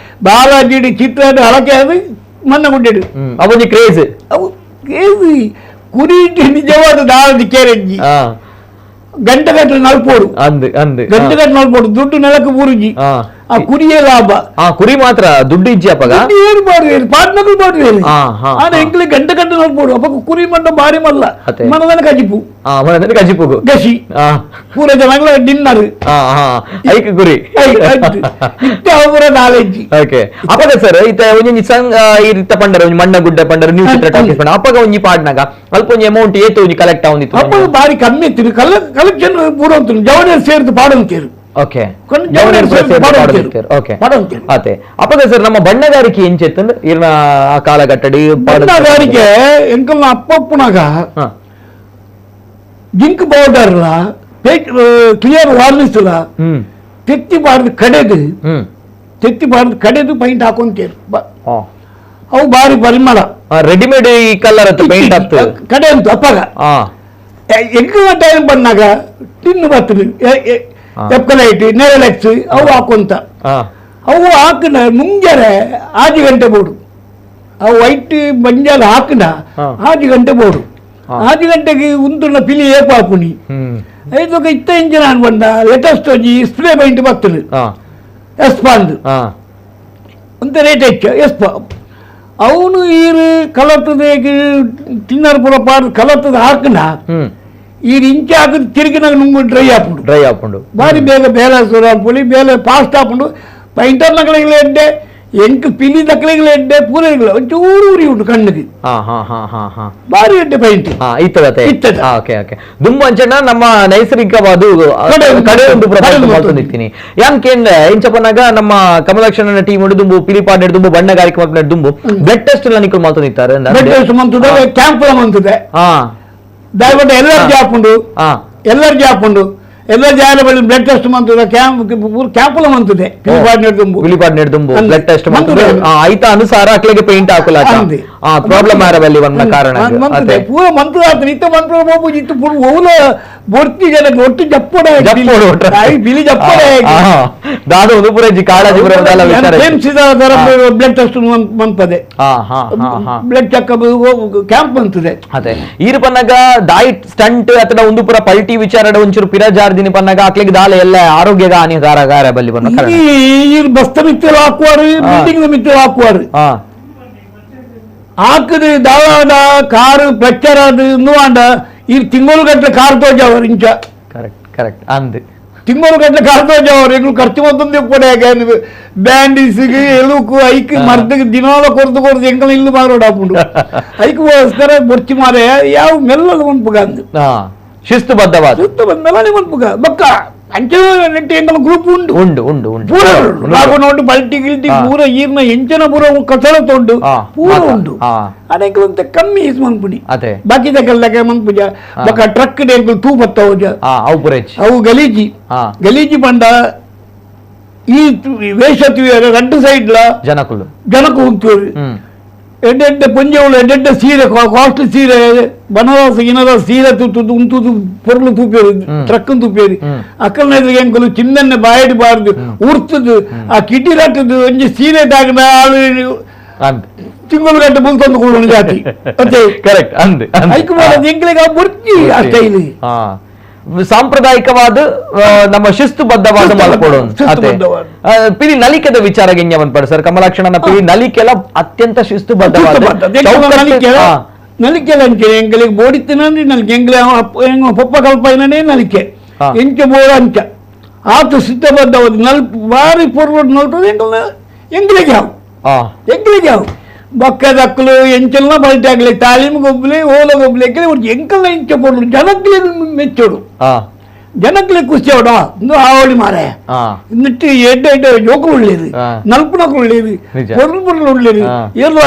ಬಾಲಾಜಿ ಚಿತ್ರ ಹಳಕೆ ಅದು ಮನ್ನ ಗುಡ್ಡೆಡು ಅವೊಂಜಿ ಕ್ರೇಜ್ ಅವು ಕ್ರೇಜ್ ಕುರಿ ನಿಜವಾದ ದಾಳದ ಕೇರೆಜ್ಜಿ ಗಂಟೆ ಗಂಟೆ ನಲ್ಪೋಡು ಅಂದು ಅಂದು ಗಂಟೆ ಗಂಟೆ ನಲ್ಪೋಡು ದುಡ್ಡು ನೆಲಕ್ಕೆ ಬೂರುಜಿ ಆ ಕುರಿಯೇ ಲಾಭ ಆ ಕುರಿ ಮಾತ್ರ ದುಡ್ಡು ಇಜ್ಜಿ ಅಪ್ಪಗ ಏನು ಮಾಡುವೇರು ಪಾಟ್ನಗಳು ಮಾಡುವೇರು ಆದ್ರೆ ಎಂಕ್ಲೆ ಗಂಟೆ ಗಂಟೆ ನಲ್ಪೋಡು ಅಪ್ಪಗ ಕುರಿ ಮಂಡ ಬಾರಿ ಮಲ್ಲ ಮನದನ ಕಜಿಪು ಮನದನ ಕಜಿಪು ಗಸಿ ಪೂರ ಜನಗಳ ಡಿನ್ನರ್ ಐಕ್ ಕುರಿ ಇತ್ತೆ ಅವರ ನಾಲೆಜ್ ಓಕೆ ಅಪ್ಪಗ ಸರ್ ಇತ್ತ ಒಂಜಿ ಸಂಘ ಈ ರೀತ ಪಂಡರ ಒಂಜಿ ಮಣ್ಣ ಗುಡ್ಡೆ ಪಂಡರ ನ್ಯೂಸ್ ಚಿತ್ರ ಟಾಕೀಸ್ ಪಂಡ ಅಪ್ಪಗ ಒಂಜಿ ಪಾಡ್ನಾಗ ಅಲ್ಪ ಒಂಜಿ ಅಮೌಂಟ್ ಏತು ಒಂಜಿ ಕಲೆಕ್ಟ್ ಆವೊಂದಿತ್ತು ಅಪ್ಪಗ ಬಾರಿ ಕಮ್ಮಿ ಇತ್ತು ಕಲೆಕ್ಷನ್ ಪೂರ ಉಂಟು ಜವನ ಸೇರ್ದು ಪಾಡಂತೇರು ಓಕೆ ಅದೇ ಅಪ್ಪಗ ಸರ್ ನಮ್ಮ ಬಣ್ಣಗಾರಿಕೆ ಎಂಚೆತ್ತಂದ್ರೆ ಇರ್ನ ಆ ಕಾಲಘಟ್ಟಡಿ ಬಣ್ಣಗಾರಿಕೆ ಎಂಕಲ್ನ ಅಪ್ಪಪ್ಪನಾಗ ಜಿಂಕ್ ಪೌಡರ್ಲ ಕ್ಲಿಯರ್ ವಾರ್ನಿಸ್ಲ ತೆತ್ತಿ ಬಾರ್ದು ಕಡೆದು ತೆತ್ತಿ ಬಾರ್ದು ಕಡೆದು ಪೈಂಟ್ ಹಾಕೊಂತೇರು ಅವು ಬಾರಿ ಪರಿಮಳ ರೆಡಿಮೇಡ್ ಈ ಕಲರ್ ಪೈಂಟ್ ಆಗ್ತದೆ ಕಡೆ ಅಂತು ಅಪ್ಪಗ ಎಂಕಲ್ನ ಟೈಮ್ ಬಂದಾಗ ಟಿನ್ನು ಬರ್ತದೆ ಎಪ್ಕಲೈಟ್ ನೆರಲೆಕ್ಸ್ ಅವು ಹಾಕೊಂತ ಅವು ಹಾಕಿನ ಮುಂಜಾನೆ 5 ಗಂಟೆ ಬೋಡು ಅವು ವೈಟ್ ಮಂಜಾಲ ಹಾಕಿನ 5 ಗಂಟೆ ಬೋಡು 5 ಗಂಟೆಗೆ ಉಂತುನ ಪಿಲಿ ಏಪ ಹಾಕುನಿ ಐದೊಕ ಇತ್ತ ಇಂಜಿನ ಅನ್ಬಂಡ ಲೇಟೆಸ್ಟ್ ಒಂಜಿ ಸ್ಪ್ರೇ ಪೈಂಟ್ ಬರ್ತದೆ ಎಸ್ಪಾಂದ್ ಅಂತ ರೇಟ್ ಹೆಚ್ಚು ಎಸ್ಪ ಅವನು ಈರು ಕಲರ್ತದೆ ತಿನ್ನರ್ ಪೂರ ಪಾಡ್ ಕಲರ್ತದ ಹಾಕಿನ ಈರು ಇಂಚೆ ಹಾಕಿದ್ ತಿರುಗಿನಾಗ ನುಂಗು ಡ್ರೈ ಹಾಕೊಂಡು ಡ್ರೈ ಹಾಕೊಂಡು ಬಾರಿ ಬೇಗ ಬೇಲೆ ಸುರ ಪುಳಿ ಬೇಲೆ ಫಾಸ್ಟ್ ಹಾಕೊಂಡು ಪೈಂಟರ್ ನಕಲಿಗಳು ಎಡ್ಡೆ ಎಂಕ್ ಪಿಲಿ ನಕಲಿಗಳು ಎಡ್ಡೆ ಪೂರೈಗಳು ಒಂಚೂರು ಉರಿ ಉಂಟು ಕಣ್ಣಿಗೆ ಬಾರಿ ಎಡ್ಡೆ ಪೈಂಟ್ ಇತ್ತದತೆ ಓಕೆ ಓಕೆ ದುಂಬು ಅಂಚಣ್ಣ ನಮ್ಮ ನೈಸರ್ಗಿಕವಾದ ಕಡೆ ಒಂದು ಪ್ರಭಾವ ಯಾನ್ ಕೇಂದ್ರ ಇಂಚಪನಾಗ ನಮ್ಮ ಕಮಲಾಕ್ಷಣನ ಟೀಮ್ ದುಂಬು ಪಿಲಿಪಾಡ್ ದುಂಬು ಬಣ್ಣಗಾರಿಕೆ ದುಂಬು ಬ್ಲಡ್ ಟೆಸ್ಟ್ ಎಲ್ಲ ನಿಕ್ಕಲು ಮಾತೊಂದಿತ್ತಾರೆ ಬ್ಲಡ್ ಟೆಸ್ಟ್ ಮಂತದೆ ಕ್ಯಾಂಪ್ ಮಂತದೆ ದಯವಿಟ್ಟು ಎಲ್ಲರ ಜಾಪ್ ಉಂಡು ಎಲ್ಲರ ಜಾಪ್ ಉಂಡು ಎಲ್ಲ ಜಾಗ ಬ್ಲಡ್ ಟೆಸ್ಟ್ ಮಂತದೆ ಕ್ಯಾಂಪ್ ಕ್ಯಾಂಪುಲ ಮಂತದೆ ಪಿಲಿಪಾಡ್ ದುಂಬು ಬ್ಲಡ್ ಟೆಸ್ಟ್ ಮಂತದೆ ಐತ ಅನುಸಾರ ಅಕ್ಲೆಗೆ ಪೇಂಟ್ ಹಾಕಲ ಪ್ರಾಬ್ಲಮ್ ಆರಬಲ್ಲಿ ಒಂದ ಕಾರಣ ಪೂರ ಮಂತ್ರ ಇತ್ತ ಮಂತ್ರ ಹೋಗು ಇತ್ತು ಪೂರ ಓಲ ಬೊರ್ತಿ ಜನಕ್ಕೆ ಒಟ್ಟು ಜಪ್ಪಡ ಬಿಳಿ ಜಪ್ಪಡ ದಾದ ಒಂದು ಪೂರ ಕಾಳಜಿ ಬ್ಲಡ್ ಟೆಸ್ಟ್ ಮಂತದೆ blood checkup camp ಮಂತದೆ ಅದೇ ಈರು ಪನ್ನಾಗ ದಾಯಿ ಸ್ಟಂಟ್ ಅಥವಾ ಒಂದು ಪೂರ ಪಲ್ಟಿ ವಿಚಾರ ಒಂಚೂರು ಪಿರಜಾರ್ದಿನಿ ಪನ್ನಾಗ ಅಕ್ಲೆಗೆ ದಾಲ ಎಲ್ಲ ಆರೋಗ್ಯದ ಹಾನಿಗಾರ ಬಲ್ಲಿ ಬನ್ನ ಈ ಬಸ್ತ ಮಿತ್ತಲು ಹಾಕುವಾರು ಬಿಲ್ಡಿಂಗ್ ಮಿತ್ತಲು ಹಾಕುವಾರು ಹಾಕದು ದಾವಾಡ ಕಾರು ಪ್ರಚಾರ ಅದು ಈ ತಿಂಗಳು ಗಟ್ಟಲೆ ಕಾರ್ ತೋಜಾವರು ಇಂಚ ಕರೆಕ್ಟ್ ಕರೆಕ್ಟ್ ಅಂದ್ ತಿಂಗಳು ಗಟ್ಟಲೆ ಕಾರ್ ತೋಜಾವರು ಎಂಗಳು ಖರ್ಚು ಮತ್ತೊಂದು ಕೂಡ ಬ್ಯಾಂಡೀಸ್ಗೆ ಎಲುಕು ಐಕ್ ಮರ್ದಕ್ಕೆ ದಿನಾಲ ಕೊರ್ದು ಕೊರ್ದು ಎಂಕಲ್ ಇಲ್ಲು ಮಾರೋಡ ಹಾಕೊಂಡು ಐಕ್ಗೋಸ್ಕರ ಬೊರ್ಚಿ ಮಾರೆ ಯಾವ ಮೆಲ್ಲದ ಮನ್ಪುಗ ಅಂದು ಶಿಸ್ತುಬದ್ಧವಾದ ಶಿಸ್ತುಬದ್ಧ ಮೆಲ್ಲನೆ ಮನ್ಪುಗ ಬಕ್ಕ ಅಂಚೆ ಎಂಕಲ್ ಗ್ರೂಪ್ ಉಂಟು ಉಂಡು ಉಂಡು ಉಂಟು ಪೂರ ಉಂಟು ಪಲ್ಟಿ ಗಿಲ್ಟಿ ಪೂರ ಈರ್ನ ಎಂಚನ ಪೂರ ಕಸರ ತೊಂಡು ಪೂರ ಉಂಟು ಅನೇಕ ಕಮ್ಮಿ is ಮನ್ಪುನಿ ಅದೇ ಬಾಕಿ ದಕಲ್ದಾಗ ಮನ್ಪುಜ ಬಕ್ಕ ಟ್ರಕ್ ಎಂಕಲ್ ತೂ ಬತ್ತ ಅವು ಪೂರ ಅವು ಗಲೀಜಿ ಗಲೀಜಿ ಬಂಡ ಈ ವೇಷ రెండు ಸೈಡ್ಲ ಜನಕುಲು ಜನಕು ಉಂಟು ಎಡ್ಡೆಡ್ಡೆ ಪೊಂಜೆವಳು ಎಡ್ಡೆಡ್ಡೆ ಸೀರೆ ಕಾಸ್ಟ್ಲಿ ಸೀರೆ ಬನವಾಸ ಗಿನವಾಸ ಸೀರೆ ತೂತುದು ಉಂತುದು ಪೊರ್ಲು ತೂಪೇರು ಟ್ರಕ್ ತೂಪೇರು ಅಕ್ಕನ ಎಂಕಲು ಚಿನ್ನನ್ನೇ ಬಾಯಿಡ್ ಬಾರ್ದು ಉರ್ತುದು ಆ ಕಿಟಿಲಟ್ಟದು ಒಂಜಿ ಸೀರೆ ತಾಗಿನ ಆಳು ತಿಂಗಳು ಗಂಟೆ ಬುಲ್ತಂದು ಕೊಡೋಣ ಜಾತಿ ಕರೆಕ್ಟ್ ಅಂದ್ ಐಕು ಮಾಡೋದು ಎಂಕಲಿಗೆ ಬುರ್ಚಿ ಆ ಸ್ಟೈಲ್ ಸಾಂಪ್ರದಾಯಿಕವಾದ ನಮ್ಮ ಶಿಸ್ತುಬದ್ಧವಾದ ಮಲ್ಕೊಡೋಣ ಪಿಲಿ ನಲಿಕೆದ ವಿಚಾರ ಗಿಂಜ ಬಂದ್ಪಡ ಸರ್ ಕಮಲಾಕ್ಷಣನ ಪಿಲಿ ನಲಿಕೆಲ್ಲ ಅತ್ಯಂತ ಶಿಸ್ತುಬದ್ಧವಾದ ನಲಿಕೆಲ್ಲ ಅಂಚೆ ಎಂಕಲಿಗೆ ಬೋಡಿತ್ತಿನ ನಲಿಕೆ ಎಂಗ್ಲೆ ಪೊಪ್ಪ ಕಲ್ಪನೇ ನಲಿಕೆ ಎಂಚ ಬೋಡ ಅಂಚ ಆತ ಶಿಸ್ತುಬದ್ಧವಾದ ನಲ್ ಬಾರಿ ಪೂರ್ವ ನಲ್ತದೆ ಎಂಕಲ್ ಎಂಗ್ಲಿಗೆ ಯಾವ ಎಂಗ್ಲಿಗೆ ಯಾವ ಬಕ್ಕದಕ್ಕಲು ಎಂಚೆಲ್ಲ ಬಲ್ಟಿ ಆಗಲಿ ತಾಲೀಮ್ ಗೊಬ್ಬಲಿ ಓಲ ಗೊಬ್ಬಲಿ ಎಂಕಲೆ ಎಂಕಲ್ಲ ಎಂಚ ಪೊರ್ಲು ಜನಕ್ಲೆ ಮೆಚ್ಚೋಡು ಜನಕ್ಲೆ ಖುಷಿ ಅವಡ ಇಂದು ಆವಳಿ ಮಾರಾಯ എന്നിട്ട് ಎಡ್ಡೆ ಎಡ್ಡೆ ಜೋಕುಲು ಉಳ್ಳೇರು ನಲ್ಪುನಕುಲು ಉಳ್ಳೇರು ಪೊರ್ಲು ಪೊರ್ಲು ಉಳ್ಳೇರು ಎಲ್ಲ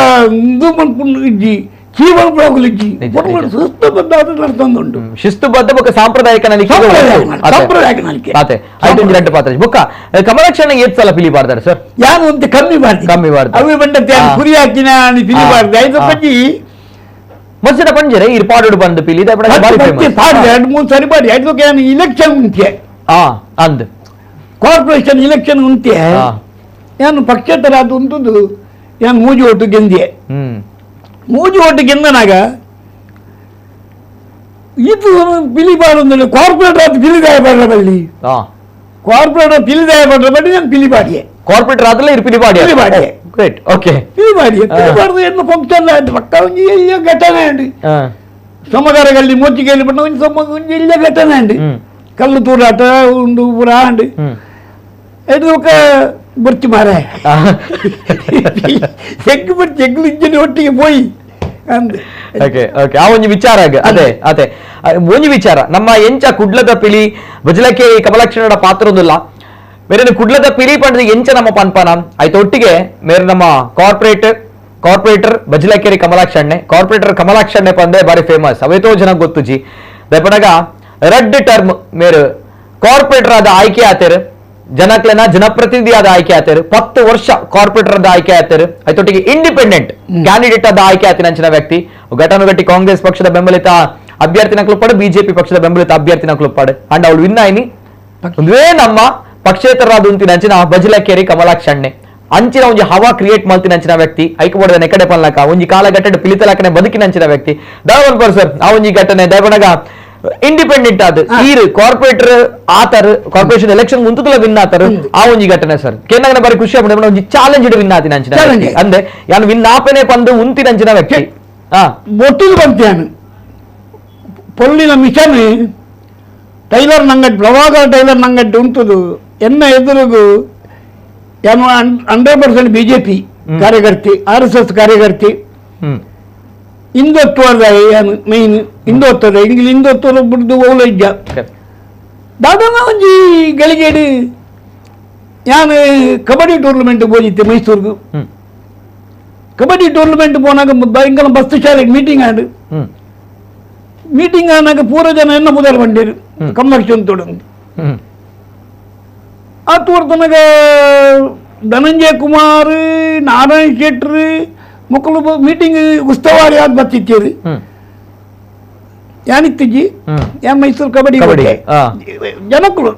ಇಂದು ಮನ್ಪುಂಡು ಇಜ್ಜಿ ಶಿಸ್ತುಬದ್ಧ ಶಿಸ್ತುಬದ್ಧ ಬೊಕ್ಕ ಸಾಂಪ್ರದಾಯಿಕ ನಲಿಕೆ ಸಾಂಪ್ರದಾಯಿಕ ನಲಿಕೆ ಅದೇ ಪಾತ್ರ ಬೊಕ್ಕ ಕಮಲಾಕ್ಷಣ ಏತ್ ಸಲ ಪಿಲಿ ಬಾರ್ದಾರೆ ಸರ್ ಯಾರು ಅಂತ ಕಮ್ಮಿ ಬಾರ್ದು ಕಮ್ಮಿ ಬಾರ್ದು ಅವಿ ಬಂಡ ಕುರಿ ಹಾಕಿನ ಪಿಲಿ ಬಾರ್ದು ಐದು ಪಂಜಿ ಮಸ್ತಿನ ಪಂಜರೆ ಇರ್ ಪಾಡು ಬಂದು ಪಿಲಿ ಪಾಡು ಎರಡು ಮೂರು ಸರಿ ಪಾಡಿ ಐದು ಇಲೆಕ್ಷನ್ ಉಂಟೆ ಅಂದ್ ಕಾರ್ಪೊರೇಷನ್ ಇಲೆಕ್ಷನ್ ಉಂಟೆ ಏನು ಪಕ್ಷೇತರ ಅದು ಉಂಟು ಏನು ಮೂಜಿ ಓಟು ಗೆಂದಿಯೆ ಮೂಜಿ ಓಟು ಗೆಂದನಾಗ ಇದು ಪಿಲಿ ಬಾಡು ಕಾರ್ಪೊರೇಟರ್ ಅದು ಪಿಲಿದಾಯ ಬಡ್ರ ಬಲ್ಲಿ ಕಾರ್ಪೊರೇಟರ್ ಪಿಲಿದಾಯ ಬಡ್ರ ಬಲ್ಲಿ ನಾನು ಪಿಲಿ ಬಾಡಿಯೆ ಕಾರ್ಪೊರೇಟರ್ ಆದಲ್ಲ ಇರು ಪಿಲಿ ಬಾಡಿಯೆ ಪಿಲಿ ಬಾಡಿಯೆ ಗ್ರೇಟ್ ಓಕೆ ಪಿಲಿ ಬಾಡಿಯೆ ಪಿಲಿ ಬಾಡದು ಏನು ಫಂಕ್ಷನ್ ಆಯ್ತು ಪಕ್ಕ ಒಂಜಿ ಘಟನೆ ಉಂಟು ಸಮಗಾರಗಳಲ್ಲಿ ಮೋಚಿಗೆಯಲ್ಲಿ ಬಣ್ಣ ಒಂಜಿ ಸಮ ಒಂಜಿ ಇಲ್ಲ ಘಟನೆ ಉಂಟು ಕಲ್ಲು ತೂರಾಟ ಉಂಡು ಪೂರ ಉಂಟು ಇದು ఒక ಬೊರ್ಚಿ ಮಾರ ಎಗ್ ಬೊರ್ಚಿ ಎಗ್ಲು ಇಂಜಿನ ಒಟ್ಟಿಗೆ ಪೋಯಿ ಓಕೆ ಓಕೆ ಆ ಒಂಜಿ ವಿಚಾರ ಅದೇ ಅದೇ ಒಂಜಿ ವಿಚಾರ ನಮ್ಮ ಎಂಚ ಕುಡ್ಲದ ಪಿಲಿ ಬಜಲಕ್ಕೆ ಕಮಲಾಕ್ಷಣದ ಪಾತ್ರ ಒಂದಿಲ್ಲ ಬೇರೆ ಕುಡ್ಲದ ಪಿಲಿ ಪಂಡದ ಎಂಚ ನಮ್ಮ ಪನ್ಪನ ಆಯ್ತು ಒಟ್ಟಿಗೆ ಮೇರೆ ನಮ್ಮ ಕಾರ್ಪೊರೇಟರ್ ಬಜಲಕೇರಿ ಕಮಲಾಕ್ಷಣ್ಣೆ ಕಾರ್ಪೊರೇಟರ್ ಕಮಲಾಕ್ಷಣ್ಣೆ ಪಂದೆ ಬಾರಿ ಫೇಮಸ್ ಅವೇತೋ ಜನ ಗೊತ್ತುಜಿ ದಯಪಡಗ ರೆಡ್ ಟರ್ಮ್ ಮೇರು ಕಾರ್ಪೊರೇಟರ್ ಆದ ಆಯ್ಕೆ ಆತೇರು ಜನಕ್ಲೆನ ಜನಪ್ರತಿನಿಧಿ ಆದ ಆಯ್ಕೆ ಆತೇರು 10 ವರ್ಷ ಕಾರ್ಪೊರೇಟರ್ ಆದ ಆಯ್ಕೆ ಆತೇರು ಆಯ್ತೊಟ್ಟಿಗೆ ಇಂಡಿಪೆಂಡೆಂಟ್ ಕ್ಯಾಂಡಿಡೇಟ್ ಆದ ಆಯ್ಕೆ ಆತಿನ ಅಂಚಿನ ವ್ಯಕ್ತಿ ಘಟಾನುಘಟಿ ಕಾಂಗ್ರೆಸ್ ಪಕ್ಷದ ಬೆಂಬಲಿತ ಅಭ್ಯರ್ಥಿನ ಕ್ಲುಪ್ಪಾಡು ಬಿಜೆಪಿ ಪಕ್ಷದ ಬೆಂಬಲಿತ ಅಭ್ಯರ್ಥಿನ ಕ್ಲುಪ್ಪಾಡು ಅಂಡ್ ಅವಳು ವಿನ್ ಆಯ್ನಿ ಒಂದುವೇ ನಮ್ಮ ಪಕ್ಷೇತರರಾದ ಉಂತಿನಂಚಿನ ಬಜಿಲಕೇರಿ ಕಮಲಾಕ್ಷಣ್ಣೆ ಅಂಚಿನ ಒಂಜಿ ಹವಾ ಕ್ರಿಯೇಟ್ ಮಲ್ತಿನಂಚಿನ ವ್ಯಕ್ತಿ ಐಕಬೋರ್ಡ್ ನೆಕಡೆ ಪನ್ಲಕ ಒಂಜಿ ಕಾಲಘಟ್ಟೆ ಪಿಲಿತಲಕನೆ ಬದುಕಿನಂಚಿನ ವ್ಯಕ್ತಿ ದಾವನ್ ಸರ್ ಆ ಒಂಜಿ ಘಟನೆ ದಯಪನಗ ಇಂಡಿಪೆಂಡೆಂಟ್ ಆದ ಈರ್ ಕಾರ್ಪೊರೇಟರ್ ಆತರ್ ಕಾರ್ಪೊರೇಷನ್ ಎಲೆಕ್ಷನ್ ಮುಂತುಲ ವಿನ್ ಆತರ್ ಆ ಒಂಜಿ ಘಟನೆ ಸರ್ ಕೇನಾಗನ ಬಾರಿ ಖುಷಿ ಆಗ್ಬಿಡ ಒಂಜಿ ಚಾಲೆಂಜ್ ವಿನ್ ಆತಿನ ಅಂಚಿನ ಅಂದೆ ಯಾನು ವಿನ್ ಆಪನೆ ಪಂದು ಉಂತಿನಂಚಿನ ವ್ಯಕ್ತಿ ಒಟ್ಟಿಗೆ ಬಂತೇನು ಪೊಳ್ಳಿನ ಮಿಷನ್ ಟೈಲರ್ ನಂಗಟ್ಟು ಪ್ರಭಾಕರ್ ಟೈಲರ್ ನಂಗಟ್ಟು ಉಂಟುದು ಎನ್ನ ಎದುರಿಗೂ ಯಾನು 100% ಬಿಜೆಪಿ ಕಾರ್ಯಕರ್ತಿ RSS ಕಾರ್ಯಕರ್ತಿ ಹಿಂದುತ್ವದ ಏನು ಮೈನ್ ಹಿಂದುತ್ವದ ಇಂಗ್ಲಿ ಹಿಂದುತ್ವದ ಬಿಡ್ದು ಓಲ ಇಜ್ಜ ದಾದನ ಒಂಜಿ ಗಳಿಗೇಡು ಯಾನು ಕಬಡ್ಡಿ ಟೂರ್ನಮೆಂಟ್ ಹೋಗಿದ್ದೆ ಮೈಸೂರಿಗೆ. ಕಬಡ್ಡಿ ಟೂರ್ನಮೆಂಟ್ ಪೋನಾಗ ಇಂಗಲ ಬಸ್ ಶಾಲೆಗೆ ಮೀಟಿಂಗ್ ಆಡು ಮೀಟಿಂಗ್ ಆನಾಗ ಪೂರ ಜನ ಎನ್ನ ಪುದರ್ ಬಂಡೇರು ಕಮಲಾಕ್ಷನ್ ತೊಡಂದು ಆ ತೋರ್ತನಗ ಧನಂಜಯ ಕುಮಾರ್ ನಾರಾಯಣ್ ಶೆಟ್ರು ಮಕ್ಕಳು ಮೀಟಿಂಗ್ ಉಸ್ತುವಾರಿ ಆದ ಬರ್ತಿತ್ತೀರಿ ಯಾನಿತ್ತಿಜ್ಜಿ ಯಾನ್ ಮೈಸೂರು ಕಬಡ್ಡಿ ಜನಕ್ಕಳು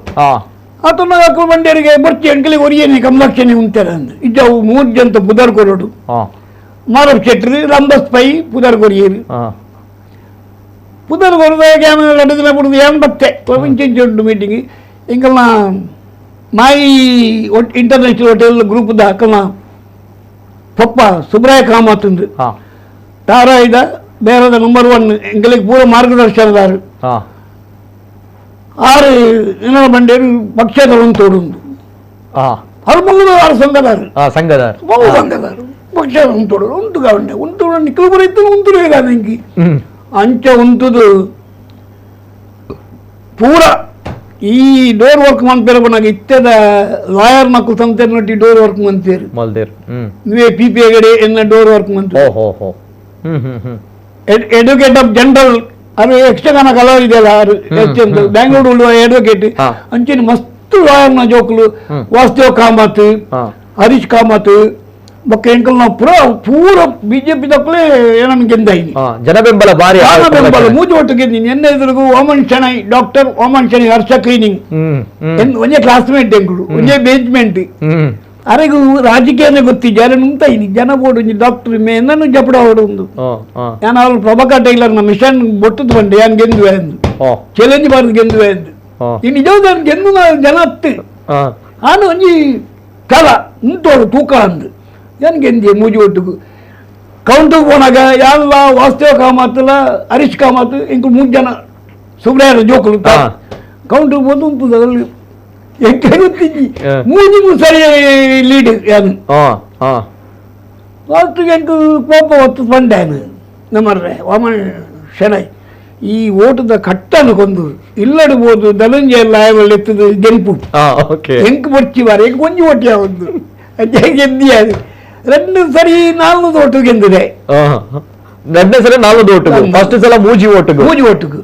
ಆತನ ಅಕ್ಕಳು ಬಂಡೇರಿಗೆ ಬರ್ತಿ ಅಂಕಲಿಗೆ ಒರಿಯೇನೆ ಕಮಲಾಕ್ಷನಿ ಉಂಟಾರ ಅಂದು ಇಜ್ಜವು ಮೂರು ಜನ ಪುದರ್ ಕೊರೋಡು ಮಾರಪ್ ಶೆಟ್ರು ರಾಮದಾಸ್ ಪೈ ಪುದರ್ ಕೊರಿಯೇರು ಪುದರ್ ಕೊರದಾಗ ಏನು ಎರಡು ದಿನ ಬಿಡುದು ಏನು ಬತ್ತೆ ಇಂಚಿಂಚಿ ಮೀಟಿಂಗ್ ಎಂಕಲ್ನ ಮಾಯಿ international hotel group ದಾಕಲ್ನ ಪಪ್ಪ ಸುಬ್ರಾಯ ಕಾಮತ್ ತಾರಾ ಇದ ಬೇರೆದ ನಂಬರ್ 1 ಎಂಗಳಿಗೆ ಪೂರ ಮಾರ್ಗದರ್ಶನದಾರು ಆರು ಏನಾರ ಬಂಡೇರು ಪಕ್ಷದ ಒಂದು ತೋಡುಂದು ಅವ್ರು ಮುಂದೆ ಆರು ಸಂಘದಾರು ಸಂಘದಾರು ಸಂಘದಾರು ಪಕ್ಷದ ಒಂದು ತೋಡು ಉಂಟು ಕಾವಂಡೆ ಉಂಟು ನಿಕ್ಕಲು ಬರೀತು ಉಂಟು ಇಂಕಿ ಅಂಚ ಉಂಟುದು ಪೂರ ಈ ಡೋರ್ ವರ್ಕ್ ಮನ್ಪೇರು ಬನ್ನಾಗ ಇತ್ತೆದ ಲಾಯರ್ ಮಕ್ಕಳು ಸಂತೇರು ನಟ್ಟಿ ಡೋರ್ ವರ್ಕ್ ಮಂತೇರು ಮಲ್ದೇರು ನೀವೇ ಪಿ ಪಿ ಗಡೆ ಎನ್ನ door work month advocate of general ಅದು ಯಕ್ಷಗಾನ ಕಲಾವಿದೆಯಲ್ಲ ಅವರು ಬ್ಯಾಂಗ್ಳೂರು ಅಡ್ವೊಕೇಟ್ ಅಂಚಿನ ಮಸ್ತ್ ಲಾಯರ್ನ ಜೋಕುಲು ವಾಸುದೇವ್ ಕಾಮತ್ ಹರೀಶ್ ಕಾಮತ್ ಬೊಕ್ಕ ಎಂಕಲ್ ನಾವು ಪೂರ ಪೂರ ಬಿಜೆಪಿ ದಕ್ಕಲೇ ಏನನ್ನು ಗೆದ್ದಾಯಿನಿ ಜನ ಬೆಂಬಲ ಭಾರಿ ಜನ ಬೆಂಬಲ ಮೂಜಿ ಒಟ್ಟು ಗೆದ್ದೀನಿ ಎನ್ನ ಎದುರಿಗೂ ಓಮನ್ ಶೆಣೈ ಡಾಕ್ಟರ್ ಓಮನ್ ಶೆಣೈ ಹರ್ಷ ಕ್ಲೀನಿಂಗ್ ಒಂದೇ ಕ್ಲಾಸ್ಮೇಟ್ ಎಂಕುಲು ಒಂದೇ ಬೇಜ್ಮೆಂಟ್ ಅರೆಗೂ ರಾಜಕೀಯನೇ ಗೊತ್ತಿಜ್ಜ ಅರೆ ನುಂತಾಯಿನಿ ಜನ ಬೋರ್ಡ್ ಒಂಜಿ ಡಾಕ್ಟರ್ ಮೇ ನನ್ನು ಜಪಡ ಓಡು ಯಾನ್ ಅವ್ರು ಪ್ರಭಾಕರ್ ಟೈಲರ್ ನ ಮಿಷನ್ ಬೊಟ್ಟುದು ಬಂಡೆ ಯಾನ್ ಗೆಂದುವೆ ಅಂದು ಚಾಲೆಂಜ್ ಬಾರದು ಗೆಂದುವೆ ಅಂದು ಈ ನಿಜವಾದ ಗೆಂದು ಜನ ಅತ್ತು ಆನು ಒಂಜಿ ಕಲ ಉಂಟೋಡು ತೂಕ ಅಂದು ಗೆಂದಿ ಮೂಜಿ ಒಟ್ಟುಗು ಕೌಂಟುಗೆ ಪೋನಾಗ ಯಾನ್ಲ ವಾಸುದೇವ ಕಾಮತ್ಲ ಹರೀಶ್ ಕಾಮತ್ ಇಂಕು ಮೂರು ಜನ ಸುಬ್ರಾಯರ ಜೋಕುಲು ಕೌಂಟುಗೆ ಹೋದು ಉಂಟು ಅದರಲ್ಲಿ ಎಂಕೆ ಗೊತ್ತಿಜ್ಜಿ ಮೂಜಿ ಮೂರು ಸರಿ ಲೀಡ್ ಯಾನು ಲಾಸ್ಟಿಗೆ ಎಂಕು ಕೋಪ ಹೊತ್ತು ಬಂಡೇನು ನಮ್ಮರ್ರೆ ವಾಮನ್ ಶೆಣೈ ಈ ಓಟದ ಕಟ್ಟನ್ನು ಕೊಂದು ಇಲ್ಲಡ್ಬೋದು ಧನಂಜಯ ಲಾಯಲ್ ಎತ್ತದು ಗೆಂಪು ಎಂಕ್ ಬೊಚ್ಚಿ ಬಾರ ಎಂಕ್ ಒಂಜಿ ಓಟಿ ಯಾವೊಂದು ಗೆದ್ದಿಯಾದು రెండు ಸರಿ ನಾಲ್ಕು ಓಟು ಗೆದ್ದಿದೆ ಎರಡನೇ ಸಲ ನಾಲ್ಕು ಓಟು ಫಸ್ಟ್ ಸಲ ಮೂಜಿ ಓಟು ಮೂಜಿ ಓಟುಗು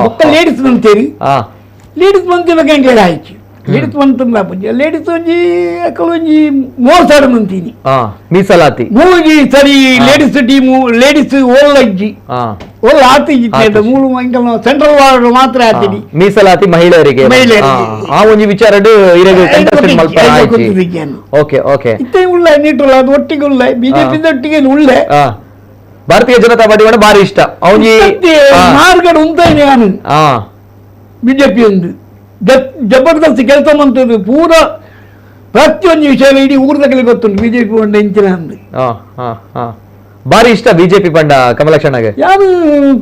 ಮೊಕ್ಕ ಲೇಡೀಸ್ ಬಂತೇರಿ ಲೇಡೀಸ್ ಬಂತಿನ ಎಂಕ್ಲೇಡ್ ಆಯ್ತು ಲೇಡೀಸ್ ಬಂತಲ್ಲ ಲೇಡೀಸ್ ಒಂಜಿ ಅಕ್ಕಲು ಒಂಜಿ ಮೋಸಾಡು ಮಂತೀನಿ ಮೀಸಲಾತಿ ಮೂಜಿ ಸರಿ ladies team ladies ಓಲ್ ಅಜ್ಜಿ ಓಲ್ ಆತಿಜಿ ಮೂರು ಸೆಂಟ್ರಲ್ ವಾರ್ಡ್ ಮಾತ್ರ ಆತಿನಿ ಮೀಸಲಾತಿ ಮಹಿಳೆಯರಿಗೆ ಆ ಒಂಜಿ ವಿಚಾರ ಓಕೆ ಓಕೆ ಇತ್ತೆ ಉಳ್ಳ ನೀಟುಲ್ಲ ಅದು ಒಟ್ಟಿಗೆ ಉಳ್ಳ ಬಿಜೆಪಿ ಒಟ್ಟಿಗೆ ಉಳ್ಳೆ ಭಾರತೀಯ ಜನತಾ ಪಾರ್ಟಿ ಭಾರಿ ಇಷ್ಟ ಅವನಿ ಮಾರ್ಗಡೆ ಉಂತಾಯಿನಿ ನಾನು ಬಿಜೆಪಿ ಒಂದು ಜಬರ್ದಸ್ತ್ ಕೆಲಸ ಮಂತದ್ದು ಪೂರ ಪ್ರತಿಯೊಂದು ವಿಷಯ ಇಡೀ ಊರ್ದಗಲಿ ಗೊತ್ತುಂಟು ಬಿಜೆಪಿ ಬಂಡ ಇಂಚಿನ ಅಂದು ಭಾರಿ ಇಷ್ಟ ಬಿಜೆಪಿ ಬಂಡ ಕಮಲಾಕ್ಷಣ್ಣಗೆ ಯಾರು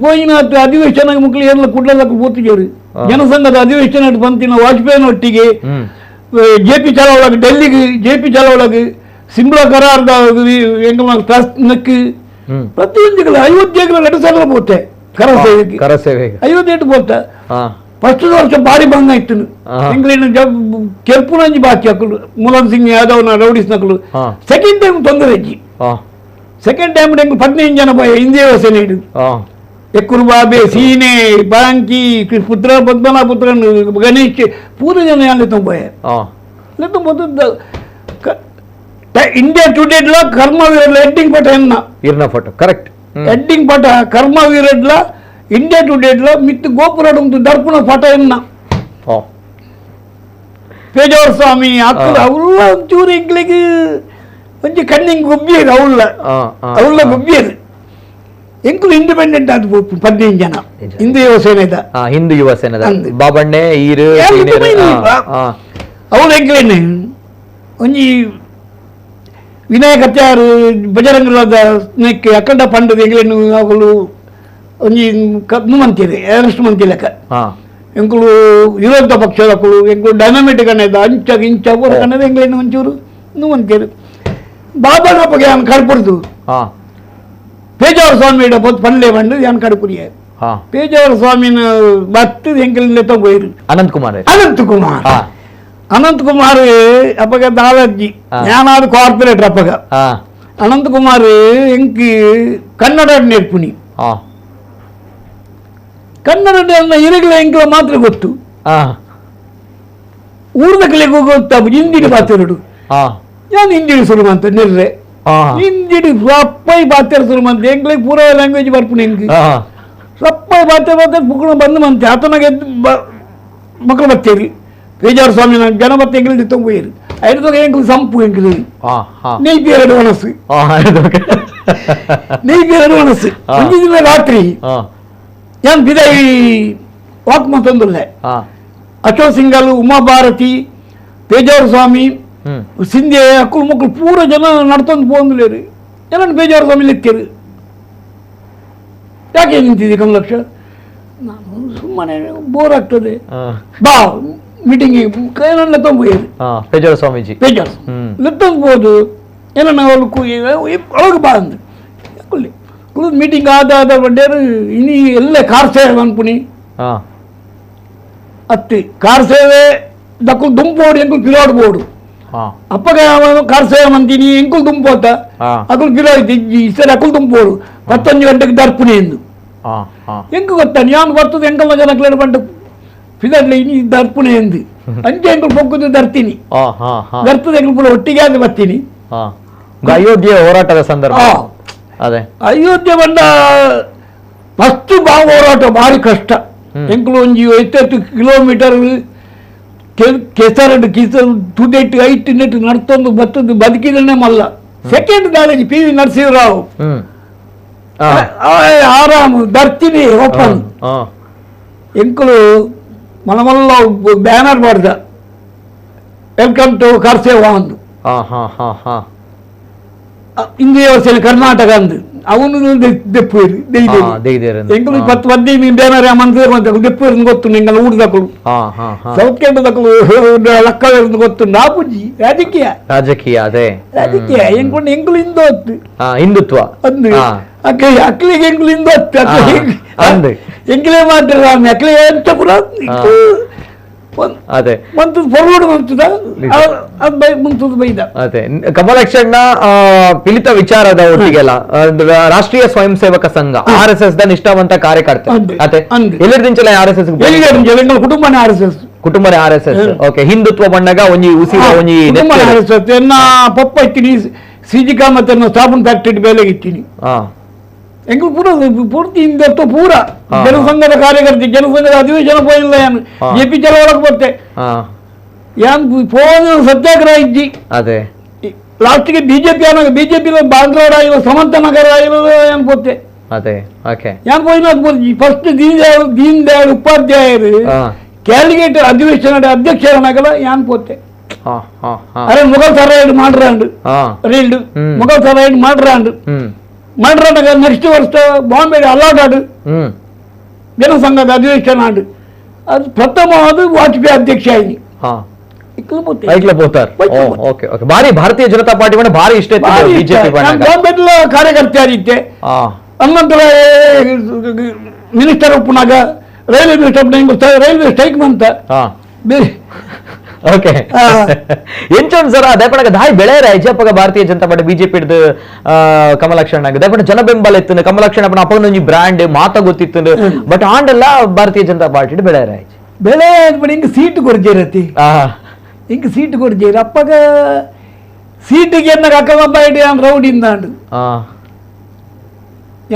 ಪೋಯಿನ ಅಧಿವೇಶನ ಮುಕ್ಲಿ ಎಲ್ಲ ಕುಡ್ಲದಕ್ಕೆ ಪೂತಿಗೇರು ಜನಸಂಘದ ಅಧಿವೇಶನ ಬಂತಿನ ವಾಜಪೇಯಿನ ಒಟ್ಟಿಗೆ ಜೆ ಪಿ ಚಲವಳಗೆ ಡೆಲ್ಲಿಗೆ ಜೆ ಪಿ ಚಲವಳಗೆ ಸಿಮ್ಲಾ ಕರಾರ್ದ ನಕ್ಕು ಪ್ರತಿಯೊಂದು ಅಯೋಧ್ಯೆಗಳ ಎರಡು ಸಲ ಪೋತೆ ಕರ ಸೇವೆಗೆ ಕರ ಸೇವೆಗೆ ಅಯೋಧ್ಯೆ ಪೋತೆ ಫಸ್ಟ್ ವರ್ಷ ಭಾರಿ ಭಂಗ ಇತ್ತು ಇಂಗ್ಲೆಂಡ್ ಕೆಲ್ಪುನಂಜಿ ಬಾಕಿ ಹಾಕಲು ಮುಲಾಯಂ ಸಿಂಗ್ ಯಾದವ್ ರೌಡೀಸ್ ನಕಲು ಸೆಕೆಂಡ್ ಟೈಮ್ ತೊಂದರೆ ಇಜ್ಜಿ ಸೆಕೆಂಡ್ ಟೈಮ್ ಎಂಕ್ 15 ಜನ ಪೋಯ ಹಿಂದಿಯ ಸೇನೆ ಎಕ್ಕುರು ಬಾಬೆ ಸೀನೆ ಬಾಂಕಿ ಪುತ್ರ ಪದ್ಮನಾಭ ಪುತ್ರನ್ ಗಣೇಶ್ ಪೂರ ಜನ ಲೆತ್ತೊಂದು ಪೋಯ ಲೆತ್ತೊಂದು ಇಂಡಿಯಾ ಟುಡೇಡ್ಲ ಕರ್ಮವೀರಡ್ಲ ಹೆಡ್ಡಿಂಗ್ ಪಟ ಎನ್ನ ಇರ್ನ photo correct heading ಪಟ ಕರ್ಮವೀರಡ್ಲ ಇಂಡಿಯಾ ಟುಡೇಡ್ಲ ಮಿತ್ತು ಗೋಪುರ ಉಂಟು ದರ್ಪಣ ಪಟ ಎನ್ನ Pejawar ಸ್ವಾಮಿ ಅಕ್ಕಲು ಅವುಳ್ಳ ಒಂಚೂರು ಎಂಕ್ಲೆಗ್ ಒಂಜಿ ಕಣ್ಣಿಂಗ್ ಗುಬ್ಬಿಯರು ಅವುಳ್ಳ ಅವುಳ್ಳ ಗುಬ್ಬಿಯರು ಎಂಕುಲು ಇಂಡಿಪೆಂಡೆಂಟ್ ಆದ್ 15 ಜನ ಹಿಂದೂ ಯುವ ಸೇನೆದ ಹಿಂದೂ ಯುವ ಸೇನೆದ ಬಾಬಣ್ಣೆ ಈರು ಅವಳು ಎಂಕ್ಲೇನೆ ಒಂಜಿ ವಿನಾಯಕತ್ಯಾರು ಬಜರಂಗದ ನೆಕ್ಕೆ ಅಖಂಡ ಪಂಡದ ಎಂಕ್ಲೇನು ಅವಳು ಒಂಜಿ ಮಂತಿದೆ ಅರೆಸ್ಟ್ ಮಂತಿ ಲೆಕ್ಕ ಎಂಕುಲು ವಿರೋಧ ಪಕ್ಷದಕ್ಕಳು ಎಂಕುಲು ಡೈನಮಿಟ್ ಕಣ್ಣದ ಅಂಚ ಇಂಚ ಊರ ಕಣ್ಣದ ಎಂಕ್ಲೇನು ಒಂಚೂರು ನುವಂತೀರು ಬಾಬಣ್ಣ ಬಗ್ಗೆ ಅವನು ಕಡ್ಪುಡ್ದು ಪೇಜಾವರ ಸ್ವಾಮಿ ಪನ್ಲೆ ಬಂದು ಯಾನ್ ಕಡ್ಪುರಿಯ ಪೇಜಾವರ ಸ್ವಾಮಿನ ಬತ್ತು ಎಂಕಲಿಂದ ತಗೋಯಿರು ಅನಂತ್ ಕುಮಾರ್ ಅನಂತ್ ಕುಮಾರ್ ಅನಂತ್ ಕುಮಾರ್ ಅಪ್ಪಗ ದಾದಾಜಿ ഞാനാത് ಕಾರ್ಪೊರೇಟರ್ ಅಪ್ಪಗ ಅನಂತ್ ಕುಮಾರ್ ಎಂಕ್ ಕನ್ನಡ ನೇರ್ಪುನಿ ಕನ್ನಡ ಇರಗಲ ಎಂಕ್ಲ ಮಾತ್ರ ಗೊತ್ತು ಊರ್ದಕ್ಲೆಗೂ ಗೊತ್ತ ಹಿಂದಿಡಿ ಪಾತಿರಡು ഞാൻ ಹಿಂದಿಡಿ ಶುರು ಅಂತ ನಿರ್ರೆ ಹಿಂದಿಡಿ ಸಪ್ಪೈ ಪಾತ್ರ ಶುರು ಮಂತೆ ಎಂಕ್ಲಿಗೆ ಪೂರ ಲ್ಯಾಂಗ್ವೇಜ್ ಬರ್ಪುನಿ ಎಂಕ್ ಸಪ್ಪೈ ಪಾತ್ರ ಪಾತ್ರ ಪುಕ್ಕಣ ಬಂದು ಮಂತೆ ಆತನಾಗ ಮಕ್ಕಳು ಬತ್ತೇರಿ ಪೇಜಾವರ ಸ್ವಾಮಿ ಜನ ಬತ್ತ ಎಂಕ್ಲಿ ತೊಂಬೋಯಿರು ಐದು ಎಂಕ್ಲು ಸಂಪು ಎಂಕ್ಲಿ ನೆಯ್ಪಿ ಎರಡು ಮನಸ್ಸು ನೆಯ್ಪಿ ಎರಡು ಮನಸ್ಸು ಒಂಜಿ ದಿನ ರಾತ್ರಿ ಯಾನ್ ಬಿದಾಯಿ ವಾಕ್ ಮಂತೊಂದುಲ್ಲೆ ಅಶೋಕ್ ಸಿಂಗಲ್ ಉಮಾಭಾರತಿ ಪೇಜಾವರ ಸ್ವಾಮಿ ಸಿಂಧೆ ಅಕ್ಕಳು ಮಕ್ಕಳು ಪೂರ ಜನ ನಡ್ತೊಂದು ಪೋಂದುಲೇರು ಎಲ್ಲ ಬೇಜಾರು ಸ್ವಾಮಿ ಲೆಕ್ಕರು ಯಾಕೆ ನಿಂತಿದ್ದೆ ಕಮಲಕ್ಷ ನಾನು ಸುಮ್ಮನೆ ಬೋರ್ ಆಗ್ತದೆ ಬಾ ಮೀಟಿಂಗಿಗೆ ಕೈನಲ್ಲ ತೊಂಬೋಯಿರು ಪೇಜಾವರ ಸ್ವಾಮೀಜಿ ಪೇಜಾವರ ಲೆತ್ತೊಂದು ಏನೋ ನಾವು ಒಳಗೆ ಬಾ ಅಂದು ಕುಳ್ಳಿ ಕುಳಿದು ಮೀಟಿಂಗ್ ಆದ ಆದ ಬಡ್ಡೇರು ಇನಿ ಎಲ್ಲ ಕಾರ್ ಸೇವೆ ಅನ್ಪುನಿ ಅತ್ತಿ ಕಾರ್ ಸೇವೆ ದಕ್ಕಲು ದುಂಪೋಡು ಎಂಕುಲು ಪಿಲಾಡ್ಬೋಡು ಅಪ್ಪಗ ಕಾರ್ ಸೇವೆ ಮಂತೀನಿ ಎಂಕುಲು ದುಂಪೋತ ಅಕುಲು ಪಿಲಾಯ್ತು ಈ ಸರಿ ಅಕುಲು ದುಂಪೋಡು 11 ಗಂಟೆಗೆ ದರ್ಪುನಿ ಎಂದು ಎಂಕು ಗೊತ್ತಾನೆ ಯಾನ್ ಬರ್ತದೆ ಎಂಕಲ್ನ ಜನಕ್ಲೇನು ಬಂಟ ಫಿದಡ್ಲೆ ಇನಿ ದರ್ಪುಣೆ ಎಂದು ಅಂಚೆ ಎಂಕುಲು ಪೊಕ್ಕುದು ದರ್ತೀನಿ ದರ್ತದೆ ಎಂಕುಲು ಪೂರ ಒಟ್ಟಿಗೆ ಆದ ಬರ್ತೀನಿ. ಅಯೋಧ್ಯೆ ಹೋರಾಟದ ಸಂದರ್ಭ ಅದೇ ಅಯೋಧ್ಯೆ ಬಂದ ಫಸ್ಟ್ ಬಾ ಹೋರಾಟ ಭಾರಿ ಕಷ್ಟ. ಎಂಕುಲು ಒಂಜಿ 80 ಕಿಲೋಮೀಟರ್ ಕೆಸರಡು ಕಿಸರು ತುದೆಟ್ಟು ಐಟು ನೆಟ್ಟು ನಡ್ತೊಂದು ಬತ್ತದು ಬದುಕಿದನೆ ಮಲ್ಲ. ಸೆಕೆಂಡ್ ದಾಳಜಿ ಪಿ ವಿ ನರಸಿಂಹರಾವ್ ಆರಾಮ್ ದರ್ತೀನಿ ಓಪನ್ ಎಂಕುಲು ಮಲಮಲ್ಲ ಬ್ಯಾನರ್ ಮಾಡ್ದ welcome to ಕರ್ಸೇವಾ ಅಂದು ಹಿಂದೂ ವ್ಯವಸ್ಥೆಯಲ್ಲಿ ಕರ್ನಾಟಕ ಅಂದು ಅವನು ದೆಪ್ಪು ಎಂಕುಲು 10-15 ಬ್ಯಾನರ್ ಮಂತ್ರ ದೆಪ್ಪು ಗೊತ್ತು ನಿಂಗೆಲ್ಲ ಊಟದಕ್ಕಳು ಸೌತ್ ಕೆಂಡದಕ್ಕಳು ಲಕ್ಕ ಗೊತ್ತು ನಾಪುಜಿ ರಾಜಕೀಯ ರಾಜಕೀಯ ಅದೇ ರಾಜಕೀಯ ಎಂಕೊಂಡು ಎಂಕುಲು ಹಿಂದೂ ಹೊತ್ತು ಹಿಂದುತ್ವ ಅಂದು ಅಕ್ಲಿಗೆ ಎಂಕುಲು ಹಿಂದೂ ಹೊತ್ತು ಎಂಕಲೇ ಮಾತ್ರ ಅಕ್ಲಿ ಎಂತ ಪುರ ಅದೇ ಮಂತದ ಫಾರ್ವರ್ಡ್ ಮಂತದ ಮುಂತದ ಬೈದ. ಅದೇ ಕಮಲಕ್ಷಣ್ಣ ಪಿಲಿತ ವಿಚಾರದ ಒಟ್ಟಿಗೆಲ್ಲ ರಾಷ್ಟ್ರೀಯ ಸ್ವಯಂ ಸೇವಕ ಸಂಘ RSS the ನಿಷ್ಠಾವಂತ ಕಾರ್ಯಕರ್ತ. ಅದೇ ಎಲ್ಲರಿಂಚಲ RSS ಕುಟುಂಬನೇ RSS ಕುಟುಂಬನೇ RSS. Okay, Hindutva ಬಣ್ಣಗ ಒಂಜಿ ಉಸಿರ ಒಂಜಿ RSS. ಎನ್ನ ಪಪ್ಪ ಇತ್ತೀನಿ ಸಿಜಿಕಾ ಮತ್ತೆ ಸಾಬೂನ್ ಫ್ಯಾಕ್ಟರಿ ಬೇಲೆಗೆ ಇತ್ತೀನಿ. ಎಂಕುಲು ಪೂರ ಪೂರ್ತಿ ಹಿಂದುತ್ವ ಪೂರ ಜನಸಂಘದ ಕಾರ್ಯಕರ್ತೆ ಜನಸಂಘದ ಅಧಿವೇಶನ ಪೋಯಿಲ್ಲ ಯಾನ್ ಜೆ ಪಿ ಚಳವಳಕ್ಕೆ ಬರ್ತೆ ಯಾನ್ ಪೋನ ಸತ್ಯಾಗ್ರಹ ಇಜ್ಜಿ. ಅದೇ ಲಾಸ್ಟ್ಗೆ ಬಿಜೆಪಿ ಅನ್ನೋ ಬಿಜೆಪಿ ಬಾಂಗ್ಲಾಡ ಆಗಿರೋ ಸಮಂತ ನಗರ ಆಗಿರೋದು ಯಾನ್ ಪೋತೆ. ಅದೇ ಓಕೆ ಯಾನ್ ಪೋಯಿನ ಅದು ಫಸ್ಟ್ ದೀನ್ ದಯಾಳ್ ಉಪಾಧ್ಯಾಯರು ಕ್ಯಾಲಿಗೇಟ್ ಅಧಿವೇಶನ ಅಧ್ಯಕ್ಷರನ್ನಾಗಲ್ಲ ಯಾನ್ ಪೋತೆ. ಅರೆ ಮೊಘಲ್ ಸರಾಯ್ಡ್ ಮಾಡ್ರಾಂಡು ರೀಲ್ಡ್ ಮೊಘಲ್ ಸರಾಯ್ಡ್ ಮಾಡ್ರಾಂಡು ಮಾಡ್ರಾಂಡಾಗ ನೆಕ್ಸ್ಟ್ ವರ್ಷ ಬಾಂಬೆ ಅಲಾಟ್ ಆಡು ಜನಸಂಘದ ಅಧಿವೇಶನ ಆಡು ಅದು ಪ್ರಥಮವಾದ ವಾಜಪೇಯಿ ಅಧ್ಯಕ್ಷ ಆಯ್ನಿ. ಭಾರಿ ಭಾರತೀಯ ಜನತಾ ಪಾರ್ಟಿ ಭಾರಿ ಇಷ್ಟ ಬಿಜೆಪಿ ಕಾರ್ಯಕರ್ತೆ ಆಗಿದ್ದೆ. ಅನಂತರ ಮಿನಿಸ್ಟರ್ ಒಪ್ಪನಾಗ railway minister railway strike ಬಂತ. ಓಕೆ ಎಂಚೊಂದು ಸರ್ ಅದೇ ಪಣಗ ದಾಯಿ ಬೆಳೆ ರಾಜ್ಯಪಗ ಭಾರತೀಯ ಜನತಾ ಪಾರ್ಟಿ ಬಿಜೆಪಿ ಹಿಡ್ದು ಕಮಲಕ್ಷಣ ಆಗಿದೆ ಬಟ್ ಜನ ಬೆಂಬಲ ಇತ್ತು ಕಮಲಕ್ಷಣ ಅಪ್ಪನ ಬ್ರಾಂಡ್ ಮಾತ ಗೊತ್ತಿತ್ತು ಬಟ್ ಆಂಡೆಲ್ಲ ಭಾರತೀಯ ಜನತಾ ಪಾರ್ಟಿ ಬೆಳೆ ರಾಜ್ ಬೆಳೆ ಹಿಂಗ ಸೀಟ್ ಕೊಡ್ತೀರತಿ ಹಿಂಗ ಸೀಟ್ ಕೊಡ್ತೀರಿ ಅಪ್ಪಗ ಸೀಟಿಗೆ ಎನ್ನ ಅಕ್ಕಮ್ಮ ಯಾನ್ ರೌಡಿ ಇಂದಾಂಡು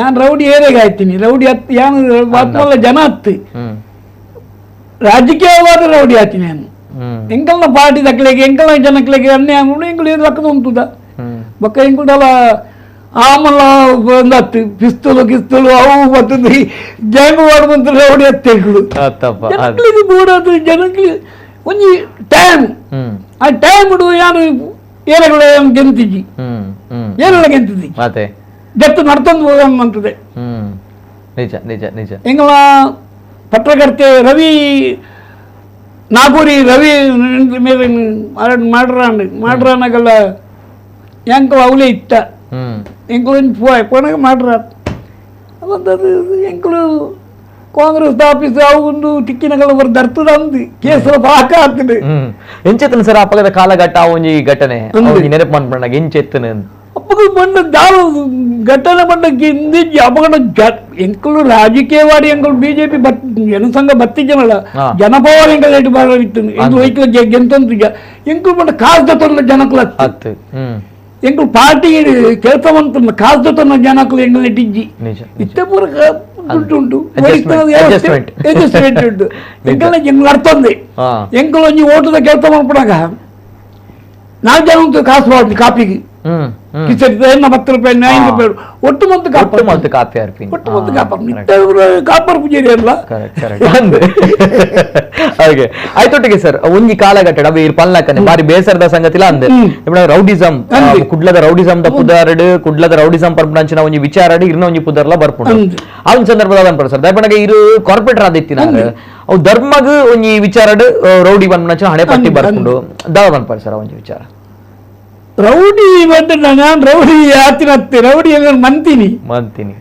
ಯಾನ್ ರೌಡಿ ಏರಿಯಾಗ ಆಯ್ತೀನಿ ರೌಡಿ ಹತ್ತು ಯಾನ್ ಆತ್ಮಲ್ಲ ಜನ ಹತ್ತು ರಾಜಕೀಯವಾದ ರೌಡಿ ಆಯ್ತೀನಿ ನಾನು. ಎಂಕಲ್ನ ಪಾರ್ಟಿ ದಕ್ಕಲೆಗೆ ಎಂಕಲ್ನ ಜನಕ್ಲೆಗೆ ಅನ್ಯಾಯ ಎಂಕುಲು ಏರು ಲಕ್ಕದ ಉಂಟುದ ಬೊಕ್ಕ ಎಂಕುಲ್ಡಲ ಆಮಲ ಬಂದತ್ತು ಪಿಸ್ತೂಲು ಗಿಸ್ತೂಲು ಅವು ಬರ್ತದೆ ಗ್ಯಾಂಗ್ ವಾರ್ ಬಂತು ರೌಡಿ ಅತ್ತೆಂಕುಲು ಜನಕ್ಲಿಗೆ ಬೋಡಾದ ಜನಕ್ಲಿ ಒಂಜಿ ಟೈಮ್ ಆ ಟೈಮ್ ಯಾರು ಏರಗಳ ಗೆಂತಿಜಿ ಏರೆಲ್ಲ ಗೆಂತಿದ್ದಿ ಜತ್ತು ನಡ್ತೊಂದು ಹೋಗಂತದೆ. ನಿಜ ನಿಜ ನಿಜ. ಎಂಗಳ ಪತ್ರಕರ್ತೆ ರವಿ ನಾಗೂರಿ ರವಿ ಮೇಲೆ ಮಾಡ್ರಾನ್ ಮಾಡ್ರಾನಾಗಲ್ಲ ಎಂಕಲ್ ಅವಲೇ ಇತ್ತ ಎಂಕಲು ಪೋನಾಗ ಮಾಡ್ರ ಅದು ಎಂಕಲು ಕಾಂಗ್ರೆಸ್ ಆಫೀಸ್ ಅವು ತಿಕ್ಕಿನಗಲ ದರ್ತದ ಅಂದು ಕೇಸ್ ಪಾಕ ಆಗ್ತದೆ. ಎಂಚೆತ್ತನ ಸರ್ ಅಪ್ಪಗದ ಕಾಲಘಟ್ಟ ಒಂಜಿ ಘಟನೆ ನೆನಪು ಮಾಡ್ಕೊಂಡಾಗ ಎಂಚೆತ್ತನ ಅಪ್ಪಗ ಬಂದ ದಾರು ಘಟನೆ ಬಂದ ಹಿಂದಿಜ್ಜಿ ಅಪ್ಪಗನ ಎಂಕಲು ರಾಜಕೀಯವಾಡಿ ಎಂಕಲು ಬಿಜೆಪಿ ಬತ್ ಜನಸಂಘ ಬತ್ತಿಜನಲ್ಲ ಜನಪವಾರ ಎಂಕಲ್ ಎಟ್ಟು ಬಾರ ಇತ್ತು ಎಂಕಲು ವೈಕಲ್ ಗೆಂತಂತು ಎಂಕಲು ಬಂದ ಕಾಸ್ ದತ್ತೊಂದು ಜನಕುಲ ಅತ್ತು ಎಂಕಲು ಪಾರ್ಟಿ ಕೆಲಸ ಮಂತನ್ನ ಕಾಸ್ ದತ್ತೊಂದು ಜನಕುಲು ಎಂಕಲ್ ಎಟ್ಟಿಜ್ಜಿ ಇತ್ತೆ ಪೂರ ದುಡ್ಡು ಉಂಟು ಅಡ್ಜಸ್ಟ್ಮೆಂಟ್ ಉಂಟು ಎಂಕಲ್ನ ಎಂಕಲ್ ಅರ್ಥಂದೆ ಎಂಕಲು ಒಂಜಿ ಓಟದ ಕೆಲಸ ಮಾಡ್ಬಿಡಾಗ ನಾಲ್ಕು ಜನ ಉಂಟು ಕಾಸು ಮಾಡ್ತೀನಿ ಕಾಪಿಗೆ ಕಿಸರಿ 10 ರೂಪಾಯಿ 5 ರೂಪಾಯಿ ಒಟ್ಟು ಮಂತ್ ಕಾಪರ್ ಮಂತ್ ಕಾಪಿ ಅರ್ಪಿ ಒಟ್ಟು ಮಂತ್ ಕಾಪರ್ ಕಾಪರ್ ಪೂಜಾರಿ ಅಲ್ಲ. ಹಾಗೆ ಆಯ್ತೊಟ್ಟಿಗೆ ಸರ್ ಒಂಜಿ ಕಾಲಘಟ್ಟ ಅವು ಇರ್ ಪಲ್ಲಾಕನೆ ಬಾರಿ ಬೇಸರದ ಸಂಗತಿಲ ಅಂದೆ ರೌಡಿಸಂ ಕುಡ್ಲದ ರೌಡಿಸಂ the ಪುದಾರಡು ಕುಡ್ಲದ ರೌಡಿಸಂ ಪರ್ಪಂಚಿನ ಒಂಜಿ ವಿಚಾರಡು ಇರ್ನ ಒಂಜಿ ಪುದರ್ಲ ಬರ್ಪುಂಡು ಆ ಒಂಜಿ ಸಂದರ್ಭದ ಅನ್ಪಡ ಸರ್ ದಯಪಣಗೆ ಇರು ಕಾರ್ಪೊರೇಟರ್ ಆದಿತ್ತಿನ ಅವು ಧರ್ಮಗ್ ಒಂಜಿ ವಿಚಾರಡು ರೌಡಿ ಪನ್ಪಂಚಿನ ಹಣೆ ಪಟ್ಟಿ ಬರ್ಪುಂಡು ದಾವ ಪನ್ಪರ್ ಸರ್ ಒಂಜಿ ವಿಚಾರ. ರೌಡಿ ಬಂದ ನಾನು ರೌಡಿ ಆತಿನತ್ತೆ ರೌಡಿ ಮಂತೀನಿ ಮಂತೀನಿ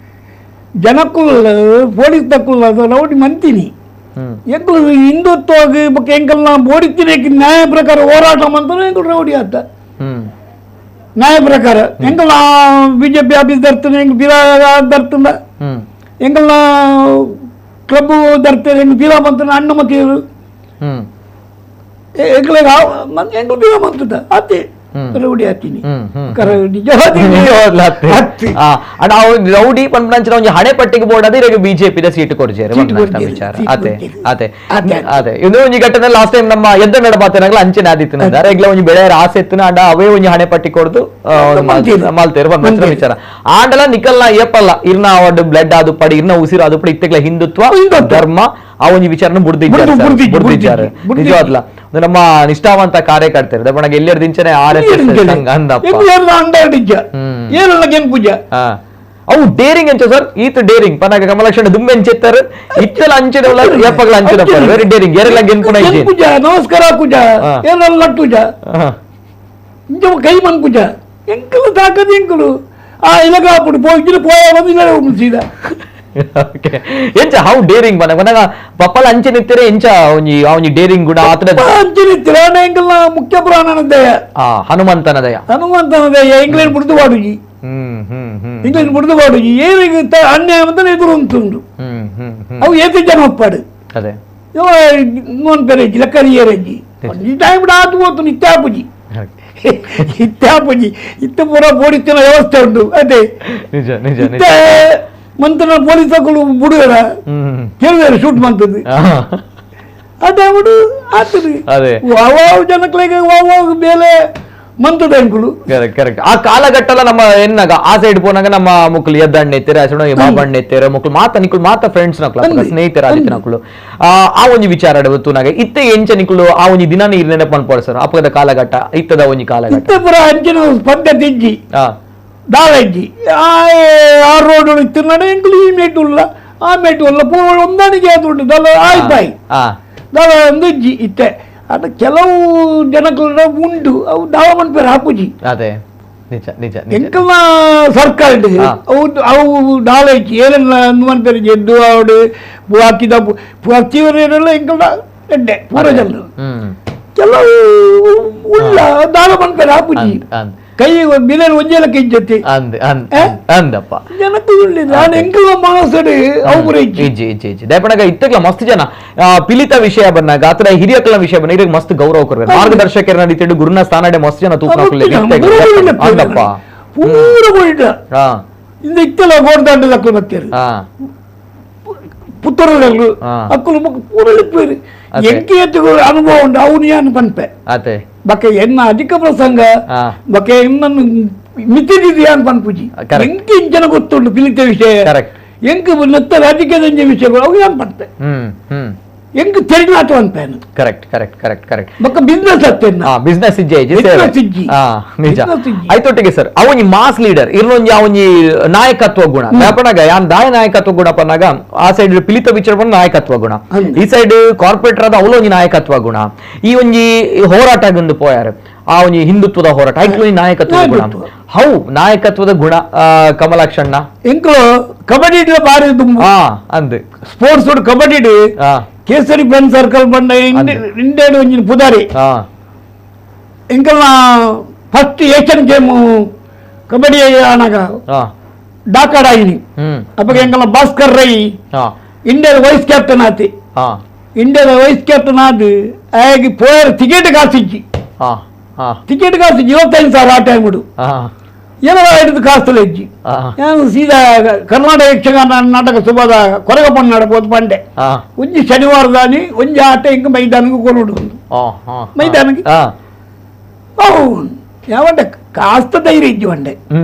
ಜನಕ್ಕುಲ್ಲ ಪೊಲೀಸ್ ತಕ್ಕುಲ್ಲ ರೌಡಿ ಮಂತೀನಿ ಎಂಕಲು ಹಿಂದುತ್ವ ಎಂಕಲ್ನ ಬೋಡಿತೀನಿ ನ್ಯಾಯ ಪ್ರಕಾರ ಹೋರಾಟ ಮಂತಾನೆ ಎಂಕಲು ರೌಡಿ ಆತ ನ್ಯಾಯ ಪ್ರಕಾರ ಎಂಕಲ್ನ ಬಿಜೆಪಿ ಆಫೀಸ್ ದರ್ತನೆ ಎಂಕ್ ಬಿರಾ ದರ್ತಂದ ಎಂಕಲ್ನ ಕ್ಲಬ್ ದರ್ತೇನೆ ಎಂಕ್ ಬಿರಾ ಮಂತನ ಅಣ್ಣ ಮಕ್ಕಳು ಎಂಕಲಿಗೆ ಎಂಕಲು ಬಿರಾ ಮಂತದ ಆತೆ ರೌಡಿ ಆತೀನಿ ರೌಡಿ ಪನ್ಪಂಚಿನ ಒಂಜಿ ಹಣೆ ಪಟ್ಟಿಗೆ ಬೋರ್ಡ್ ಅದೇ ಬಿಜೆಪಿ ಸೀಟ್ ಕೊರ್ಜೇರು ವಿಚಾರ ಅದೇ ಅದೇ ಅದೇ ಇದು ಒಂಜಿ ಘಟನೆ ಲಾಸ್ಟ್ ಟೈಮ್ ನಮ್ಮ ಎದ್ದ ನಡಬಾತನಾಗಲ ಅಂಚಿನ ಆದಿತ್ತಿನ ಅರೆಗ್ಲ ಒಂಜಿ ಬೆಳೆಯರ ಆಸೆ ಎತ್ತಿನ ಅಂಡ ಅವೇ ಒಂಜಿ ಹಣೆ ಪಟ್ಟಿ ಕೊಡ್ದು ಮಲ್ತೇರು ಪನ್ಪಂಚಿನ ವಿಚಾರ ಆಂಡಲ ನಿಕಲ್ನ ಏಪಲ್ಲ ಇರ್ನ ಅವಡ್ ಬ್ಲಡ್ ಆದು ಪಡಿ ಇರ್ನ ಉಸಿರು ಆದು ಪಡಿ ಇತ್ತೆಗ್ಲ ಹಿಂದುತ್ವ ಧರ್ಮ ಆ ಒಂಜಿ ವಿಚಾರನ ಬುಡ್ದಿದ್ದಾರೆ ಬುಡ್ದಿದ್ದಾರೆ ನಿಜವಾದ್ಲ ನಮ್ಮ ನಿಷ್ಠಾವಂತ ಕಾರ್ಯಕರ್ತರು ದಪ್ಪಣಗೆ ಎಲ್ಲರ ದಿಂಚನೆ R S S ಸಂಘ ಅಂದಪ್ಪ ಅವು ಡೇರಿಂಗ್ ಎಂಚ ಸರ್ ಈತ ಡೇರಿಂಗ್ ಪನಾಗ ಕಮಲಕ್ಷಣ ದುಂಬೆ ಎಂಚೆತ್ತಾರೆ ಇತ್ತಲ ಅಂಚಿನ ಏಪಗಳ ಅಂಚಿನ ವೆರಿ ಡೇರಿಂಗ್ ಏರೆಲ್ಲ ಗೆನ್ಪುಣ ಪೂಜಾ ನಮಸ್ಕಾರ ಪೂಜಾ ಏನೆಲ್ಲ ಪೂಜಾ ಕೈ ಮನ್ ಪೂಜಾ ಎಂಕಲು ತಾಕದ ಎಂಕಲು ಆ ಇಲಗ ಅప్పుడు ಹೋಗಿ ಪೋಯ ಬಂದು ಇಲ್ಲ ಸೀದಾ. ಎಂಚ how daring ಬನ ಬನಗ ಪಪ್ಪಲ ಅಂಚೆ ನಿತ್ತಾರೆ ಎಂಚ ಒಂಜಿ ಒಂಜಿ ಡೇರಿಂಗ್ ಗುಣ ಆತನ ಅಂಚೆ ನಿತ್ತಾರೆ ಎಂಕಲ್ನ ಮುಖ್ಯ ಪ್ರಾಣನ ದಯ ಹನುಮಂತನ ದಯ ಹನುಮಂತನ ದಯ ಇಂಗ್ಲೆಂಡ್ ಬಿಡ್ದು ಬಾಡುಜಿ ಇಂಗ್ಲೆಂಡ್ ಬಿಡ್ದು ಬಾಡುಜಿ ಏನಿಗೆ ಅನ್ಯಾಯ ಅಂತ ಎದುರು ಉಂಟು ಅವು ಏತಿ ಜನ ಒಪ್ಪಾಡು ಅದೇ ನೋನ್ ಪೆರೆಜ್ಜಿ ಲೆಕ್ಕರಿ ಏರೆಜ್ಜಿ ಈ ಟೈಮ್ ಆತು ಹೋತು ನಿತ್ಯಾಪುಜಿ ಇತ್ಯಾಪುಜಿ ಇತ್ತ ಪೂರ ಬೋಡಿತ್ತಿನ ವ್ಯವಸ್ಥೆ ಉಂಟು ಅದೇ ನಿಜ ನಿಜ ನಿಜ ಮಂತನ ಪೊಲೀಸಗಳು ಬಿಡುವೆರ ಕೇಳಿದಾರೆ ಶೂಟ್ ಮಂತದ್ದು ಅದೇ ಬಿಡು ಆಗ್ತದೆ ವಾವ್ ಜನಗಳಿಗೆ ವಾವ್ ಮೇಲೆ ಮಂತದ ಎಂಕುಲು. Correct correct. ಆ ಕಾಲಘಟ್ಟಲ ನಮ್ಮ ಎನ್ನಾಗ ಆ ಸೈಡ್ ಪೋನಾಗ ನಮ್ಮ ಮುಕ್ಳು ಎದ್ದಣ್ಣ ಎತ್ತಾರೆ ಅಸಣ ಬಾಬಣ್ಣ ಎತ್ತಾರೆ ಮುಕ್ಳು ಮಾತ ನಿಕುಲು ಮಾತ ಫ್ರೆಂಡ್ಸ್ ನಕ್ಳು ಸ್ನೇಹಿತರ ಆದಿತ್ಯ ನಕ್ಳು ಆ ಒಂಜಿ ವಿಚಾರ ತೂನಾಗ ಇತ್ತೆ ಎಂಚ ನಿಕುಲು ಆ ಒಂಜಿ ದಿನ ನೀರು ನೆನಪು ಅನ್ಪೋಡು ಸರ್ ಅಪ್ಪದ ಕಾಲಘಟ್ಟ ಇತ್ತದ ಒಂಜಿ ಕಾಲಘಟ್ಟ ಇತ್ತೆ ಪೂರ ಅಂಚಿನ ಪದ್ಧತಿ ಇಜ್ಜಿ ದಾಳಜ್ಜಿ ಆ ರೋಡ್ ತಿನ್ನಡೆ ಎಂಕುಲು ಈ ಮೇಟು ಉಲ್ಲ ಆ ಮೇಟು ಉಲ್ಲ ಪೂರ ಹೊಂದಾಣಿಕೆ ಆದುಂಟು ದಲ ಆಯ್ತಾಯಿ ದಲ ಒಂದು ಇಜ್ಜಿ ಇತ್ತೆ ಅದು ಕೆಲವು ಜನಗಳ ಉಂಟು ಅವು ದಾವ ಮನ್ಪೇರು ಹಾಪುಜಿ ಅದೇ ನಿಜ ನಿಜ. ಎಂಕಲ್ನ ಸರ್ಕಾರ ಅವು ಅವು ದಾಳ ಇಜ್ಜಿ ಏನೆಲ್ಲ ಮನ್ಪೇರು ಎದ್ದು ಅವಡು ಹಾಕಿದ ಹತ್ತಿವರೆಲ್ಲ ಎಂಕಲ್ನ ಎಡ್ಡೆ ಪೂರ ಜನರು ಕೆಲವು ಉಳ್ಳ ದಾಳ ಮನ್ಪೇರು ಹಾಪುಜಿ ಕೈ ಬಿಲೆ ಒಂಜೆಲ ಕೈ ಜೊತೆ ಅಂದಪ್ಪ ಜನಕ್ಕೆ ನಾನು ಎಂಕಲ್ನ ಮನಸ್ಸು ಅವು ಇಜ್ಜಿ ಇಜ್ಜಿ ಇಜ್ಜಿ ದಯಪಣಗ ಇತ್ತಗ್ಲ ಮಸ್ತ್ ಜನ ಪಿಲಿತ ವಿಷಯ ಬಂದಾಗ ಆತರ ಹಿರಿಯಕಲ ವಿಷಯ ಬಂದಾಗ ಇವ್ರಿಗೆ ಮಸ್ತ್ ಗೌರವ ಕೊಡ್ಬೇಕು ಮಾರ್ಗದರ್ಶಕರ ನಡೀತಿದ್ದು ಗುರುನ ಸ್ಥಾನಡೆ ಮಸ್ತ್ ಜನ ತೂಕ ಅಂದಪ್ಪ ಪೂರ ಇಂದ ಇತ್ತೆಲ್ಲ ಗೋಡ್ದಾಂಡ ದಕ್ಕಲು ಬತ್ತೀರಿ ಪುತ್ತೂರು ಅಕ್ಕಲು ಪೂರ ಲಿಪ್ಪೇರು ಎಂಕೆ ಅನುಭವ ಉಂಟು ಅವನು ಯಾನು ಪನ್ಪೆ ಅದೇ ಬಕ್ಕೆ ಎನ್ನ ಅಧಿಕ ಪ್ರಸಂಗ ಬಕ್ಕೆ ಎನ್ನನ್ನು ಮಿತಿದಿದ್ದು ಯಾನು ಪನ್ಪುಜಿ ಎಂಕೆ ಇಂಚನ ಗೊತ್ತುಂಟು ಪಿಲಿತ ವಿಷಯ ಎಂಕ್ ನತ್ತ ರಾಜಕೀಯದ ವಿಷಯಗಳು ಅವು ಯಾನು ಪನ್ಪೆ ಎಂಕ್ ತೆರಿನಾಟ ಅನ್ಪೇನು correct correct correct correct ಬೊಕ್ಕ ಬಿಸ್ನೆಸ್ ಅತ್ತೇನ ಬಿಸ್ನೆಸ್ ಇಜ್ಜೆ ಬಿಸ್ನೆಸ್ ಇಜ್ಜಿ ನಿಜ ಆಯ್ತೊಟ್ಟಿಗೆ ಸರ್ ಅವನಿ ಮಾಸ್ ಲೀಡರ್ ಇರ್ನೊಂಜಿ ಅವನಿ ನಾಯಕತ್ವ ಗುಣ ಪನಾಗ ಯಾನ್ ದಾಯ ನಾಯಕತ್ವ ಗುಣ ಪನ್ನಾಗ ಆ ಸೈಡ್ ಪಿಲಿತ ವಿಚಾರ ಪಂಡ ನಾಯಕತ್ವ ಗುಣ ಈ ಸೈಡ್ ಕಾರ್ಪೊರೇಟರ್ ಆದ ಅವಲೊಂಜಿ ನಾಯಕತ್ವ ಗುಣ ಈ ಒಂಜಿ ಹೋರಾಟ ಗಂದು ಪೋಯಾರು ಆ ಒಂಜಿ ಹಿಂದುತ್ವದ ಹೋರಾಟ ಐಕ್ಲೊಂಜಿ ನಾಯಕತ್ವದ ಗುಣ how ನಾಯಕತ್ವದ ಗುಣ ಕಮಲಾಕ್ಷಣ್ಣ ಎಂಕ್ಲು ಕಬಡ್ಡಿ ಬಾರಿ ಅಂದ್ sports kabaddi Kesari friend circle ಬಂಡ ಇಂಡಿಯನ್ ಒಂಜಿನ ಪುದಾರಿ ಎಂಕಲ್ನ first Asian game kabaddi ಆನಾಗ ಡಾಕಾಡ್ ಆಯಿನಿ ಅಪ್ಪಗೆ ಎಂಕಲ್ನ ಭಾಸ್ಕರ್ ರೈ ಇಂಡಿಯಾದ ವೈಸ್ ಕ್ಯಾಪ್ಟನ್ ಆತಿ ಇಂಡಿಯಾದ ವೈಸ್ ಕ್ಯಾಪ್ಟನ್ ಆದ್ ಆಗಿ ಪೋಯರ್ ಟಿಕೆಟ್ ಕಾಸಿಜ್ಜಿ ಟಿಕೆಟ್ ಕಾಸು 25,000 ಆ ಟೈಮ್ ಏನೋ ಹಿಡಿದು ಕಾಸು ಇಜ್ಜಿ ನಾನು ಸೀದಾ ಕರ್ನಾಟಕ ಯಕ್ಷಗಾನ ನಾಟಕ ಸುಬಾದ ಕೊರಗಪ್ಪನ ಪೋದು ಪಂಡೆ ಒಂಜಿ ಶನಿವಾರದಾನಿ ಒಂಜಿ ಆಟ ಇಂಕ ಮೈದಾನಕ್ಕೆ ಕೊರಡು ಮೈದಾನಕ್ಕೆ ಯಾವಂಡೆ ಕಾಸ್ತ ಧೈರ್ಯ ಇಜ್ಜಿ వంಡೆ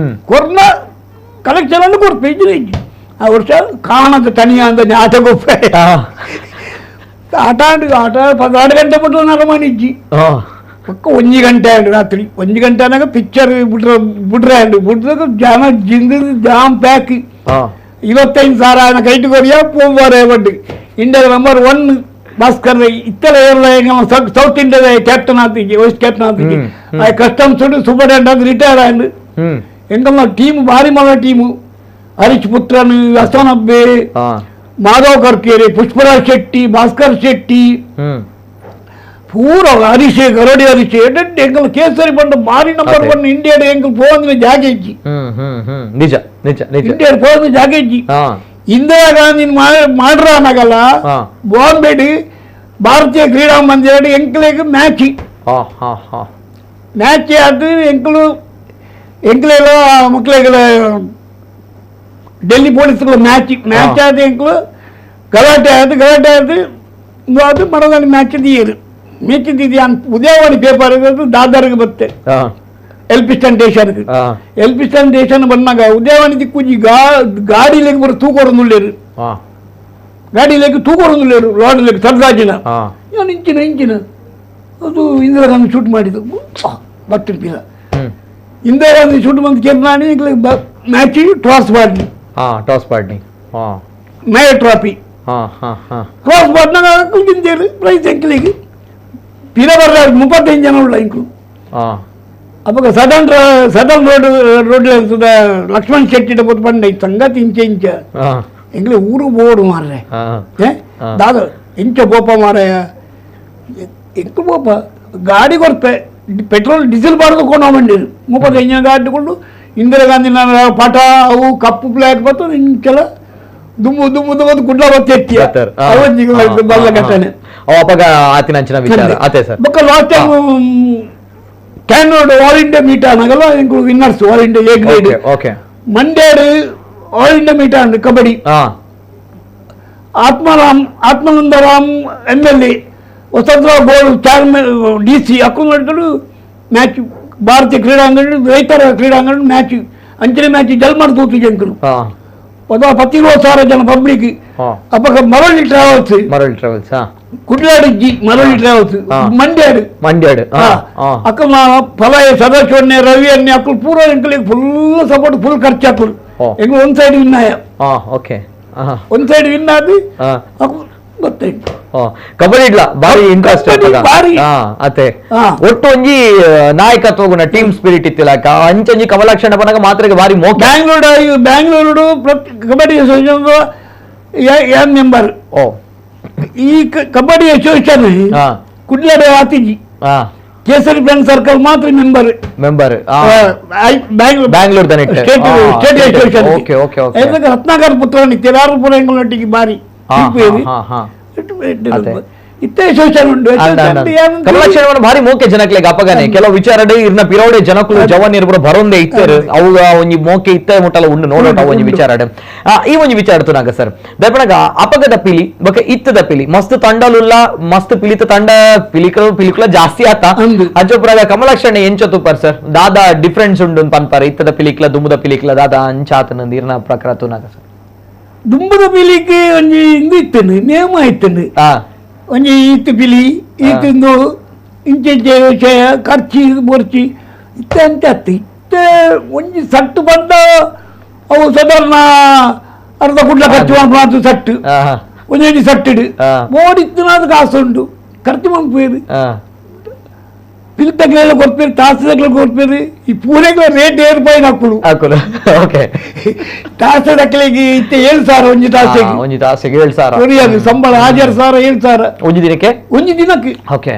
ಕೊರ್ನ ಕಲೆಕ್ಷನ್ ಅನ್ನು ಕೊಡ್ತು ಇಜ್ಜಿ ಇಜ್ಜಿ ಆ ವರ್ಷ ಕಾಣದ ತನಿಯ ಅಂತ ಆಟ ಗೊಪ್ಪೆ ಆಟ ಆಟ 14 ಗಂಟೆ ಬಿಟ್ಟು ನರಮಾನಿ ಇಜ್ಜಿ ಪಕ್ಕ 1 ಗಂಟೆ ಆಂಡ್ ರಾತ್ರಿ 1 ಗಂಟೆ ಆನಾಗ ಪಿಕ್ಚರ್ ಬಿಟ್ರೆ ಬಿಟ್ರೆ ಆಂಡ್ ಬಿಟ್ರೆ ಜನ ಜಿಂದ ಜಾಮ್ ಪ್ಯಾಕ್ 25,000 ಆನ ಕೈಟು ಕೊರಿಯಾ ಪೋವಾರೆ ಬಡ್ಡಿ ಇಂಡಿಯಾದ ನಂಬರ್ 1 ಭಾಸ್ಕರ್ ಇತ್ತರ ಸೌತ್ ಇಂಡಿಯಾದ ಕ್ಯಾಪ್ಟನ್ ಆತಿಗೆ ವೈಸ್ ಕ್ಯಾಪ್ಟನ್ ಆತಿಗೆ ಆ ಕಸ್ಟಮ್ಸ್ ಸೂಪರ್ ಆಗಿ ರಿಟೈರ್ ಆಂಡ್ ಎಂಕಲ್ನ ಟೀಮ್ ಭಾರಿ ಮಲ್ಲ ಟೀಮು ಹರೀಶ್ ಪುತ್ರನ್ ಹಸನಬ್ಬೆ ಮಾಧವ್ ಕರ್ಕೇರಿ ಪುಷ್ಪರಾಜ್ ಶೆಟ್ಟಿ ಭಾಸ್ಕರ್ ಶೆಟ್ಟಿ ಪೂರ ಹರೀಶ್ ಗರೋಡಿ ಹರೀಶ್ ಎಂಕಲ್ ಕೇಸರಿ ಬಂಡ ಭಾರಿ ನಂಬರ್ 1 ಇಂಡಿಯಾದ ಎಂಕಲ್ ಪೋಂದಿನ ಜಾಗ ಇಜ್ಜಿ ನಿಜ ನಿಜ ನಿಜ ಇಂಡಿಯಾದ ಪೋಂದಿನ ಜಾಗ ಇಜ್ಜಿ ಇಂದಿರಾ ಗಾಂಧಿ ಮಾಡ್ರ ಅನ್ನಾಗಲ್ಲ ಬಾಂಬೆ ಭಾರತೀಯ ಕ್ರೀಡಾ ಮಂದಿರ ಎಂಕಲೆಗ್ ಮ್ಯಾಚ್ ಮ್ಯಾಚ್ ಅದು ಎಂಕಲು ಎಂಕಲೆಲ್ಲ ಮಕ್ಕಳಿಗೆಲ್ಲ ಡೆಲ್ಲಿ ಪೊಲೀಸ್ಗಳ ಮ್ಯಾಚ್ ಮ್ಯಾಚ್ ಆದ ಎಂಕಲು ಗಲಾಟೆ ಆಯ್ತು ಗಲಾಟೆ ಆಯ್ತು ಅದು ಮರದಲ್ಲಿ ಮ್ಯಾಚ್ ದಿಯರು ಮ್ಯಾಚ್ ದಿದ್ದಿ ಉದಯವಾಣಿ ಪೇಪರ್ ದಾದರ್ಗೆ ಬತ್ತೆ ಎಲ್ಪಿಸ್ಟನ್ ಸ್ಟೇಷನ್ಗೆ ಎಲ್ಪಿಸ್ಟನ್ ಸ್ಟೇಷನ್ ಬಂದಾಗ ಉದಯವಾಣಿ ದಿಕ್ಕುಜಿ ಗಾಡಿಲೇಗೆ ಬರೋ ತೂಕೊರೊಂದುಲ್ಲೇರು ಗಾಡಿಲೇಗೆ ತೂಕೊರೊಂದುಲ್ಲೇರು ಲಾಡ್ಲೇಗೆ ಸರ್ದಾಜಿನ ನಾನು ಇಂಚಿನ ಇಂಚಿನ ಅದು ಇಂದಿರಾ ಗಾಂಧಿ ಶೂಟ್ ಮಾಡಿದ್ದು ಬತ್ತಿರ್ಪಿಲ್ಲ ಇಂದಿರಾ ಗಾಂಧಿ ಶೂಟ್ ಬಂದು ಕೇರ್ನಾನಿ ಮ್ಯಾಚ್ ಟಾಸ್ ಮಾಡಿ ಟಾಸ್ ಮಾಡಿ ಮೇಯರ್ ಟ್ರಾಫಿ ಕ್ರಾಸ್ ಮಾಡಿನಾಗ ಗಿಂದೇರು ಪ್ರೈಸ್ ಎಂಕ್ಲಿಗೆ ಪಿರ ಬರ್ರ 35 ಜನ ಉಳ್ಳ ಇಂಕ್ಲು ಅವಾಗ ಸದನ್ ಸದನ್ ರೋಡ್ ರೋಡ್ ಲಕ್ಷ್ಮಣ್ ಶೆಟ್ಟಿ ಪೊತ್ತು ಪಂಡ ಸಂಗತಿ ಇಂಚ ಇಂಚ ಎಂಗ್ಲಿ ಊರು ಬೋಡು ಮಾರ್ರೆ ದಾದ ಇಂಚ ಬೋಪ ಮಾರಾಯ ಎಂಕ್ಲು ಬೋಪ ಗಾಡಿ ಕೊರ್ಪೆ ಪೆಟ್ರೋಲ್ ಡೀಸೆಲ್ ಬಾರ್ದು ಕೊಂಡು ಬಂದಿರು 35 ಜನ ಗಾಡಿ ಕೊಂಡು ಇಂದಿರಾ ಗಾಂಧಿ ಪಟ ಅವು ಕಪ್ಪು ಪ್ಲೇಟ್ ಬತ್ತು ಇಂಚೆಲ್ಲ ದುಮ್ಮು ದುಮ್ಮು ದುಮ್ಮು ಗುಡ್ಲ ಬತ್ತಿ ಬಲ್ಲ ಘಟನೆ ಅವಾಗ ಆತಿನ ಅಂಚಿನ ವಿಚಾರ ಅದೇ ಸರ್ ಬೊಕ್ಕ last time Canada all India meet ಆನಾಗಲ್ಲ winners all India A grade okay ಮಂಡ್ಯಡ್ all India meet and kabaddi Atmaram Atmanandaram M L A Vasantharao Goud chairman D C ಅಕ್ಕಂಡು match ಭಾರತೀಯ ಕ್ರೀಡಾಂಗಣ ರೈತರ ಕ್ರೀಡಾಂಗಣ ಮ್ಯಾಚ್ ಅಂಚಿನ ಮ್ಯಾಚ್ ಜಲ್ಮಾಡ್ ತೂತು ಜಂಕರು 10-20,000 ಜನ public ಅಪ್ಪಗ ಮರಳಿ travels ಮರಳಿ travels ಕುಡ್ಲಾಡಿಜ್ಜಿ ಮರಳಿ ಟ್ರಾವೆಲ್ಸ್ ಮಂಡ್ಯಾಡು ಮಂಡ್ಯಾಡು ಅಕ್ಕ ಫಲಾಯ ಸದಾಶಿವಣ್ಣೆ ರವಿ ಅಣ್ಣೆ ಅಕ್ಕಳು ಪೂರ ಎಂಕಲಿಗೆ full support full ಖರ್ಚು ಹಾಕಲು ಎಂಗ್ ಒಂದ್ ಸೈಡ್ ವಿನ್ ಆಯ ಓಕೆ ಒಂದ್ ಸೈಡ್ ವಿನ್ ಆದಿ ಗೊತ್ತಾಯ್ತು ಕಬಡ್ಡಿ ಇಡ್ಲ ಬಾರಿ ಇಂಟ್ರೆಸ್ಟ್ ಅತೆ ಒಟ್ಟು ಒಂಜಿ ನಾಯಕತ್ವ ಗುಣ ಟೀಮ್ ಸ್ಪಿರಿಟ್ ಇತ್ತಿಲ್ಲ ಅಂಚಂಜಿ ಕಮಲಾಕ್ಷಣ ಪನಗ ಮಾತ್ರ ಬಾರಿ ಮೋಕೆ ಬ್ಯಾಂಗ್ಳೂರು ಬ್ಯಾಂಗ್ಳೂರು ಕಬಡ್ಡಿ ಅಸೋಸಿಯೇಷನ್ ಏನ್ ಮೆಂಬರ್ ಓ ಈ ಕಬಡ್ಡಿ ಅಸೋಸಿಯೇಷನ್ ಕುಡ್ಲಾಡ ಆತಿಜಿ ಕೇಸರಿ ಫ್ರೆಂಡ್ ಸರ್ಕಲ್ ಮಾತ್ರ member member Bangalore Bangalore state state association okay okay okay Ratnakar ಪುತ್ರ ತಿರಾರು ಪುರಂಗಳೊಟ್ಟಿಗೆ ಬಾರಿ ಇತ್ತೆ ಶೋಷಣೆ ಉಂಡು. ಕಮಲಾಕ್ಷಣ ಭಾರಿ ಮೋಕೆ ಜನಕ್ಲೆಗ್ ಅಪಗನೆ ಕೆಲವು ವಿಚಾರಡೆ ಇರ್ನ ಪಿರೌಡೆ ಜನಕುಲು ಜವಾನ್ ಇರ್ಬರು ಬರೊಂದೇ ಇತ್ತರು ಅವು ಒಂಜಿ ಮೋಕೆ ಇತ್ತೆ ಮುಟ್ಟಲ ಉಂಡು ನೋಡೋಟ ಒಂಜಿ ವಿಚಾರಡೆ. ಈ ಒಂಜಿ ವಿಚಾರ ತುನಾಗ ಸರ್ ದಯಪಣಗ ಅಪಗದ ಪಿಲಿ ಬೊಕ ಇತ್ತದ ಪಿಲಿ ಮಸ್ತ್ ತಂಡಲುಲ್ಲ ಮಸ್ತ್ ಪಿಲಿತ ತಂಡ ಪಿಲಿಕಲು ಪಿಲಿಕುಲ ಜಾಸ್ತಿ ಆತ ಅಂಚೊಪುರಾಗ ಕಮಲಾಕ್ಷಣ ಎಂಚ ತೂಪರ್ ಸರ್ ದಾದಾ ಡಿಫ್ರೆನ್ಸ್ ಉಂಡು ಪನ್ಪಾರ ಇತ್ತದ ಪಿಲಿಕ್ಲ ದುಂಬುದ ಪಿಲಿಕ್ಲ ದಾದಾ ಅಂಚಾತನ ಇರ್ನ ಪ್ರಕಾರ ತುನಾಗ ಸರ್. ದುಂಬುದ ಪಿಲಿಕ್ ಒಂಜಿ ಇಂದು ಇತ್ತನು ನೇಮ ಇತ್ತನು ಒಂಜಿ ಈತ್ ಪಿಲಿ ಈತಿಂದು ಇಂಚೆ ವಿಷಯ ಖರ್ಚಿ ಬೊರ್ಚಿ ಇತ್ತೆ ಅಂಚ ಅತ್ತು ಇತ್ತೆ ಒಂಜಿ ಸಟ್ಟು ಬಂದ ಅವು ಸಾಧಾರಣ ಅರ್ಧ ಕುಡ್ಲ ಖರ್ಚು ಮಾಡ್ತು ಸಟ್ಟು ಒಂಜಿ ಸಟ್ಟಿಡು ಮೋಡಿತ್ತಿನಾದ ಕಾಸು ಉಂಡು ಖರ್ಚು ಮಾಡ್ಪೇರು ಪಿಲಿತಗ್ಲೆಲ್ಲ ಕೊರ್ಪೇರು ತಾಸದಗ್ಲೆ ಕೊರ್ಪೇರು ಈ ಪೂರೆಗಳ ರೇಟ್ ಏರ್ಪಾಯಿನ ಹಾಕುಡು ಹಾಕುಡು. ಓಕೆ ತಾಸದಕ್ಲೆಗೆ ಇತ್ತೆ 7,000 ಒಂಜಿ ತಾಸೆಗೆ ಒಂಜಿ ತಾಸೆಗೆ 7,000 ಒರಿಯಾದು ಸಂಬಳ 6,000 7,000 ಒಂಜಿ ದಿನಕ್ಕೆ ಒಂಜಿ ದಿನಕ್ಕೆ. ಓಕೆ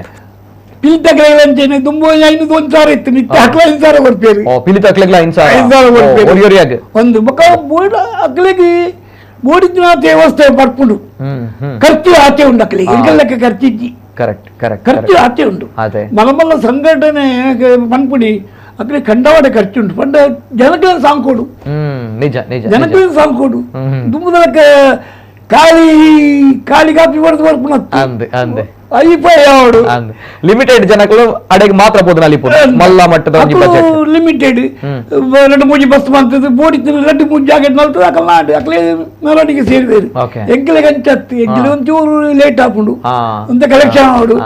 ಪಿಲಿತಗ್ಲೆಗಳ ಅಂಚೆನೆ ದುಂಬು 501,000 ಇತ್ತು ನಿತ್ಯ ಅಕ್ಲ 5,000 ಕೊರ್ಪೇರು. ಓ ಪಿಲಿತಕ್ಲೆಗ್ಲ 5,000 5,000 ಕೊರ್ಪೇರು ಒರಿಯಾಗ ಒಂದು ಬೊಕ ಬೋಡ ಅಕ್ಲೆಗೆ ಬೋಡಿನ ದೇವಸ್ಥೆ ಬರ್ಪುಂಡು ಖರ್ಚು ಆಚೆ ಉಂಡು ಅಕ್ಲೆಗೆ ಎಂಕಲ್ ಖರ್ಚು ಇಜ್ಜಿ. ಕರೆಕ್ಟ್ ಕರೆಕ್ಟ್ ಖರ್ಚು ಆಚೆ ಉಂಟು. ಮಲಮಲ್ಲ ಸಂಘಟನೆ ಪನ್ಪುಡಿ ಅಕ್ಲೆ ಕಂಡವಾಡ ಖರ್ಚು ಉಂಟು ಪಂಡ ಜನಕ್ಕೆ ಸಾಂಕೋಡು ನಿಜ ನಿಜ ಜನಕ್ಕೆ ಸಾಂಕೋಡು ದುಂಬುದಲಕ್ಕ ಖಾಲಿ ಖಾಲಿ ಕಾಪಿ ಬರೆದು ಬರ್ಪುಣ ಲಿಮಿಟೆಡ್ ಜನಗಳು ಅಡೆಗೆ ಮಾತ್ರ ಪೋದು ಅಲಿಪುರ ಮಲ್ಲ ಮಟ್ಟದ ಒಂಜಿ ಬಜೆಟ್ ಲಿಮಿಟೆಡ್ ಎರಡು ಮೂಜಿ ಬಸ್ ಬಂತದ್ದು ಬೋಡಿತ್ತು ಎರಡು ಮೂಜಿ ಜಾಕೆಟ್ ನಲ್ತದ ಅಕಲ್ನ ಅಕ್ಲೆ ಮೆರವಣಿಗೆ ಸೇರಿದರು. ಎಂಕಲೆಗೆ ಅಂಚತ್ತು ಎಂಕಲೆ ಒಂಚೂರು ಲೇಟ್ ಆಪುಂಡು ಅಂತ ಕಲೆಕ್ಷನ್ ಆವಡು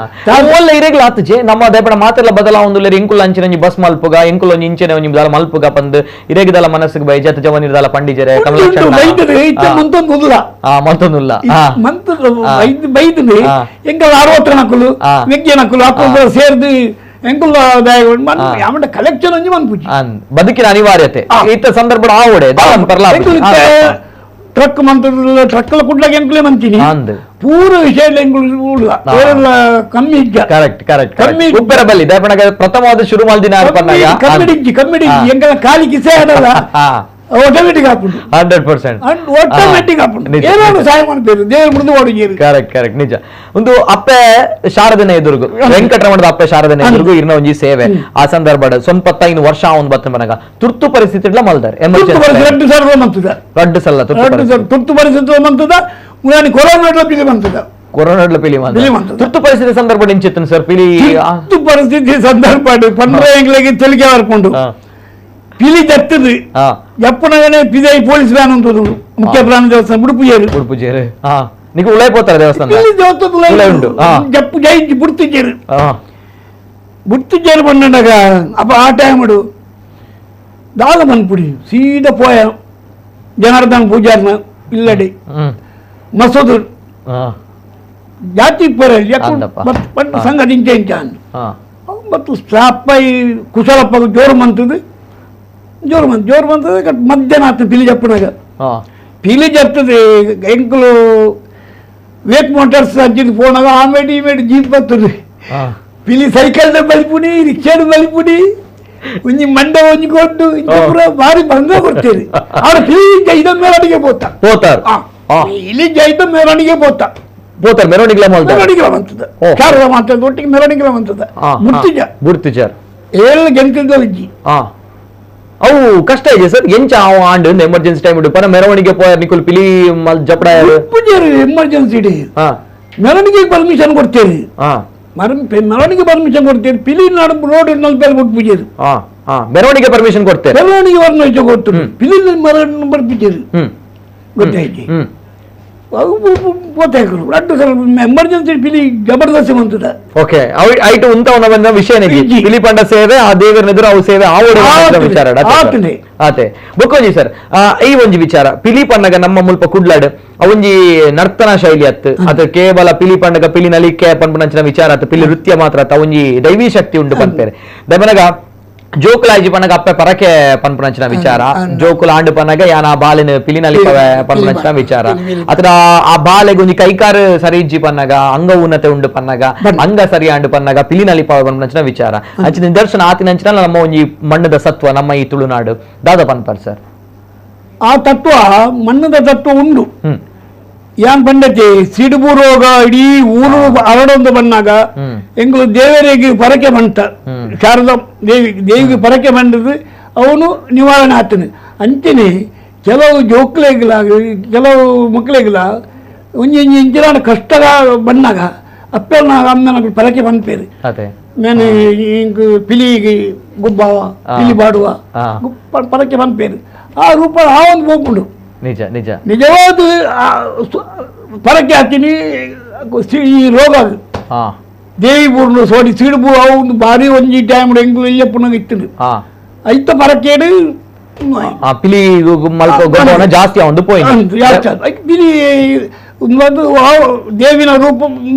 ಓಲ್ಲ ಇರೆಗ್ಲ ಆತುಜೆ ನಮ್ಮ ದೇಪಡ ಮಾತೆಲ್ಲ ಬದಲಾವೊಂದುಲ್ಲೆರ್ ಎಂಕುಲ ಅಂಚಿನ ಒಂಜಿ ಬಸ್ ಮಲ್ಪುಗ ಎಂಕುಲ ಒಂಜಿ ಇಂಚಿನ ಒಂಜಿ ದಾಲ ಮಲ್ಪುಗ ಪಂದ್ ಇರೆಗ್ದಲ ಮನಸ್ಸಿಗೆ ಬೈಜತ್ ಜವನಿರ್ದಾಲ ಪಂಡಿಜರೆ ಕಮಲಾಕ್ಷಣ್ಣ ಬೈದದು ಇತ್ತೆ ಮಂತೊಂದುಲ್ಲ ಮಂತೊಂದುಲ್ಲ ಮಂತ ಬೈದದು ಎಂಕಲ್ 60 ನಕಲು ಮೆಗ್ಗೆ ನಕಲು ಅಕ್ಕಲು ಸೇರ್ದು ಎಂಕುಲ ಕಲೆಕ್ಷನ್ ಒಂಜಿ ಮನ್ಪುಜಿ ಬದುಕಿನ ಅನಿವಾರ್ಯತೆ ಇತ್ತ ಸಂದರ್ಭ ಆವಡೆ ಟ್ರಕ್ ಮಂತ ಟ್ರಕ್ ಕುಡ್ಲಾಗ ಎಂಕುಲೇ ಮಂತೀನಿ ಪೂರ ವಿಷಯ ಎಂಕುಲು ಕಮ್ಮಿ ಇಜ್ಜ. ಕರೆಕ್ಟ್ ಕರೆಕ್ಟ್ ಕಮ್ಮಿ ಉಪ್ಪೆರ ಬಲ್ಲಿ ದಯಪಣಗ ಪ್ರಥಮವಾದ ಶುರು ಮಲ್ದಿನ ಕಮ್ಮಿ ಇಜ್ಜಿ ಕಮ್ಮಿ ಇಜ್ಜಿ ಎಂಕಲ ಖಾಲಿ ಕಿಸೆ ಆಡಲ್ಲ ಆಟೋಮೆಟಿಕ್ ಆಪುಂಡು 100% ಆಟೋಮೆಟಿಕ್ ಆಪುಂಡು ಏನಾದ್ರು ಸಹಾಯ ಮಾಡ್ಬೇಕು ದೇವರು ಮುರಿದು ಓಡಿಗೇರು. ಕರೆಕ್ಟ್ ಕರೆಕ್ಟ್ ನಿಜ. ಒಂದು ಅಪ್ಪೆ ಶಾರದನೆ ಎದುರುಗು ವೆಂಕಟರಮಣದ ಅಪ್ಪೆ ಶಾರದನೆ ಎದುರುಗು ಇರ್ನ ಒಂಜಿ ಸೇವೆ ಆ ಸಂದರ್ಭ 75 ವರ್ಷ ಒಂದು ಬತ್ತ ಮನಗ ತುರ್ತು ಪರಿಸ್ಥಿತಿ ಮಲ್ದಾರೆ ರಡ್ಡು ಸಲ ತುರ್ತು ಪರಿಸ್ಥಿತಿ ಮಂತದ ಕೊರೋನಾ ಪಿಲಿ ಬಂತದ ಕೊರೋನಾ ಪಿಲಿ ತುರ್ತು ಪರಿಸ್ಥಿತಿ ಸಂದರ್ಭ ನಿಂಚಿತ್ತು ಸರ್ ಪಿಲಿ ತುರ್ತು ಪರಿಸ್ಥಿತಿ ಸಂದರ್ಭ ಪಂದ್ರ ಎಂಗ್ಲಿಗೆ ತೆಲಿಗೆ ಹರ್ಕೊಂಡು ಪಿಲಿ ಜತ್ತದು ಎಪ್ಪನಗನೆ ಪಿದೈ ಪೊಲೀಸ್ ವ್ಯಾನ್ ಅಂತ ಮುಖ್ಯ ಪ್ರಾಣಿ ದೇವಸ್ಥಾನ ಉಡುಪು ಉಡುಪು ನಿಮಗೆ ಉಳೈ ಪೋತಾರೆ ದೇವಸ್ಥಾನ ಪಿಲಿ ದೇವಸ್ಥಾನ ಉಂಡು ಜಪ್ಪು ಜೈಜಿ ಬುಡ್ತಿಜೇರು ಬುಡ್ತಿಜೇರು ಬಂದಾಗ ಅಪ್ಪ ಆ ಟೈಮ್ ದಾದ ಬಂದ್ಬಿಡಿ ಸೀದಾ ಪೋಯ ಜನಾರ್ದನ್ ಪೂಜಾರ್ನ ಇಲ್ಲಡಿ ಮಸೂದು ಜಾತಿ ಪೊರೆಲ್ ಸಂಘ ಇಂಚ ಇಂಚ ಮತ್ತು ಸ್ಟಾಪ್ ಕುಶಲಪ್ಪ ಜೋರು ಮಂತದ್ದು ಜೋರು ಬಂತು ಜೋರು ಬಂತದೆ ಮಧ್ಯಾಹ್ನ ಆಗ್ತದೆ ಪಿಲಿ ಜಪ್ಪನಾಗ ಪಿಲಿ ಜಪ್ತದೆ ಎಂಕುಲು ವೇಕ್ ಮೋಟರ್ಸ್ ಅಜ್ಜಿದ ಫೋನಾಗ ಆಮೇಲೆ ಈಮೇಲೆ ಜೀಪ್ ಬರ್ತದೆ ಪಿಲಿ ಸೈಕಲ್ ಬಲಿಪುಡಿ ರಿಕ್ಷಾದ ಬಲಿಪುಡಿ ಒಂಜಿ ಮಂಡೆ ಒಂಜಿ ಕೊಟ್ಟು ಇಂಚ ಭಾರಿ ಭಂಗ ಕೊಡ್ತೀರಿ ಅವ್ರು ಪಿಲಿ ಜೈದ ಮೆರವಣಿಗೆ ಪೋತ ಪೋತಾರ ಇಲ್ಲಿ ಜೈದ ಮೆರವಣಿಗೆ ಪೋತ ಪೋತಾರ ಮೆರವಣಿಗೆ ಮೆರವಣಿಗೆ ಬಂತದ ಶಾರದಾ ಮಾತದ ಒಟ್ಟಿಗೆ ಮೆರವಣಿಗೆ ಬಂತದ ಬುಡ್ತಿಜ ಬುಡ್ತಿಜಾರ್ 7 ಗಂಟೆದ ಇಜ್ಜಿ. ಅವು ಕಷ್ಟ ಇದೆ ಸರ್ ಎಂಚ and emergency time ಪನ ಮೆರವಣಿಗೆ ಪೋಯ ನಿಕುಲ್ ಪಿಲಿ ಜಪಡ ಎಮರ್ಜೆನ್ಸಿ ಡೇ ಮೆರವಣಿಗೆ ಪರ್ಮಿಷನ್ ಕೊಡ್ತೇವೆ ಮೆರವಣಿಗೆ ಪರ್ಮಿಷನ್ ಕೊಡ್ತೇವೆ ಪಿಲಿ ನಾಡು ರೋಡ್ ಮೇಲೆ ಕೊಟ್ಟು ಮೆರವಣಿಗೆ ಪರ್ಮಿಷನ್ ಕೊಡ್ತೇವೆ ಮೆರವಣಿಗೆ ಪರ್ಮಿಷನ್ ಕೊಡ್ತೇವೆ ಪಿಲಿ ಮೆರವಣಿಗೆ ಬರ್ಪಿದ್ದೀರಿ ಗೊತ್ತಾಯ್ತು ಎಮರ್ಜೆನ್ಸಿ ಪಿಲಿ ಜಬರ್ದಸ್ತಿ ಬಂತದ. ಓಕೆ ಐಟು ಉಂತವನ ಬಂದ ವಿಷಯ ಪಿಲಿ ಪಂಡ ಸೇವೆ ಆ ದೇವರ ಎದುರು ಅವು ಸೇವೆ ಆವಡೆ ವಿಚಾರ ಆತೆ ಬೊಕ್ಕೊಂಜಿ ಸರ್ ಈ ಒಂಜಿ ವಿಚಾರ ಪಿಲಿ ಪಣ್ಣಗ ನಮ್ಮ ಮುಲ್ಪ ಕುಡ್ಲಾಡ್ ಅವೊಂಜಿ ನರ್ತನ ಶೈಲಿ ಅತ್ತು ಅದು ಕೇವಲ ಪಿಲಿ ಪಂಡಗ ಪಿಲಿ ನಲಿಕೆ ಪನ್ಪುನಂಚಿನ ವಿಚಾರ ಅತ್ತು ಪಿಲಿ ನೃತ್ಯ ಮಾತ್ರ ಅತ್ತ ಒಂಜಿ ದೈವಿ ಶಕ್ತಿ ಉಂಡು ಪನ್ಪೇರೆ ದಮನಗ ಜೋಕುಲಾಜಿ ಪನ್ನಗ ಅಪ್ಪೆ ಪರಕೆ ಪನ್ಪುನಂಚಿನ ವಿಚಾರ ಜೋಕುಲ ಆಂಡು ಪನ್ನಗ ಯಾನ ಆ ಬಾಲಿನ ಪಿಲಿನಲಿ ಪನ್ಪುನಂಚಿನ ವಿಚಾರ ಅತ್ರ ಆ ಬಾಲೆಗೆ ಒಂಜಿ ಕೈಕಾರು ಸರಿ ಇಜ್ಜಿ ಪನ್ನಗ ಅಂಗ ಉನ್ನತೆ ಉಂಡು ಪನ್ನಗ ಅಂಗ ಸರಿ ಆಂಡು ಪನ್ನಗ ಪಿಲಿನಲಿಪ ಪನ್ಪುನಂಚಿನ ವಿಚಾರ ಅಂಚಿನ ನಿದರ್ಶನ ಆತಿನಂಚಿನ ನಮ್ಮ ಒಂಜಿ ಮಣ್ಣದ ಸತ್ವ ನಮ್ಮ ಈ ತುಳುನಾಡು ದಾದ ಪನ್ಪರ್ ಸರ್. ಆ ತತ್ವ ಮಣ್ಣದ ತತ್ವ ಉಂಡು. ಯಾನ್ ಪಂಡತೆ ಸಿಡುಬು ರೋಗ ಇಡೀ ಊರು ಹರಡೊಂದು ಬಂದಾಗ ಎಂಗಳು ದೇವರಿಗೆ ಪರಕೆ ಬಂತ ಶಾರದಾ ದೇವಿ ದೇವಿಗೆ ಪರಕೆ ಬಂದದ್ದು ಅವನು ನಿವಾರಣೆ ಆತನು. ಅಂಚನೆ ಕೆಲವು ಜೋಕ್ಲೆಗ್ಲ ಕೆಲವು ಮಕ್ಕಳಿಗೆಲ್ಲ ಒಂಜಿ ಒಂಜಿ ಇಂಚಿನ ಕಷ್ಟ ಬಂದಾಗ ಅಪ್ಪನ ಅಮ್ಮನ ಪರಕೆ ಬಂದ್ಪೇರು ನಾನು ಇಂಕ್ ಪಿಲಿಗೆ ಗುಬ್ಬಾವ ಪಿಲಿ ಬಾಡುವ ಪರಕೆ ಬಂದ್ಪೇರು ಆ ರೂಪ ಆ ಒಂದು ಹೋಗ್ಬಿಡು. ನಿಜ ನಿಜ ನಿಜವಾದ ಪರಕೆ ಹಾಕ್ತೀನಿ ಈ ರೋಗ ದೇವಿ ಪೂರ್ಣ ಸೋಡಿ ಸಿಡುಬು ಅವು ಭಾರಿ ಒಂಜಿ ಟೈಮ್ ಎಂಗ್ಲು ಇಲ್ಲಪ್ಪನಾಗ ಇತ್ತು ಐತ ಪರಕೇಡು ಪಿಲಿ ಜಾಸ್ತಿ ಒಂದು ಪಿಲಿ ಒಂದು ದೇವಿನ ರೂಪ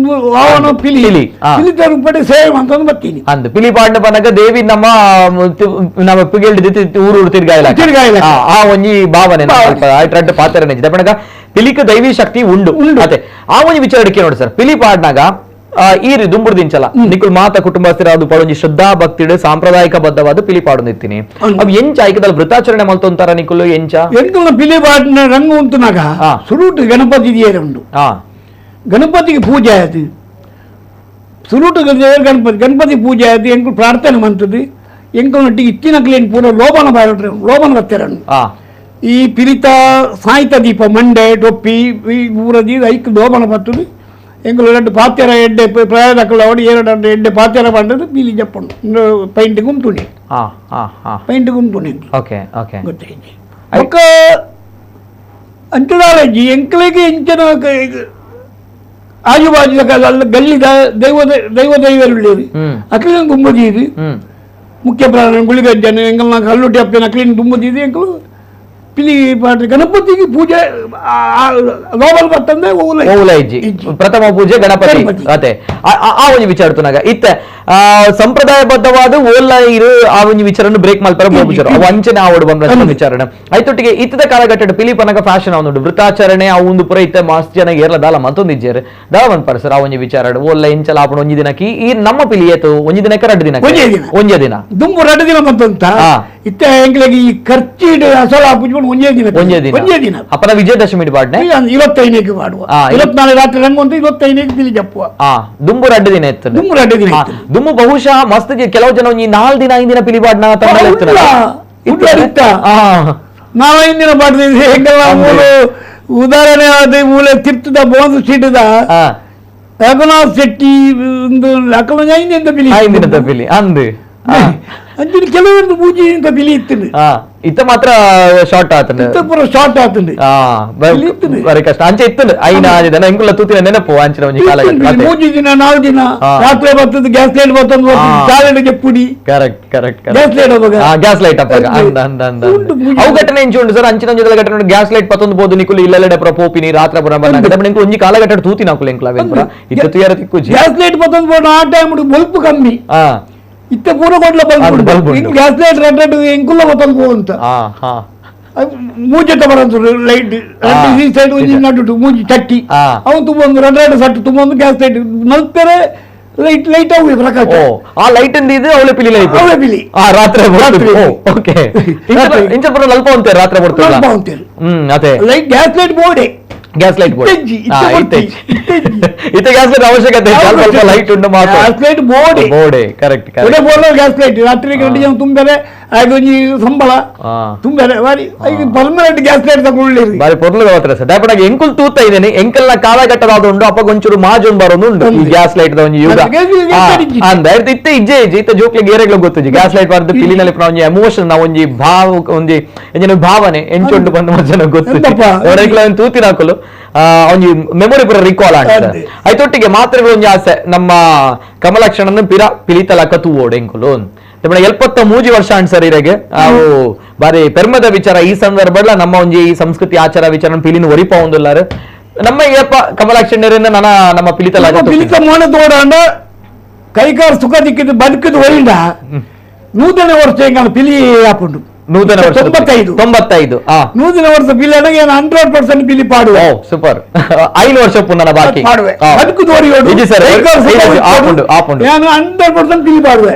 ವಾವನ ಪಿಲಿ ಪಿಲಿತ ರೂಪಡೆ ಸೇವೆ ಅಂತಂದು ಬರ್ತೀನಿ ಅಂದ್ ಪಿಲಿ ಪಾಂಡ ಪನಗ ದೇವಿ ನಮ್ಮ ನಮ್ಮ ಪಿಗೆಲ್ಡ್ ಊರು ಊರು ತಿರ್ಗಾಯಿಲ್ಲ ತಿರ್ಗಾಯಿಲ್ಲ ಆ ಒಂಜಿ ಭಾವನೆ ರಡ್ಡು ಪಾತ್ರ ನಿಜ ಪಣಗ ಪಿಲಿಕ ದೈವಿ ಶಕ್ತಿ ಉಂಡು ಅದೇ ಆ ಒಂಜಿ ವಿಚಾರಕ್ಕೆ ನೋಡಿ ಸರ್. ಪಿಲಿ ಪಾಡ್ನಾಗ ಈ ದುಂಬುರ್ದಿಂಚಲ ನಿಕುಲ್ ಮಾತ ಕುಟುಂಬಸ್ಥರ ಅದು ಪಡೊಂಜಿ ಶ್ರದ್ಧಾ ಭಕ್ತಿಡು ಸಾಂಪ್ರದಾಯಿಕ ಬದ್ಧವಾದ ಪಿಲಿ ಪಾಡೊಂದಿತ್ತೀನಿ ಅವು ಎಂಚ ಐಕದಲ್ಲಿ ವೃತಾಚರಣೆ ಮಲ್ತೊಂತಾರ ನಿಕುಲು ಎಂಚ ಎಂಕಲ್ನ ಪಿಲಿ ಪಾಡಿನ ರಂಗು ಉಂಟುನಾಗ ಸುರುಟು ಗಣಪತಿ ದೇವರು ಉಂಟು. ಗಣಪತಿಗೆ ಪೂಜೆ ಆಯ್ತು ಸುರುಟು ಗಣಪತಿ ಗಣಪತಿ ಪೂಜೆ ಆಯ್ತು ಎಂಕುಲು ಪ್ರಾರ್ಥನೆ ಮಂತದ್ದು ಎಂಕಲ್ನೊಟ್ಟಿಗೆ ಇತ್ತಿನಕ್ಲೇನು ಪೂರ ಲೋಬನ ಬಾರ ಲೋಬನ ಬರ್ತಾರೆ ಈ ಪಿಲಿತ ಸಾಹಿತ್ಯ ದೀಪ ಮಂಡೆ ಟೊಪ್ಪಿ ಈ ಪೂರ ದೀಪ ಐಕ್ ಲೋಬನ ಬರ್ತದೆ ಎಂಗಳು ಎರಡು ಪಾತ್ಯರ ಎಡ್ಡೆ ಪ್ರಯಾಣಕ್ಕಲ್ಲ ಅವಡಿ ಎರಡು ಎಡ್ಡೆ ಪಾತ್ಯರ ಪಂಡದು ಪೀಲಿ ಜಪ್ಪಂಡು ಪೈಂಟ್ ಗುಂತುಣಿ ಪೈಂಟ್ ಗುಂತುಣಿ. ಓಕೆ ಓಕೆ ಗೊತ್ತಾಯ್ತು. ಬೊಕ್ಕ ಅಂಚದಾಲಜ್ಜಿ ಎಂಕ್ಲೆಗೆ ಇಂಚಿನ ಆಜುಬಾಜು ಗಲ್ಲಿದ ದೈವ ದೈವ ದೈವರುಳ್ಳೇರಿ ಅಕ್ಲಿನ ಗುಂಬದೀರಿ ಮುಖ್ಯ ಪ್ರಾಣ ಗುಳಿಗಜ್ಜನ ಎಂಗಲ್ನ ಕಲ್ಲುಟ್ಟಿ ಅಪ್ಪನ ಅಕ್ಲಿನ ಗುಂಬದೀರಿ ಎಂಕಲು ಪಿಲಿ ಪಾಠ ಗಣಪತಿಗೆ ಪೂಜೆ ಲೋಬಲ್ ಬರ್ತಂದೆ ಓಲ ಇಜ್ಜಿ ಪ್ರಥಮ ಪೂಜೆ ಗಣಪತಿ ಅದೇ ಆ ಒಂಜಿ ವಿಚಾರ ಇತ್ತ ಸಂಪ್ರದಾಯಬದ್ಧವಾದ ಓಲ ಇರು ಆ ಒಂಜಿ ವಿಚಾರನ್ನು ಬ್ರೇಕ್ ಮಲ್ಪರ ಬೋಬುಜರು ಅವು ಅಂಚನೆ ಆವಡು ಬಂದ ವಿಚಾರಣ ಐತೊಟ್ಟಿಗೆ ಇತ್ತದ ಕಾಲಘಟ್ಟದ ಪಿಲಿ ಪನಗ ಫ್ಯಾಷನ್ ಅವನುಂಡು ವೃತಾಚರಣೆ ಆ ಒಂದು ಪುರ ಇತ್ತ ಮಸ್ತ್ ಜನ ಏರ್ಲ ದಾಲ ಮತ್ತೊಂದು ಇಜ್ಜೇರು ದಾಲ ಮನ್ಪರ ಸರ್ ಆ ಒಂಜಿ ವಿಚಾರ ಓಲ್ಲ ಇಂಚಲ ಆಪಣ ಒಂಜಿ ದಿನಕ್ಕೆ ಈ ನಮ್ಮ ಪಿಲಿ ಏತು ಒಂಜಿ ದಿನಕ್ಕೆ ರಡ್ಡು ದಿನ ಒಂಜೇ ದಿನ ದುಂಬು ರಡ್ಡು ದಿನ ಬಂತಂತ ಇತ್ತ ಎಂಗ್ಲಿಗೆ ಈ ಖರ್ಚಿಡು ಅಸಲ ಪೂಜೆ ಒಂಜೇ ದಿನ ಒಂಜೇ ದಿನ ಒಂಜೇ ದಿನ ಅಪ್ಪನ ವಿಜಯದಶಮಿ ಪಾಡ್ನೆ 25ಕ್ಕೆ ಮಾಡುವ 24 ರಾತ್ರಿ ರಂಗು ಅಂತ 25ಕ್ಕೆ ಪಿಲಿ ಜಪ್ಪುವ ದುಂಬು ರಡ್ಡು ದಿನ ಇತ್ತು ದುಂಬು ರಡ್ಡು ದಿನ ದುಂಬು ಬಹುಶಃ ಮಸ್ತ್ ಕೆಲವು ಜನ ಒಂಜಿ 4 ದಿನ 5 ದಿನ ಪಿಲಿ ಪಾಡ್ನ ನಾವು 5 ದಿನ ಪಾಡ್ದಿದ್ವಿ. ಹೆಂಗೆಲ್ಲ ಮೂಲ ಉದಾಹರಣೆ ಆದ ಮೂಲೆ ತಿರ್ತದ ಬೋನ್ಸ್ ಸೀಟದ ರಘುನಾಥ್ ಶೆಟ್ಟಿ ಒಂದು 5 ದಿನದ ಪಿಲಿ 5 ದಿನದ ಪಿಲಿ ಅಂದು ಅಂಚಿನ ಕೆಲವೊಂದು ಪೂಜೆ ಇಂತ ಪಿಲಿ ಇತ್ತು ಇತ್ತ ಮಾತ್ರ ಶಾರ್ಟ್ ಆತಂಡು ಇತ್ತ ಪೂರ ಶಾರ್ಟ್ ಆತಂಡು ಬಾರಿ ಕಷ್ಟ ಅಂಚೆ ಇತ್ತು ಐನ ದಿನ ಎಂಕುಲ ತೂತಿನ ನೆನಪು ಅಂಚಿನ ಒಂಜಿ ಕಾಲ 3 ದಿನ 4 ದಿನ ರಾತ್ರಿ ಬರ್ತದೆ ಗ್ಯಾಸ್ ಲೈಟ್ ಬರ್ತದೆ ಚಾಲೆಂಡ್ ಪುಡಿ correct correct gas light ಅವಾಗ ಗ್ಯಾಸ್ ಲೈಟ್ ಅಪ್ಪಾಗ ಅಂದ ಅಂದ ಅಂದ ಅವು ಘಟನೆ ಎಂಚು ಉಂಟು ಸರ್ ಅಂಚಿನ ಒಂಜಿ ಘಟನೆ ಗ್ಯಾಸ್ ಲೈಟ್ ಪತ್ತೊಂದು ಬೋದು ನಿಕುಲು ಇಲ್ಲೆಲ್ಲೆಡೆ ಪುರ ಪೋಪಿನಿ ರಾತ್ರಿ ಪುರ ಬಂದಾಗ ನಿಂಕು ಒಂಜಿ ಕಾಲಘಟ್ಟ ತೂತಿನ ಅಕುಲು ಎಂಕುಲ ಅವೇನ್ ಪುರ ಇತ್ತ ತುಯರ ತಿಕ್ಕುಜಿ ಗ್ಯಾಸ್ ಲೈಟ್ ಪತ್ತೊಂದು ಬೋದು ಆ ಟೈಮ್ ಬಲ್ಪ್ ಕಮ್ಮಿ ಇತ್ತ ಪೂರ ಕೊಡ್ಲ bulb gas light red red ಎಂಕುಲ್ಲ ಬತ್ತೊಂದು ಪೋ ಅಂತ ಮೂಜೆಟ್ಟ ಬರಂತು ಲೈಟ್ ಈ ಸೈಡ್ ಒಂಜಿ ನಡುಟು ಮೂಜಿ ಚಟ್ಟಿ ಅವನು ತುಂಬ ಒಂದು ರೆಡ್ ರೆಡ್ ಸಟ್ಟು ತುಂಬ ಒಂದು ಗ್ಯಾಸ್ ಲೈಟ್ ಮಲ್ಪೆರೆ ಲೈಟ್ ಲೈಟ್ ಅವು ಪ್ರಕಾಶ ಆ ಲೈಟ್ ಇದು ಅವಳೆ ಪಿಲಿ ಲೈಟ್ ಅವಳೆ ಪಿಲಿ ಆ ರಾತ್ರಿ ಓಕೆ ಇಂಚ ಪೂರ ಅಲ್ಪ ಅಂತಾರೆ ರಾತ್ರಿ ಬರ್ತದೆ ಅಲ್ಪ ಅಂತಾರೆ ಅದೇ light gas light ಬೋರ್ಡೆ gas light board ಇತ್ತೆ ಗ್ಯಾಸ್ ಲೈಟ್ ಅವಶ್ಯಕತೆ ಸ್ವಲ್ಪ ಲೈಟ್ ಉಂಟು ಮಾತ್ರ gas light board ಬೋರ್ಡೆ correct correct board gas light ರಾತ್ರಿ ಗಂಟೆ ಜನ ತುಂಬೆರೆ ಆಗ ಒಂಜಿ ಸಂಬಳ ತುಂಬೆರೆ ಬಾರಿ ಈಗ permanent gas light ತಗೊಳ್ಳಿ ಬಾರಿ ಪೊರ್ಲು ಮಾತ್ರ ಸರ್ ದಾಪಡಾಗ ಎಂಕುಲ್ ತೂತ ಇದ್ದೇನೆ ಎಂಕಲ್ನ ಕಾಲಘಟ್ಟದಾದ ಉಂಡು ಅಪ್ಪಗೊಂಚೂರು ಮಾಜೊಂದು ಬರೋದು ಉಂಡು ಈ ಗ್ಯಾಸ್ ಲೈಟ್ ಒಂಜಿ ಯುಗ ಅಂದ ಇತ್ತೆ ಇಜ್ಜೆ ಇಜ್ಜೆ ಇತ್ತ ಜೋಕ್ಲಿಗೆ ಏರೆಗ್ಲ ಗೊತ್ತಿಜ್ಜಿ ಗ್ಯಾಸ್ ಲೈಟ್ ಬಾರ್ದು ಪಿಲಿನಲ್ಲಿ ಒಂಜಿ ಎಮೋಷನ್ ನಾವು ಒಂಜಿ ಭಾವ ಒಂಜಿ ಎಂಜಿನ ಭಾವನೆ ಎಂಚುಂಡು ಬಂದು ಜನ ಗೊತ್ತು ತೂತಿನ ಹಾಕಲು ಒಂಜಿ ಮೆಮೊರಿ ಪೂರ ರಿಕಾಲ್ ಆಗ್ತದೆ ಐತೊಟ್ಟಿಗೆ ಮಾತ್ರೆಗಳು ಒಂಜಿ ಆಸೆ ನಮ್ಮ ಕಮಲಾಕ್ಷಣನ ಪಿರ ಪಿಲಿತಲಕ ತೂವೋಡು ಎಂಕುಲು 73 ವರ್ಷ ಅಂಡ್ ಸರ್ ಇರೆಗೆ ಅವು ಬಾರಿ ಪೆರ್ಮದ ವಿಚಾರ ಈ ಸಂದರ್ಭ ನಮ್ಮ ಒಂಜಿ ಈ ಸಂಸ್ಕೃತಿ ಆಚಾರ ವಿಚಾರ ಪಿಲಿನ ಒರಿಪ ಒಂದುಲ್ಲಾರು ನಮ್ಮ ಏಪ ಕಮಲಾಕ್ಷಣ್ಯರಿಂದ ನನ್ನ ನಮ್ಮ ಪಿಲಿತಲ ಪಿಲಿತ ಮೋನೆ ತೋಡಂಡ ಕೈಕಾರ್ ಸುಖ ದಿಕ್ಕಿದ್ದು ಬದುಕಿದ್ದು ಒರಿಂಡ ನೂತನ ವರ್ಷ ಹೆಂಗ ಪಿಲಿ ಹಾಕೊಂಡು ನೂತನ ವರ್ಷ 95 95 ನೂತನ ವರ್ಷ ಪಿಲಿ 100% ಪಿಲಿ ಪಾಡುವ ಸೂಪರ್ 5 ವರ್ಷ ಪುನಃ ಬಾಕಿ ಪಾಡುವೆ ಬದುಕು ತೋರಿಯೋಡು ಸರ್ ಆಪುಂಡು ಆಪುಂಡು ನಾನು 100% ಪಿಲಿ ಪಾಡುವೆ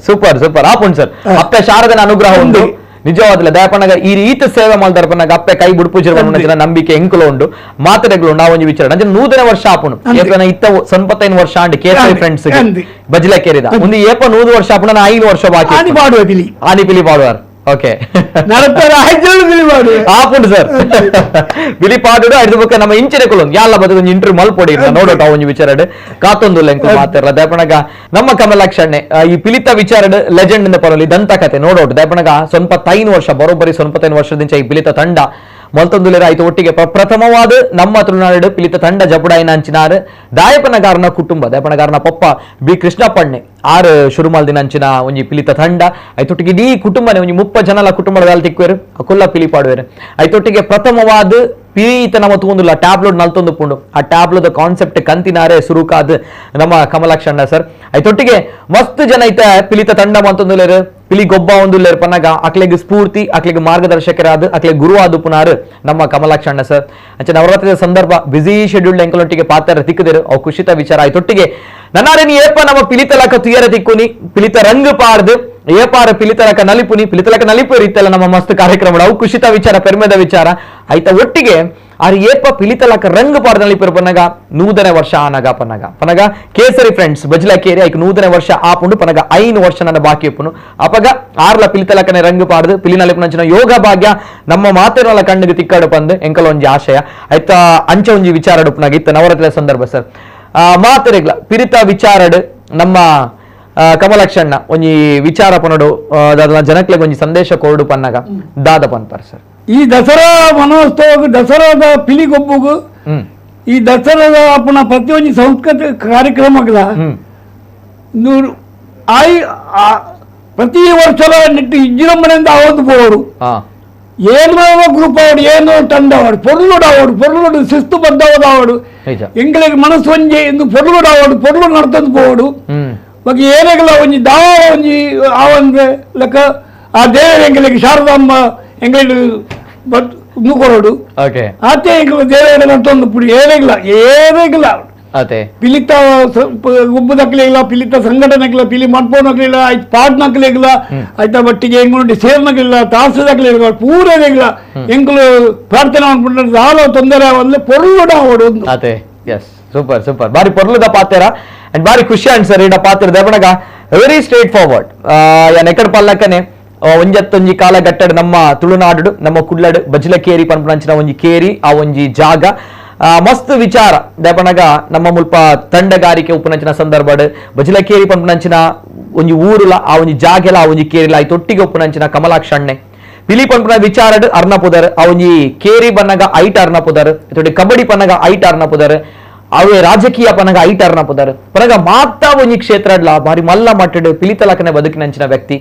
ಸೂಪರ್ ಸೂಪರ್ ಆಪುಂಡು ಸರ್ ಅಪ್ಪ ಶಾರದನ ಅನುಗ್ರಹ ಉಂಟು. ನಿಜವಾದ್ಲ ದಯಪಣ್ಣಗ ಈ ರೀತಿ ಸೇವೆ ಮಾಡ್ದಾರ ಪನ್ನಾಗ ಅಪ್ಪೆ ಕೈ ಬುಡ್ಪುಜಿರ ನಂಬಿಕೆ ಎಂಕುಲ ಉಂಡು ಮಾತರೆಗಳು ನಾವು ಒಂಜಿ ವಿಚಾರ ಅಂದ್ರೆ 100 ವರ್ಷ ಆಪುನು ಏಪನ ಇತ್ತ 95 ವರ್ಷ ಆಂಡ್ ಕೇಸರಿ ಫ್ರೆಂಡ್ಸ್ ಬಜ್ಲಕೇರಿದ ಒಂದು ಏಪ 100 ವರ್ಷ ಆಪುನ 5 ವರ್ಷ ಬಾಕಿ ಆನಿ ಪಾಡುವ ಪಿಲಿ ಆನಿ ಪಿಲಿ ಪಾಡುವಾರ್ ಓಕೆ ಆಪುಂಡು ಸರ್ ಬಿಲಿ ಪಾಡುಡು ಅಡ್ದು ಬೊಕ್ಕ ನಮ್ಮ ಇಂಚಿನ ಕುಲೊಂದು ಯಾಲ್ಲ ಬದುಕು ಒಂಜಿ ಇಂಟರ್ವ್ಯೂ ಮಲ್ಪೊಡಿ ನೋಡೋಟ ಒಂಜಿ ವಿಚಾರಡ್ ಕಾತೊಂದು ಎಂಕು ಮಾತಾರಲ್ಲ ದಯಪಣಗ ನಮ್ಮ ಕಮಲಾಕ್ಷಣ್ಣೆ ಈ ಪಿಲಿತ ವಿಚಾರಡ್ ಲೆಜೆಂಡ್ ಇಂದ ಪರಲಿ ದಂತ ಕತೆ ನೋಡೋಟು ದಯಪಣಗ 95 ವರ್ಷ ಬರೋಬ್ಬರಿ 95 ವರ್ಷದಿಂದ ಈ ಪಿಲಿತ ತಂಡ ಮೊಲ್ತೊಂದುಲೇರ ಆಯ್ತು ಒಟ್ಟಿಗೆ ಪ್ರಥಮವಾದ ನಮ್ಮ ತುಳುನಾಡು ಪಿಲಿತ ತಂಡ ಜಪುಡಾಯಿನ ಅಂಚಿನಾರು ದಾಯಪನಗಾರನ ಕುಟುಂಬ ದಾಯಪನಗಾರನ ಪಪ್ಪ ಬಿ ಕೃಷ್ಣಪ್ಪಣ್ಣೆ ಆರು ಶುರುಮಾಲ್ದಿನ ಅಂಚಿನ ಒಂಜಿ ಪಿಲಿತ ತಂಡ ಆಯ್ತೊಟ್ಟಿಗೆ ಇಡೀ ಕುಟುಂಬನೇ ಒಂಜಿ 30 ಜನಲ ಕುಟುಂಬದ ತಿಕ್ಕುವೆರು ಅಕುಲ್ಲ ಪಿಲಿ ಪಾಡುವೆರು ಆಯ್ತೊಟ್ಟಿಗೆ ಪ್ರಥಮವಾದ ಪಿಲಿತ ನಮ್ಮ ತೂಂದುಲ್ಲ ಟ್ಯಾಬ್ಲೋಡ್ ನಲ್ತೊಂದು ಪುಂಡು ಆ ಟ್ಯಾಬ್ಲೋದ ಕಾನ್ಸೆಪ್ಟ್ ಕಂತಿನಾರೆ ಸುರುಕಾದ ನಮ್ಮ ಕಮಲಾಕ್ಷಣ್ಣ ಸರ್ ಆಯ್ತೊಟ್ಟಿಗೆ ಮಸ್ತ್ ಜನ ಐತ ಪಿಲಿತ ತಂಡ ಮಂತೊಂದುಲೇರು ಪಿಲಿ ಗೊಬ್ಬ ಒಂದುಲ್ಲೇರು ಪನ್ನಾಗ ಅಕ್ಲೆಗ್ ಸ್ಫೂರ್ತಿ ಅಕ್ಲೆಗ್ ಮಾರ್ಗದರ್ಶಕರಾದ ಅಕ್ಲೆಗ್ ಗುರು ಆದು ಪುನಾರು ನಮ್ಮ ಕಮಲಾಕ್ಷಣ್ಣ ಸರ್ ಅಂಚೆ ನವರಾತ್ರಿಯ ಸಂದರ್ಭ ಬ್ಯುಸಿ ಶೆಡ್ಯೂಲ್ಡ್ ಎಂಕಲೊಟ್ಟಿಗೆ ಪಾತ್ರ ತಿಕ್ಕದಿರು ಅವು ಖುಷಿತ ವಿಚಾರ ಆಯ್ತೊಟ್ಟಿಗೆ ನನ್ನಾರೇನಿ ಏಪ ನಮ್ಮ ಪಿಲಿತಲಕ ತುಯರ ತಿಕ್ಕುನಿ ಪಿಲಿತ ರಂಗು ಪಾರ್ದು ಏಪಾರ ಪಿಲಿತಲಕ ನಲಿಪುನಿ ಪಿಲಿತಲಕ ನಲಿಪು ಇತ್ತಲ್ಲ ನಮ್ಮ ಮಸ್ತ್ ಕಾರ್ಯಕ್ರಮ ಅವು ಖುಷಿತ ವಿಚಾರ ಪೆರ್ಮೆದ ವಿಚಾರ ಆಯ್ತ ಒಟ್ಟಿಗೆ ಆರು ಏಪ ಪಿಲಿತಲಕ ರಂಗು ಪಾರ್ದ ನಲಿಪುರ ಪನ್ನಗ 100 ವರ್ಷ ಆನಗ ಪನ್ನಗ ಪನಗ ಕೇಸರಿ ಫ್ರೆಂಡ್ಸ್ ಬಜ್ಲಕೇರಿ ಐಕ್ 100 ವರ್ಷ ಆಪುಂಡು ಪನಗ 5 ವರ್ಷ ನನ್ನ ಬಾಕಿ ಉಪ್ಪುನು ಅಪಗ ಆರ್ಲ ಪಿಲಿತಲಕನೆ ರಂಗು ಪಾಡ್ದು ಪಿಲಿ ನಲಿಪುನಂಚಿನ ಯೋಗ ಭಾಗ್ಯ ನಮ್ಮ ಮಾತೆರಲ ಕಣ್ಣಿಗೆ ತಿಕ್ಕಾಡು ಪಂದು ಎಂಕಲ ಒಂಜಿ ಆಶಯ ಆಯ್ತ ಅಂಚ ಒಂಜಿ ವಿಚಾರ ಉಪ್ಪುನಾಗ ಇತ್ತ ನವರಾತ್ರಿಯ ಸಂದರ್ಭ ಸರ್ ಮಾತೆರೆಗ್ಲ ಪಿರಿತ ವಿಚಾರಡ್ ನಮ್ಮ ಕಮಲಾಕ್ಷಣ್ಣ ಒಂಜಿ ವಿಚಾರ ಪನಡು ಜನಕ್ಲೆಗ್ ಒಂಜಿ ಸಂದೇಶ ಕೊರಡು ಪನ್ನಾಗ ದಾದ ಪನ್ಪಾರ್ ಸರ್. ಈ ದಸರಾ ಮನೋತ್ಸವ ದಸರಾದ ಪಿಲಿಗೊಬ್ಬಗು ಈ ದಸರಾದ ಅಪ್ಪನ ಪ್ರತಿಯೊಂದು ಸಾಂಸ್ಕೃತಿಕ ಕಾರ್ಯಕ್ರಮಗಳ ನೂರು ಆಯ್ ಪ್ರತಿ ವರ್ಷದ ನೆಟ್ಟು ವಿಜೃಂಭಣೆಯಿಂದ ಆವತ್ತು ಪೋವರು ಏನೋ ಗ್ರೂಪ್ ಅವಡು ಏನೋ ತಂಡ ಅವಡು ಪೊರ್ಲುಡು ಅವಡು ಪೊರ್ಲುಡು ಶಿಸ್ತು ಬದ್ಧವಾದ ಅವಡು ಎಂಗಳಿಗೆ ಮನಸ್ಸು ಒಂಜಿ ಎಂದು ಪೊರ್ಲುಡು ಅವಡು ಪೊರ್ಲು ನಡ್ತಂದು ಪೋವಡು ಬಗ್ಗೆ ಏನೆಗಳ ಒಂಜಿ ದಾವ ಒಂಜಿ ಆವಂದ್ರೆ ಲೆಕ್ಕ ಆ ದೇವರು ಎಂಗಳಿಗೆ ಶಾರದಾಂಬ ಎಂಗಳಿಗೆ ಕೊರಡು ಆತೆ ಎಂಗಳ ದೇವರ ನಡ್ತೊಂದು ಪುಡಿ ಏನೆಗಿಲ್ಲ ಏನೆಗಿಲ್ಲ ಪಿಲಿತ ಗುಬ್ಬದಕ್ಲಿಲ್ಲ ಪಿಲಿತ ಸಂಘಟನೆಗಿಲ್ಲ ಪಿಲಿ ಮಟ್ಪೋನಕ್ಲಿಲ್ಲ ಆಯ್ತು ಪಾಟ್ನಕ್ಲಿಲ್ಲ ಆಯ್ತಾ ಬಟ್ಟಿಗೆ ಎಂಗುಂಡಿ ಸೇರ್ನಕ್ಲಿಲ್ಲ ತಾಸದಕ್ಲಿಲ್ಲ ಪೂರದಿಲ್ಲ ಎಂಕುಲು ಪ್ರಾರ್ಥನೆ ಮಾಡ್ಬಿಟ್ರೆ ದಾಲ ತೊಂದರೆ ಒಂದು ಪೊರ್ಲುಡ ಅವಡು ಅದೇ S super super ಬಾರಿ ಪೊರ್ಲುದ ಪಾತೆರ ಅಂಡ್ ಬಾರಿ ಖುಷಿ ಅಂಡ್ ಸರ್ ಇಡ ಪಾತ್ರ ದೇವಣಗ very straight forward ಯಾನ್ ಎಕಡ್ ಪಲ್ಲಕ್ಕನೆ ಒಂಜತ್ತೊಂಜಿ ಕಾಲಘಟ್ಟಡ್ ನಮ್ಮ ತುಳುನಾಡು ನಮ್ಮ ಕುಡ್ಲಡ್ ಬಜ್ಲಕೇರಿ ಪನ್ಪುನಂಚಿನ ಒಂಜಿ ಕೇರಿ ಆ ಒಂಜಿ ಜಾಗ ಮಸ್ತ್ ವಿಚಾರ ದೇಪಣಗ ನಮ್ಮ ಮುಲ್ಪ ತಂಡಗಾರಿಕೆ ಉಪ್ಪುನಂಚಿನ ಸಂದರ್ಭಡ್ ಬಜ್ಲಕೇರಿ ಪನ್ಪುನಂಚಿನ ಒಂಜಿ ಊರುಲ ಆ ಒಂಜಿ ಜಾಗೆಲ ಆ ಒಂಜಿ ಕೇರಿಲ ಆಯ್ತೊಟ್ಟಿಗೆ ಉಪ್ಪುನಂಚಿನ ಕಮಲಾಕ್ಷಣ್ಣೆ ಪಿಲಿ ಪನ್ಪುನ ವಿಚಾರಡ್ ಅರ್ಣಪುದರ್ ಆ ಒಂಜಿ ಕೇರಿ ಬನ್ನಗ ಐಟ್ ಅರ್ಣಪುದರ್ ತೊಡಿ ಕಬಡ್ಡಿ ಪನ್ನಗ ಐಟ್ ಅರ್ಣಪುದರ್ ಅವೇ ರಾಜಕೀಯ ಪನಗ ಐಟ್ ಅರ್ಣಪುದರ್ ಪನಗ ಮಾತಾ ಒಂಜಿ ಕ್ಷೇತ್ರಡ್ಲ ಬಾರಿ ಮಲ್ಲ ಮಟ್ಟಡ್ ಪಿಲಿತಲಕನೆ ಬದುಕಿನಂಚಿನ ವ್ಯಕ್ತಿ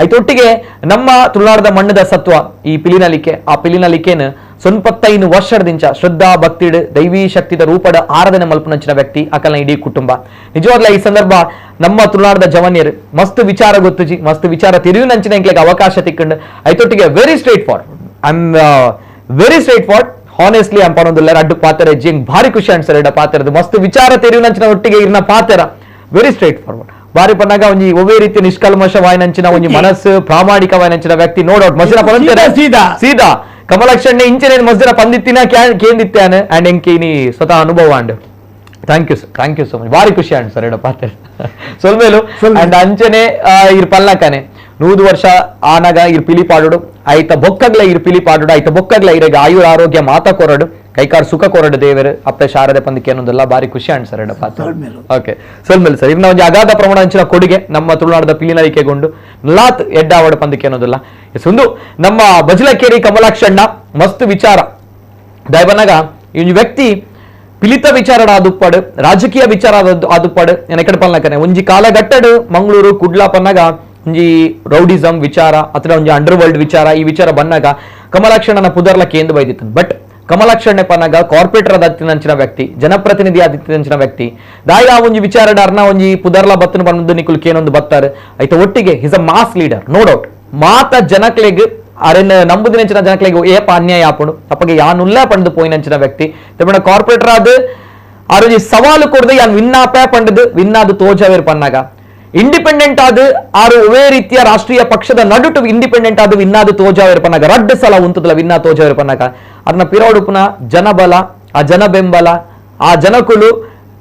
ಐತೊಟ್ಟಿಗೆ ನಮ್ಮ ತುಳುನಾಡದ ಮಣ್ಣದ ಸತ್ವ ಈ ಪಿಲಿನಲಿಕೆ ಆ ಪಿಲಿನಲಿಕೆನು 95 ವರ್ಷದಿಂಚ ಶ್ರದ್ಧಾ ಭಕ್ತಿಡ್ ದೈವೀ ಶಕ್ತಿದ ರೂಪದ ಆರಾಧನೆ ಮಲ್ಪುನಂಚಿನ ವ್ಯಕ್ತಿ ಅಕಲ್ನ ಇಡೀ ಕುಟುಂಬ. ನಿಜವಾಗ್ಲ ಈ ಸಂದರ್ಭ ನಮ್ಮ ತುಳುನಾಡದ ಜವನಿಯರು ಮಸ್ತ್ ವಿಚಾರ ಗೊತ್ತುಜಿ ಮಸ್ತ್ ವಿಚಾರ ತಿರುವಿನಂಚಿನ ಎಂಕ್ಲೆಗ್ ಅವಕಾಶ ತಿಕ್ಕಂಡು ಐತೊಟ್ಟಿಗೆ very straightforward I am very straightforward honestly am ಪನೊಂದುಲ್ಲಾರ ಅಡ್ಡು ಪಾತ್ರ ಜಿಂಗ್ ಭಾರಿ ಖುಷಿ ಅನ್ಸರ್ ಇಡ ಪಾತ್ರದ ಮಸ್ತ್ ವಿಚಾರ ತೆರಿವಿನಂಚಿನ ಒಟ್ಟಿಗೆ ಇರ್ನ ಪಾತ್ರ very straight forward ಬಾರಿ ಪನ್ನಾಗ ಒಂಜಿ ಒವ್ವೇ ರೀತಿ ನಿಷ್ಕಲ್ಮಶ ವಾಯಿನಂಚಿನ ಒಂಜಿ ಮನಸ್ಸು ಪ್ರಾಮಾಣಿಕ ವಾಯಿನಂಚಿನ ವ್ಯಕ್ತಿ ನೋ ಡೌಟ್ ಮಸ್ತಿನ ಪರಂತೆ ಸೀದಾ ಸೀದಾ ಕಮಲಾಕ್ಷಣ್ಣೆ ಇಂಚನೆ ಮಸ್ದಿನ ಪಂದಿತ್ತಿನ ಕೇಂದಿತ್ತಾನೆ ಅಂಡ್ ಎಂಕಿ ಸ್ವತಃ ಅನುಭವ and thank you sir, thank you so much. ಭಾರಿ ಖುಷಿ ಅಂಡ್ ಸರ್ ಇಡ ಪಾತ್ರ ಸೊಲ್ಮೇಲು ಅಂಡ್ ಅಂಚನೆ ಇರ್ ಪಲ್ಲಕನೆ 100 ವರ್ಷ ಆನಾಗ ಇರ್ ಪಿಲಿ ಪಾಡುಡು ಆಯ್ತ ಬೊಕ್ಕಗ್ಲ ಇರ್ ಪಿಲಿ ಪಾಡುಡು ಆಯ್ತ ಬೊಕ್ಕಗ್ಲ ಇರಗ ಆಯುರ ಆರೋಗ್ಯ ಮಾತಾ ಕೊರಡು ಕೈಕಾರ್ ಸುಖ ಕೊರಡು ದೇವರು ಅಪ್ಪೆ ಶಾರದೆ ಪಂದಕ್ಕೆ ಅನ್ನೋದೆಲ್ಲ ಭಾರಿ ಖುಷಿ ಅಂಡ್ ಸರ್ ಇಡ ಪಾತ್ರ. ಓಕೆ ಸೊಲ್ಮೇಲು ಸರ್ ಇರ್ನ ಒಂದು ಅಗಾಧ ಪ್ರಮಾಣ ಅಂಚಿನ ಕೊಡುಗೆ ನಮ್ಮ ತುಳುನಾಡದ ಪಿಲಿನಲಿಕೆಗೊಂಡು ಲಾತ್ ಎಡ್ಡಾವಡ ಪಂದಕ್ಕೆ ಅನ್ನೋದಿಲ್ಲ. ಒಂದು ನಮ್ಮ ಬಜಲಕೇರಿ ಕಮಲಾಕ್ಷಣ್ಣ ಮಸ್ತ್ ವಿಚಾರ ದಯಬನ್ನಾಗ ಈ ವ್ಯಕ್ತಿ ಪಿಲಿತ ವಿಚಾರ ಆದುಪ್ಪಾಡು ರಾಜಕೀಯ ವಿಚಾರ ಆದುಪ್ಪಾಡು ಎಕಡೆ ಪಲ್ನಕನೆ ಒಂಜಿ ಕಾಲಘಟ್ಟಡು ಮಂಗಳೂರು ಕುಡ್ಲ ಪನ್ನಾಗ ಒಂಜಿ ರೌಡಿಸಮ್ ವಿಚಾರ ಅಥವಾ ಒಂಜಿ ಅಂಡರ್ ವರ್ಲ್ಡ್ ವಿಚಾರ ಈ ವಿಚಾರ ಬನ್ನಾಗ ಕಮಲಾಕ್ಷಣ್ಣನ ಪುದರ್ಲ ಕೇಂದ್ರ ಬೈದಿತ್ತು. ಬಟ್ ಕಮಲಾಕ್ಷಣ್ಣೆ ಪನ್ನಾಗ ಕಾರ್ಪೊರೇಟರ್ ಆದಿತ್ತಿನಂಚಿನ ವ್ಯಕ್ತಿ ಜನಪ್ರತಿನಿಧಿ ಆದಿತ್ತಿನಂಚಿನ ವ್ಯಕ್ತಿ ದಾಯ ಆ ಒಂಜಿ ವಿಚಾರ ಅರ್ನ ಒಂಜಿ ಪುದರ್ಲ ಬತ್ತನ ಬಂದು ನಿಕುಲ್ ಕೇನೊಂದು ಬತ್ತಾರೆ ಆಯ್ತ ಒಟ್ಟಿಗೆ is a mass leader no doubt. ಮಾತ ಜನಕ್ಲೆಗ್ ಅರೆನ್ ನಂಬುದಿನಂಚಿನ ಜನಕ್ಲೆಗ್ ಏಪ ಅನ್ಯಾಯ ಆಪುಂಡು ಅಪ್ಪಗೆ ಯಾನುಲ್ಲ ಪಂಡು ಪೋಯಿನಂಚಿನ ವ್ಯಕ್ತಿ ತಮ್ಮನ ಕಾರ್ಪೊರೇಟರ್ ಆದ ಆರೋಜಿ ಸವಾಲು ಕೊಡದೆ ಯಾನ್ ವಿನ್ನಾಪೆ ಪಂಡದು ವಿನ್ನಾದು ತೋಜವೇರ್ ಪನ್ನಾಗ Independent ಆದ ಆರು ಒವೇ ರೀತಿಯ ರಾಷ್ಟ್ರೀಯ ಪಕ್ಷದ ನಡುಟು ಇಂಡಿಪೆಂಡೆಂಟ್ ಆದ ವಿನ್ನಾದ ತೋಜಾವಿರ್ಪನಾಗ ರಡ್ಡು ಸಲ ಉಂತದಲ್ಲ ವಿನ್ನ ತೋಜಾವಿರ್ಪನಾಗ ಅದನ್ನ ಪಿರೋಡುಪುನ ಜನಬಲ, ಆ ಜನ ಬೆಂಬಲ, ಆ ಜನಕುಲು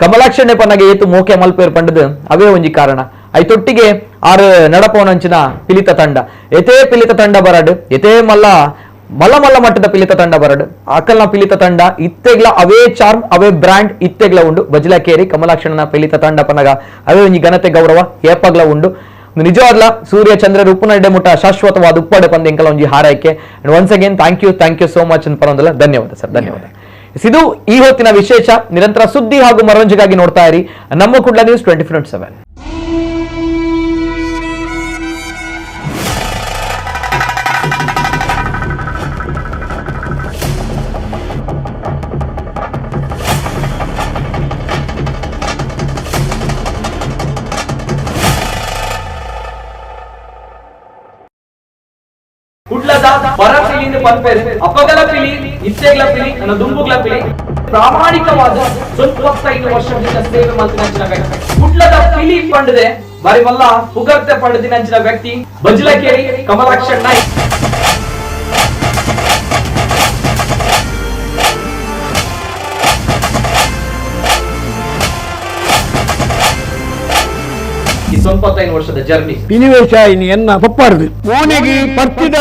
ಕಮಲಾಕ್ಷಣೆ ಪನ್ನಗ ಏತು ಮೋಕೆ ಮಲ್ಪೇರ್ ಪಂಡದು ಅವೇ ಒಂಜಿ ಕಾರಣ. ಐತೊಟ್ಟಿಗೆ ಆರು ನಡಪವನಂಚಿನ ಪಿಲಿತ ತಂಡ, ಎತೇ ಪಿಲಿತ ತಂಡ ಬರಡು, ಎತೇ ಮಲ್ಲ ಮಲ್ಲ ಮಲ್ಲ ಮಟ್ಟದ ಪಿಲಿತ ತಂಡ ಬರಡು, ಅಕಲ್ನ ಪಿಲಿತ ತಂಡ ಇತ್ತೆಗ್ಲ ಅವೇ ಚಾರ್ಮ್ ಅವೇ ಬ್ರ್ಯಾಂಡ್ ಇತ್ತೆಗ್ಲ ಉಂಡು. ಬಜ್ಲಕೇರಿ ಕಮಲಾಕ್ಷಣನ ಪಿಲಿತ ತಂಡ ಪನ್ನಗ ಅವೇ ಒಂಜಿ ಘನತೆ ಗೌರವ ಏಪಗ್ಲ ಉಂಡು. ನಿಜವಾದ್ಲ ಸೂರ್ಯ ಚಂದ್ರ ಉಪ್ಪುನಡ್ಡೆ ಮುಟ್ಟ ಶಾಶ್ವತವಾದ ಉಪ್ಪಡೆ ಪಂದ ಎಂಕಲ ಒಂಜಿ ಹಾರೈಕೆ. And once again thank you, thank you so much ಅಂತ ಪರೊಂದಲ್ಲ. ಧನ್ಯವಾದ ಸರ್, ಧನ್ಯವಾದ. ಇದು ಈ ಹೊತ್ತಿನ ವಿಶೇಷ. ನಿರಂತರ ಸುದ್ದಿ ಹಾಗೂ ಮನರಂಜನೆಗಾಗಿ ನೋಡ್ತಾ ಇರಿ ನಮ್ಮ ಕುಡ್ಲ ನ್ಯೂಸ್ 24/7. ಕುಡ್ಲದ ಬರ ಪಿಲಿಯಿಂದ ಪನ್ಪೇರು ಅಪಗಲ ಪಿಲಿ, ಇತ್ತೆಗ್ಲ ಪಿಲಿ, ನನ್ನ ದುಂಬುಗ್ಲ ಪಿಲಿ, ಪ್ರಾಮಾಣಿಕವಾದ 95 ವರ್ಷದಿಂದ ಸೇವೆ ಮಲ್ತಿನಂಚಿನ ವ್ಯಕ್ತಿ ಕುಡ್ಲದ ಪಿಲಿ ಪಂಡದೆ ಬಾರಿ ಮಲ್ಲ ಪುಗರ್ತೆ ಪಂಡದಿನಂಚಿನ ವ್ಯಕ್ತಿ ಬಜ್ಲಕೇರಿ ಕಮಲಾಕ್ಷ ನಾಯ್ಕ್. ಈ 95 ವರ್ಷದ ಜರ್ನಿ ಪಿಲಿವೇಶ ಎನ್ನ ಪಪ್ಪಾರ್ದು ಮೋನೆಗೆ ಪರ್ತಿದ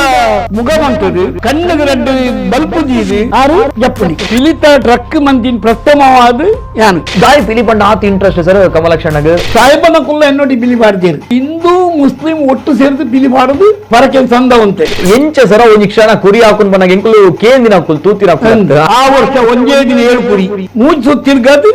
ಮುಗ ಮಂತದು, ಕಣ್ಣಿಗೆ ರಡ್ಡು ಬಲ್ಪು ದೀದು ಆರು ಜಪ್ಪುನಿ ಪಿಲಿತ ಟ್ರಕ್ ಮಂತಿನ ಪ್ರಥಮವಾದ ಯಾನು ದಾಯಿ ಪಿಲಿ ಪಂಡ ಆತ ಇಂಟ್ರೆಸ್ಟ್ ಸರ್ ಕಮಲಾಕ್ಷಣ್ಣಗ್. ಸಾಹೇಬನ ಕುಲ್ಲ ಎನ್ನೋಡಿ ಪಿಲಿ ಪಾಡ್ತೇರು, ಹಿಂದೂ ಮುಸ್ಲಿಂ ಒಟ್ಟು ಸೇರಿದು ಪಿಲಿ ಪಾಡುದು ಪರಕೆ ಸಂದವಂತೆ. ಎಂಚ ಸರ ಒಂಜಿ ಕ್ಷಣ ಕುರಿ ಹಾಕೊಂಡ್ ಬಂದಾಗ ಎಂಕುಲು ಕೇಂದಿನ ಹಾಕುಲ್ ತೂತಿನ ಹಾಕುಲ್. ಆ ವರ್ಷ ಒಂಜೇ ದಿನ 7 ಕುರಿ ಮೂಜ್ ಸುತ್ತಿರ್ಗದು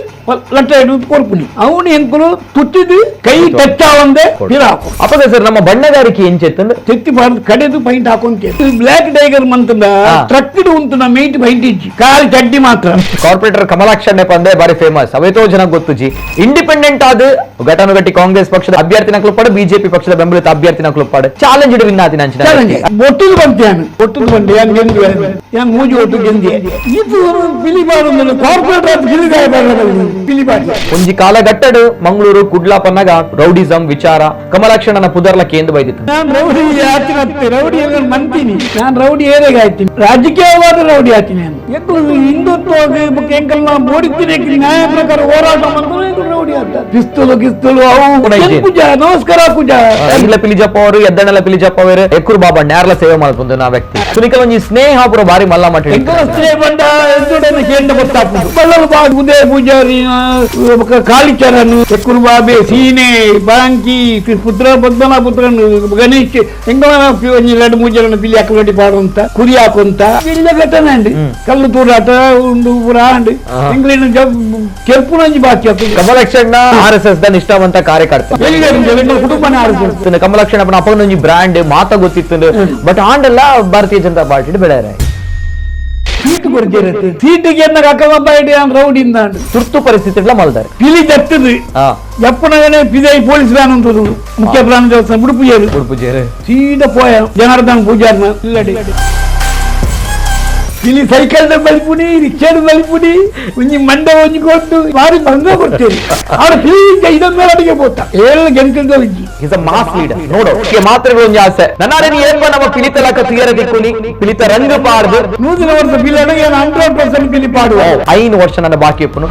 ಲಟ್ಟ ಹಿಡಿದು ಕೊರ್ಪುನಿ ಅವನು ಎಂಕುಲು ತುತ್ತಿದ್ದು ಕೈ ಟಚ್ ಆವಂದೆ ಪಿರಾಕು. ಅಪಗ ಸರ್ ನಮ್ಮ ಬಣ್ಣಗಾರಿಕೆ ಎಂಚೆತ್ತಂದ್ರೆ ತೆತ್ತಿ ಬಾರ್ದು ಕಡೆದು ಪೈಂಟ್ ಹಾಕೊಂತ ಬ್ಲ್ಯಾಕ್ ಟೈಗರ್ ಮಂತಂದ ಟ್ರಕ್ ಉಂಟು ಮೇಟ್ ಪೈಂಟ್ ಇಜ್ಜಿ ಕಾಲು ಚಡ್ಡಿ ಮಾತ್ರ. ಕಾರ್ಪೊರೇಟರ್ ಕಮಲಾಕ್ಷಣ್ಣೆ ಪಂದೆ ಬಾರಿ ಫೇಮಸ್, ಅವೇತೋ ಜನ ಗೊತ್ತುಜಿ. ಇಂಡಿಪೆಂಡೆಂಟ್ ಆದ ಘಟಾನುಘಟಿ ಕಾಂಗ್ರೆಸ್ ಪಕ್ಷದ ಅಭ್ಯರ್ಥಿನ ಕ್ಲುಪ್ಪಾಡು, ಬಿಜೆಪಿ ಪಕ್ಷದ ಬೆಂಬಲಿತ ಅಭ್ಯರ್ಥಿನ ಕ್ಲುಪ್ಪಾಡು ಚಾಲೆಂಜ್ ವಿನ್ ಆತಿನ ಅಂಚಿನ ಚಾಲೆಂಜ್ ಒಟ್ಟಿಗೆ ಬಂತೆ, ಒಟ್ಟಿಗೆ ಬಂದೆ ಯಾನ್ ಗೆಂದು ಯಾನ್ ಮೂಜಿ ಒಟ್ಟು ಗೆಂದಿ. ಇದು ಪಿಲಿಬಾರ್ದು ಕಾರ್ಪೊರೇಟರ್ ಪಿಲಿಬಾರ್ದು. ಒಂಜಿ ಕಾಲಘಟ್ಟಡು ಮಂಗಳೂರು ಕುಡ್ಲ ಪನ್ನಗ ರೌಡಿಸಂ ವಿಚಾರ ಕಮಲಾಕ್ಷಣ್ಣನ ಪುದರ್ಲ ಕೇಂದ್ರ ಬೈದಿತ್ತು. ನಾನು ರೌಡಿ ಆತಿನತ್ತೆ, ರೌಡಿ ಮಂತೀನಿ, ನಾನು ರೌಡಿ ಏರಿಯಾಗ ಆಯ್ತೀನಿ, ರಾಜಕೀಯವಾದ ರೌಡಿ ಆಯ್ತೀನಿ. ನಾನು ಎಂಕಲು ಹಿಂದುತ್ವ ಎಂಕಲ್ನ ಬೋಡಿತೀನಿ, ನ್ಯಾಯ ಪ್ರಕಾರ ಹೋರಾಟ ಮಂತ್ರ ರೌಡಿ ಆತ. ಪಿಸ್ತೂಲು ಗಿಸ್ತೂಲು ಅವು ಪೂಜಾ ನಮಸ್ಕಾರ ಪೂಜಾ. ಇಲ್ಲ ಪಿಲಿಜಪ್ಪ ಅವರು ಎದ್ದಣ್ಣಲ ಪಿಲಿಜಪ್ಪ ಅವರು ಎಕ್ಕುರು ಬಾಬಾ ನ್ಯಾರ್ಲ ಸೇವೆ ಮಾಡ್ಕೊಂಡು ನಾ ವ್ಯಕ್ತಿ ಸುನಿಕಲ್ ಒಂಜಿ ಸ್ನೇಹ ಪುರ ಬಾರಿ ಮಲ್ಲ ಮಟ್ಟ. ಎಂಕಲ ಸ್ನೇಹ ಬಂಡ ಎದ್ದುಡನೆ ಕೇಂದ್ರ ಗೊತ್ತಾಪುಂಡು. ಬಳ್ಳಲು ಬಾ ಉದಯ ಪೂಜಾರಿ ಕಾಳಿಚರಣ್ ಎಕ್ಕುರು ಬಾಬೆ ಸೀನೆ ಬಾಂಕಿ ಪುತ್ರ ಪದ್ಮನಾಭ ಪುತ್ರನ್ ಗಣೇಶ್ ಎಂಕಲ ಒಂಜಿ ಎರಡು ಮೂರು ಜನ ಪಿಲಿ ಹಾಕೊಂಡು ಪಾಡುವಂತ ಕುರಿ ಹಾಕುವಂತ ಇಲ್ಲ ಘಟನೆ ಅಂడి ಕಲ್ಲು ತೂರಾಟ ಉಂಡು ಪೂರ ಅಂಡಿ ಎಂಗ್ಲೇನು ಕೆರ್ಪುನಂಜಿ ಬಾಕಿ ಆಗ್ತದೆ. ಕಮಲಾಕ್ಷಣ್ಣ R S S the ನಿಷ್ಠಾವಂತ ಕಾರ್ಯಕರ್ತ, ಕುಟುಂಬನೇ R S S. ಕಮಲಾಕ್ಷಣ್ಣ ಅಪ್ಪನೊಂಜಿ brand ಮಾತ ಗೊತ್ತಿತ್ತು, ಬಟ್ ಆಂಡೆಲ್ಲ ಭಾರತೀಯ ಜನತಾ ಪಾರ್ಟಿ ಬೆಳೆಯಾರೆ. ಸೀಟ್ ಕೊಡ್ತೀರತ್ತೆ ಸೀಟಿಗೆ ಎನ್ನ ಅಕ್ಕಬಬ್ಬ ರೌಡಿಂದ ತುರ್ತು ಪರಿಸ್ಥಿತಿ ಮಲ್ದಾರೆ ಪಿಲಿ ಜತ್ತದು ಜಪ್ಪನಗನೆ ಪಿದೈ ಪೊಲೀಸ್ ವ್ಯಾನ್ ಉಂಟು ಮುಖ್ಯ ಪ್ರಾಣ ದೇವಸ್ಥಾನ ಉಡುಪು ಉಡುಪು ಸೀದಾ ಪೋಯ ಜನಾರ್ದನ್ ಪೂಜಾರ್ನ ಇಲ್ಲಡಿ ಪಿಲಿ ಸೈಕಲ್ ಬಲಿಪುನಿ ರಿಕ್ಷಾದ ಬಲಿಪುನಿ ಒಂಜಿ ಮಂಡೆ ಒಂಜಿ ಕೊಟ್ಟು ಬಾರಿ ಬಂದ ಕೊಡ್ತೀರಿ ಅವ್ರ ಪಿಲಿ ಇದೊಂದು ಮೇಲೆ ಅಡಿಗೆ ಪೋತ 7 ಗಂಟೆ is a mass leader ನೋಡು ಮಾತ್ರೆಗಳು ಒಂಜಿ ಆಸೆ ನನ್ನಾರೇನು ಏಪ ನಮ್ಮ ಪಿಲಿತಲಕ ತುಯರ ದಿಕ್ಕುನಿ ಪಿಲಿತ ರಂಗ ಪಾಡ್ದು 100 ವರ್ಷ ಪಿಲಿ 100% ಪಿಲಿ ಪಾಡುವ 5 ವರ್ಷ ನನ್ನ ಬಾಕಿ ಇಪ್ಪನು.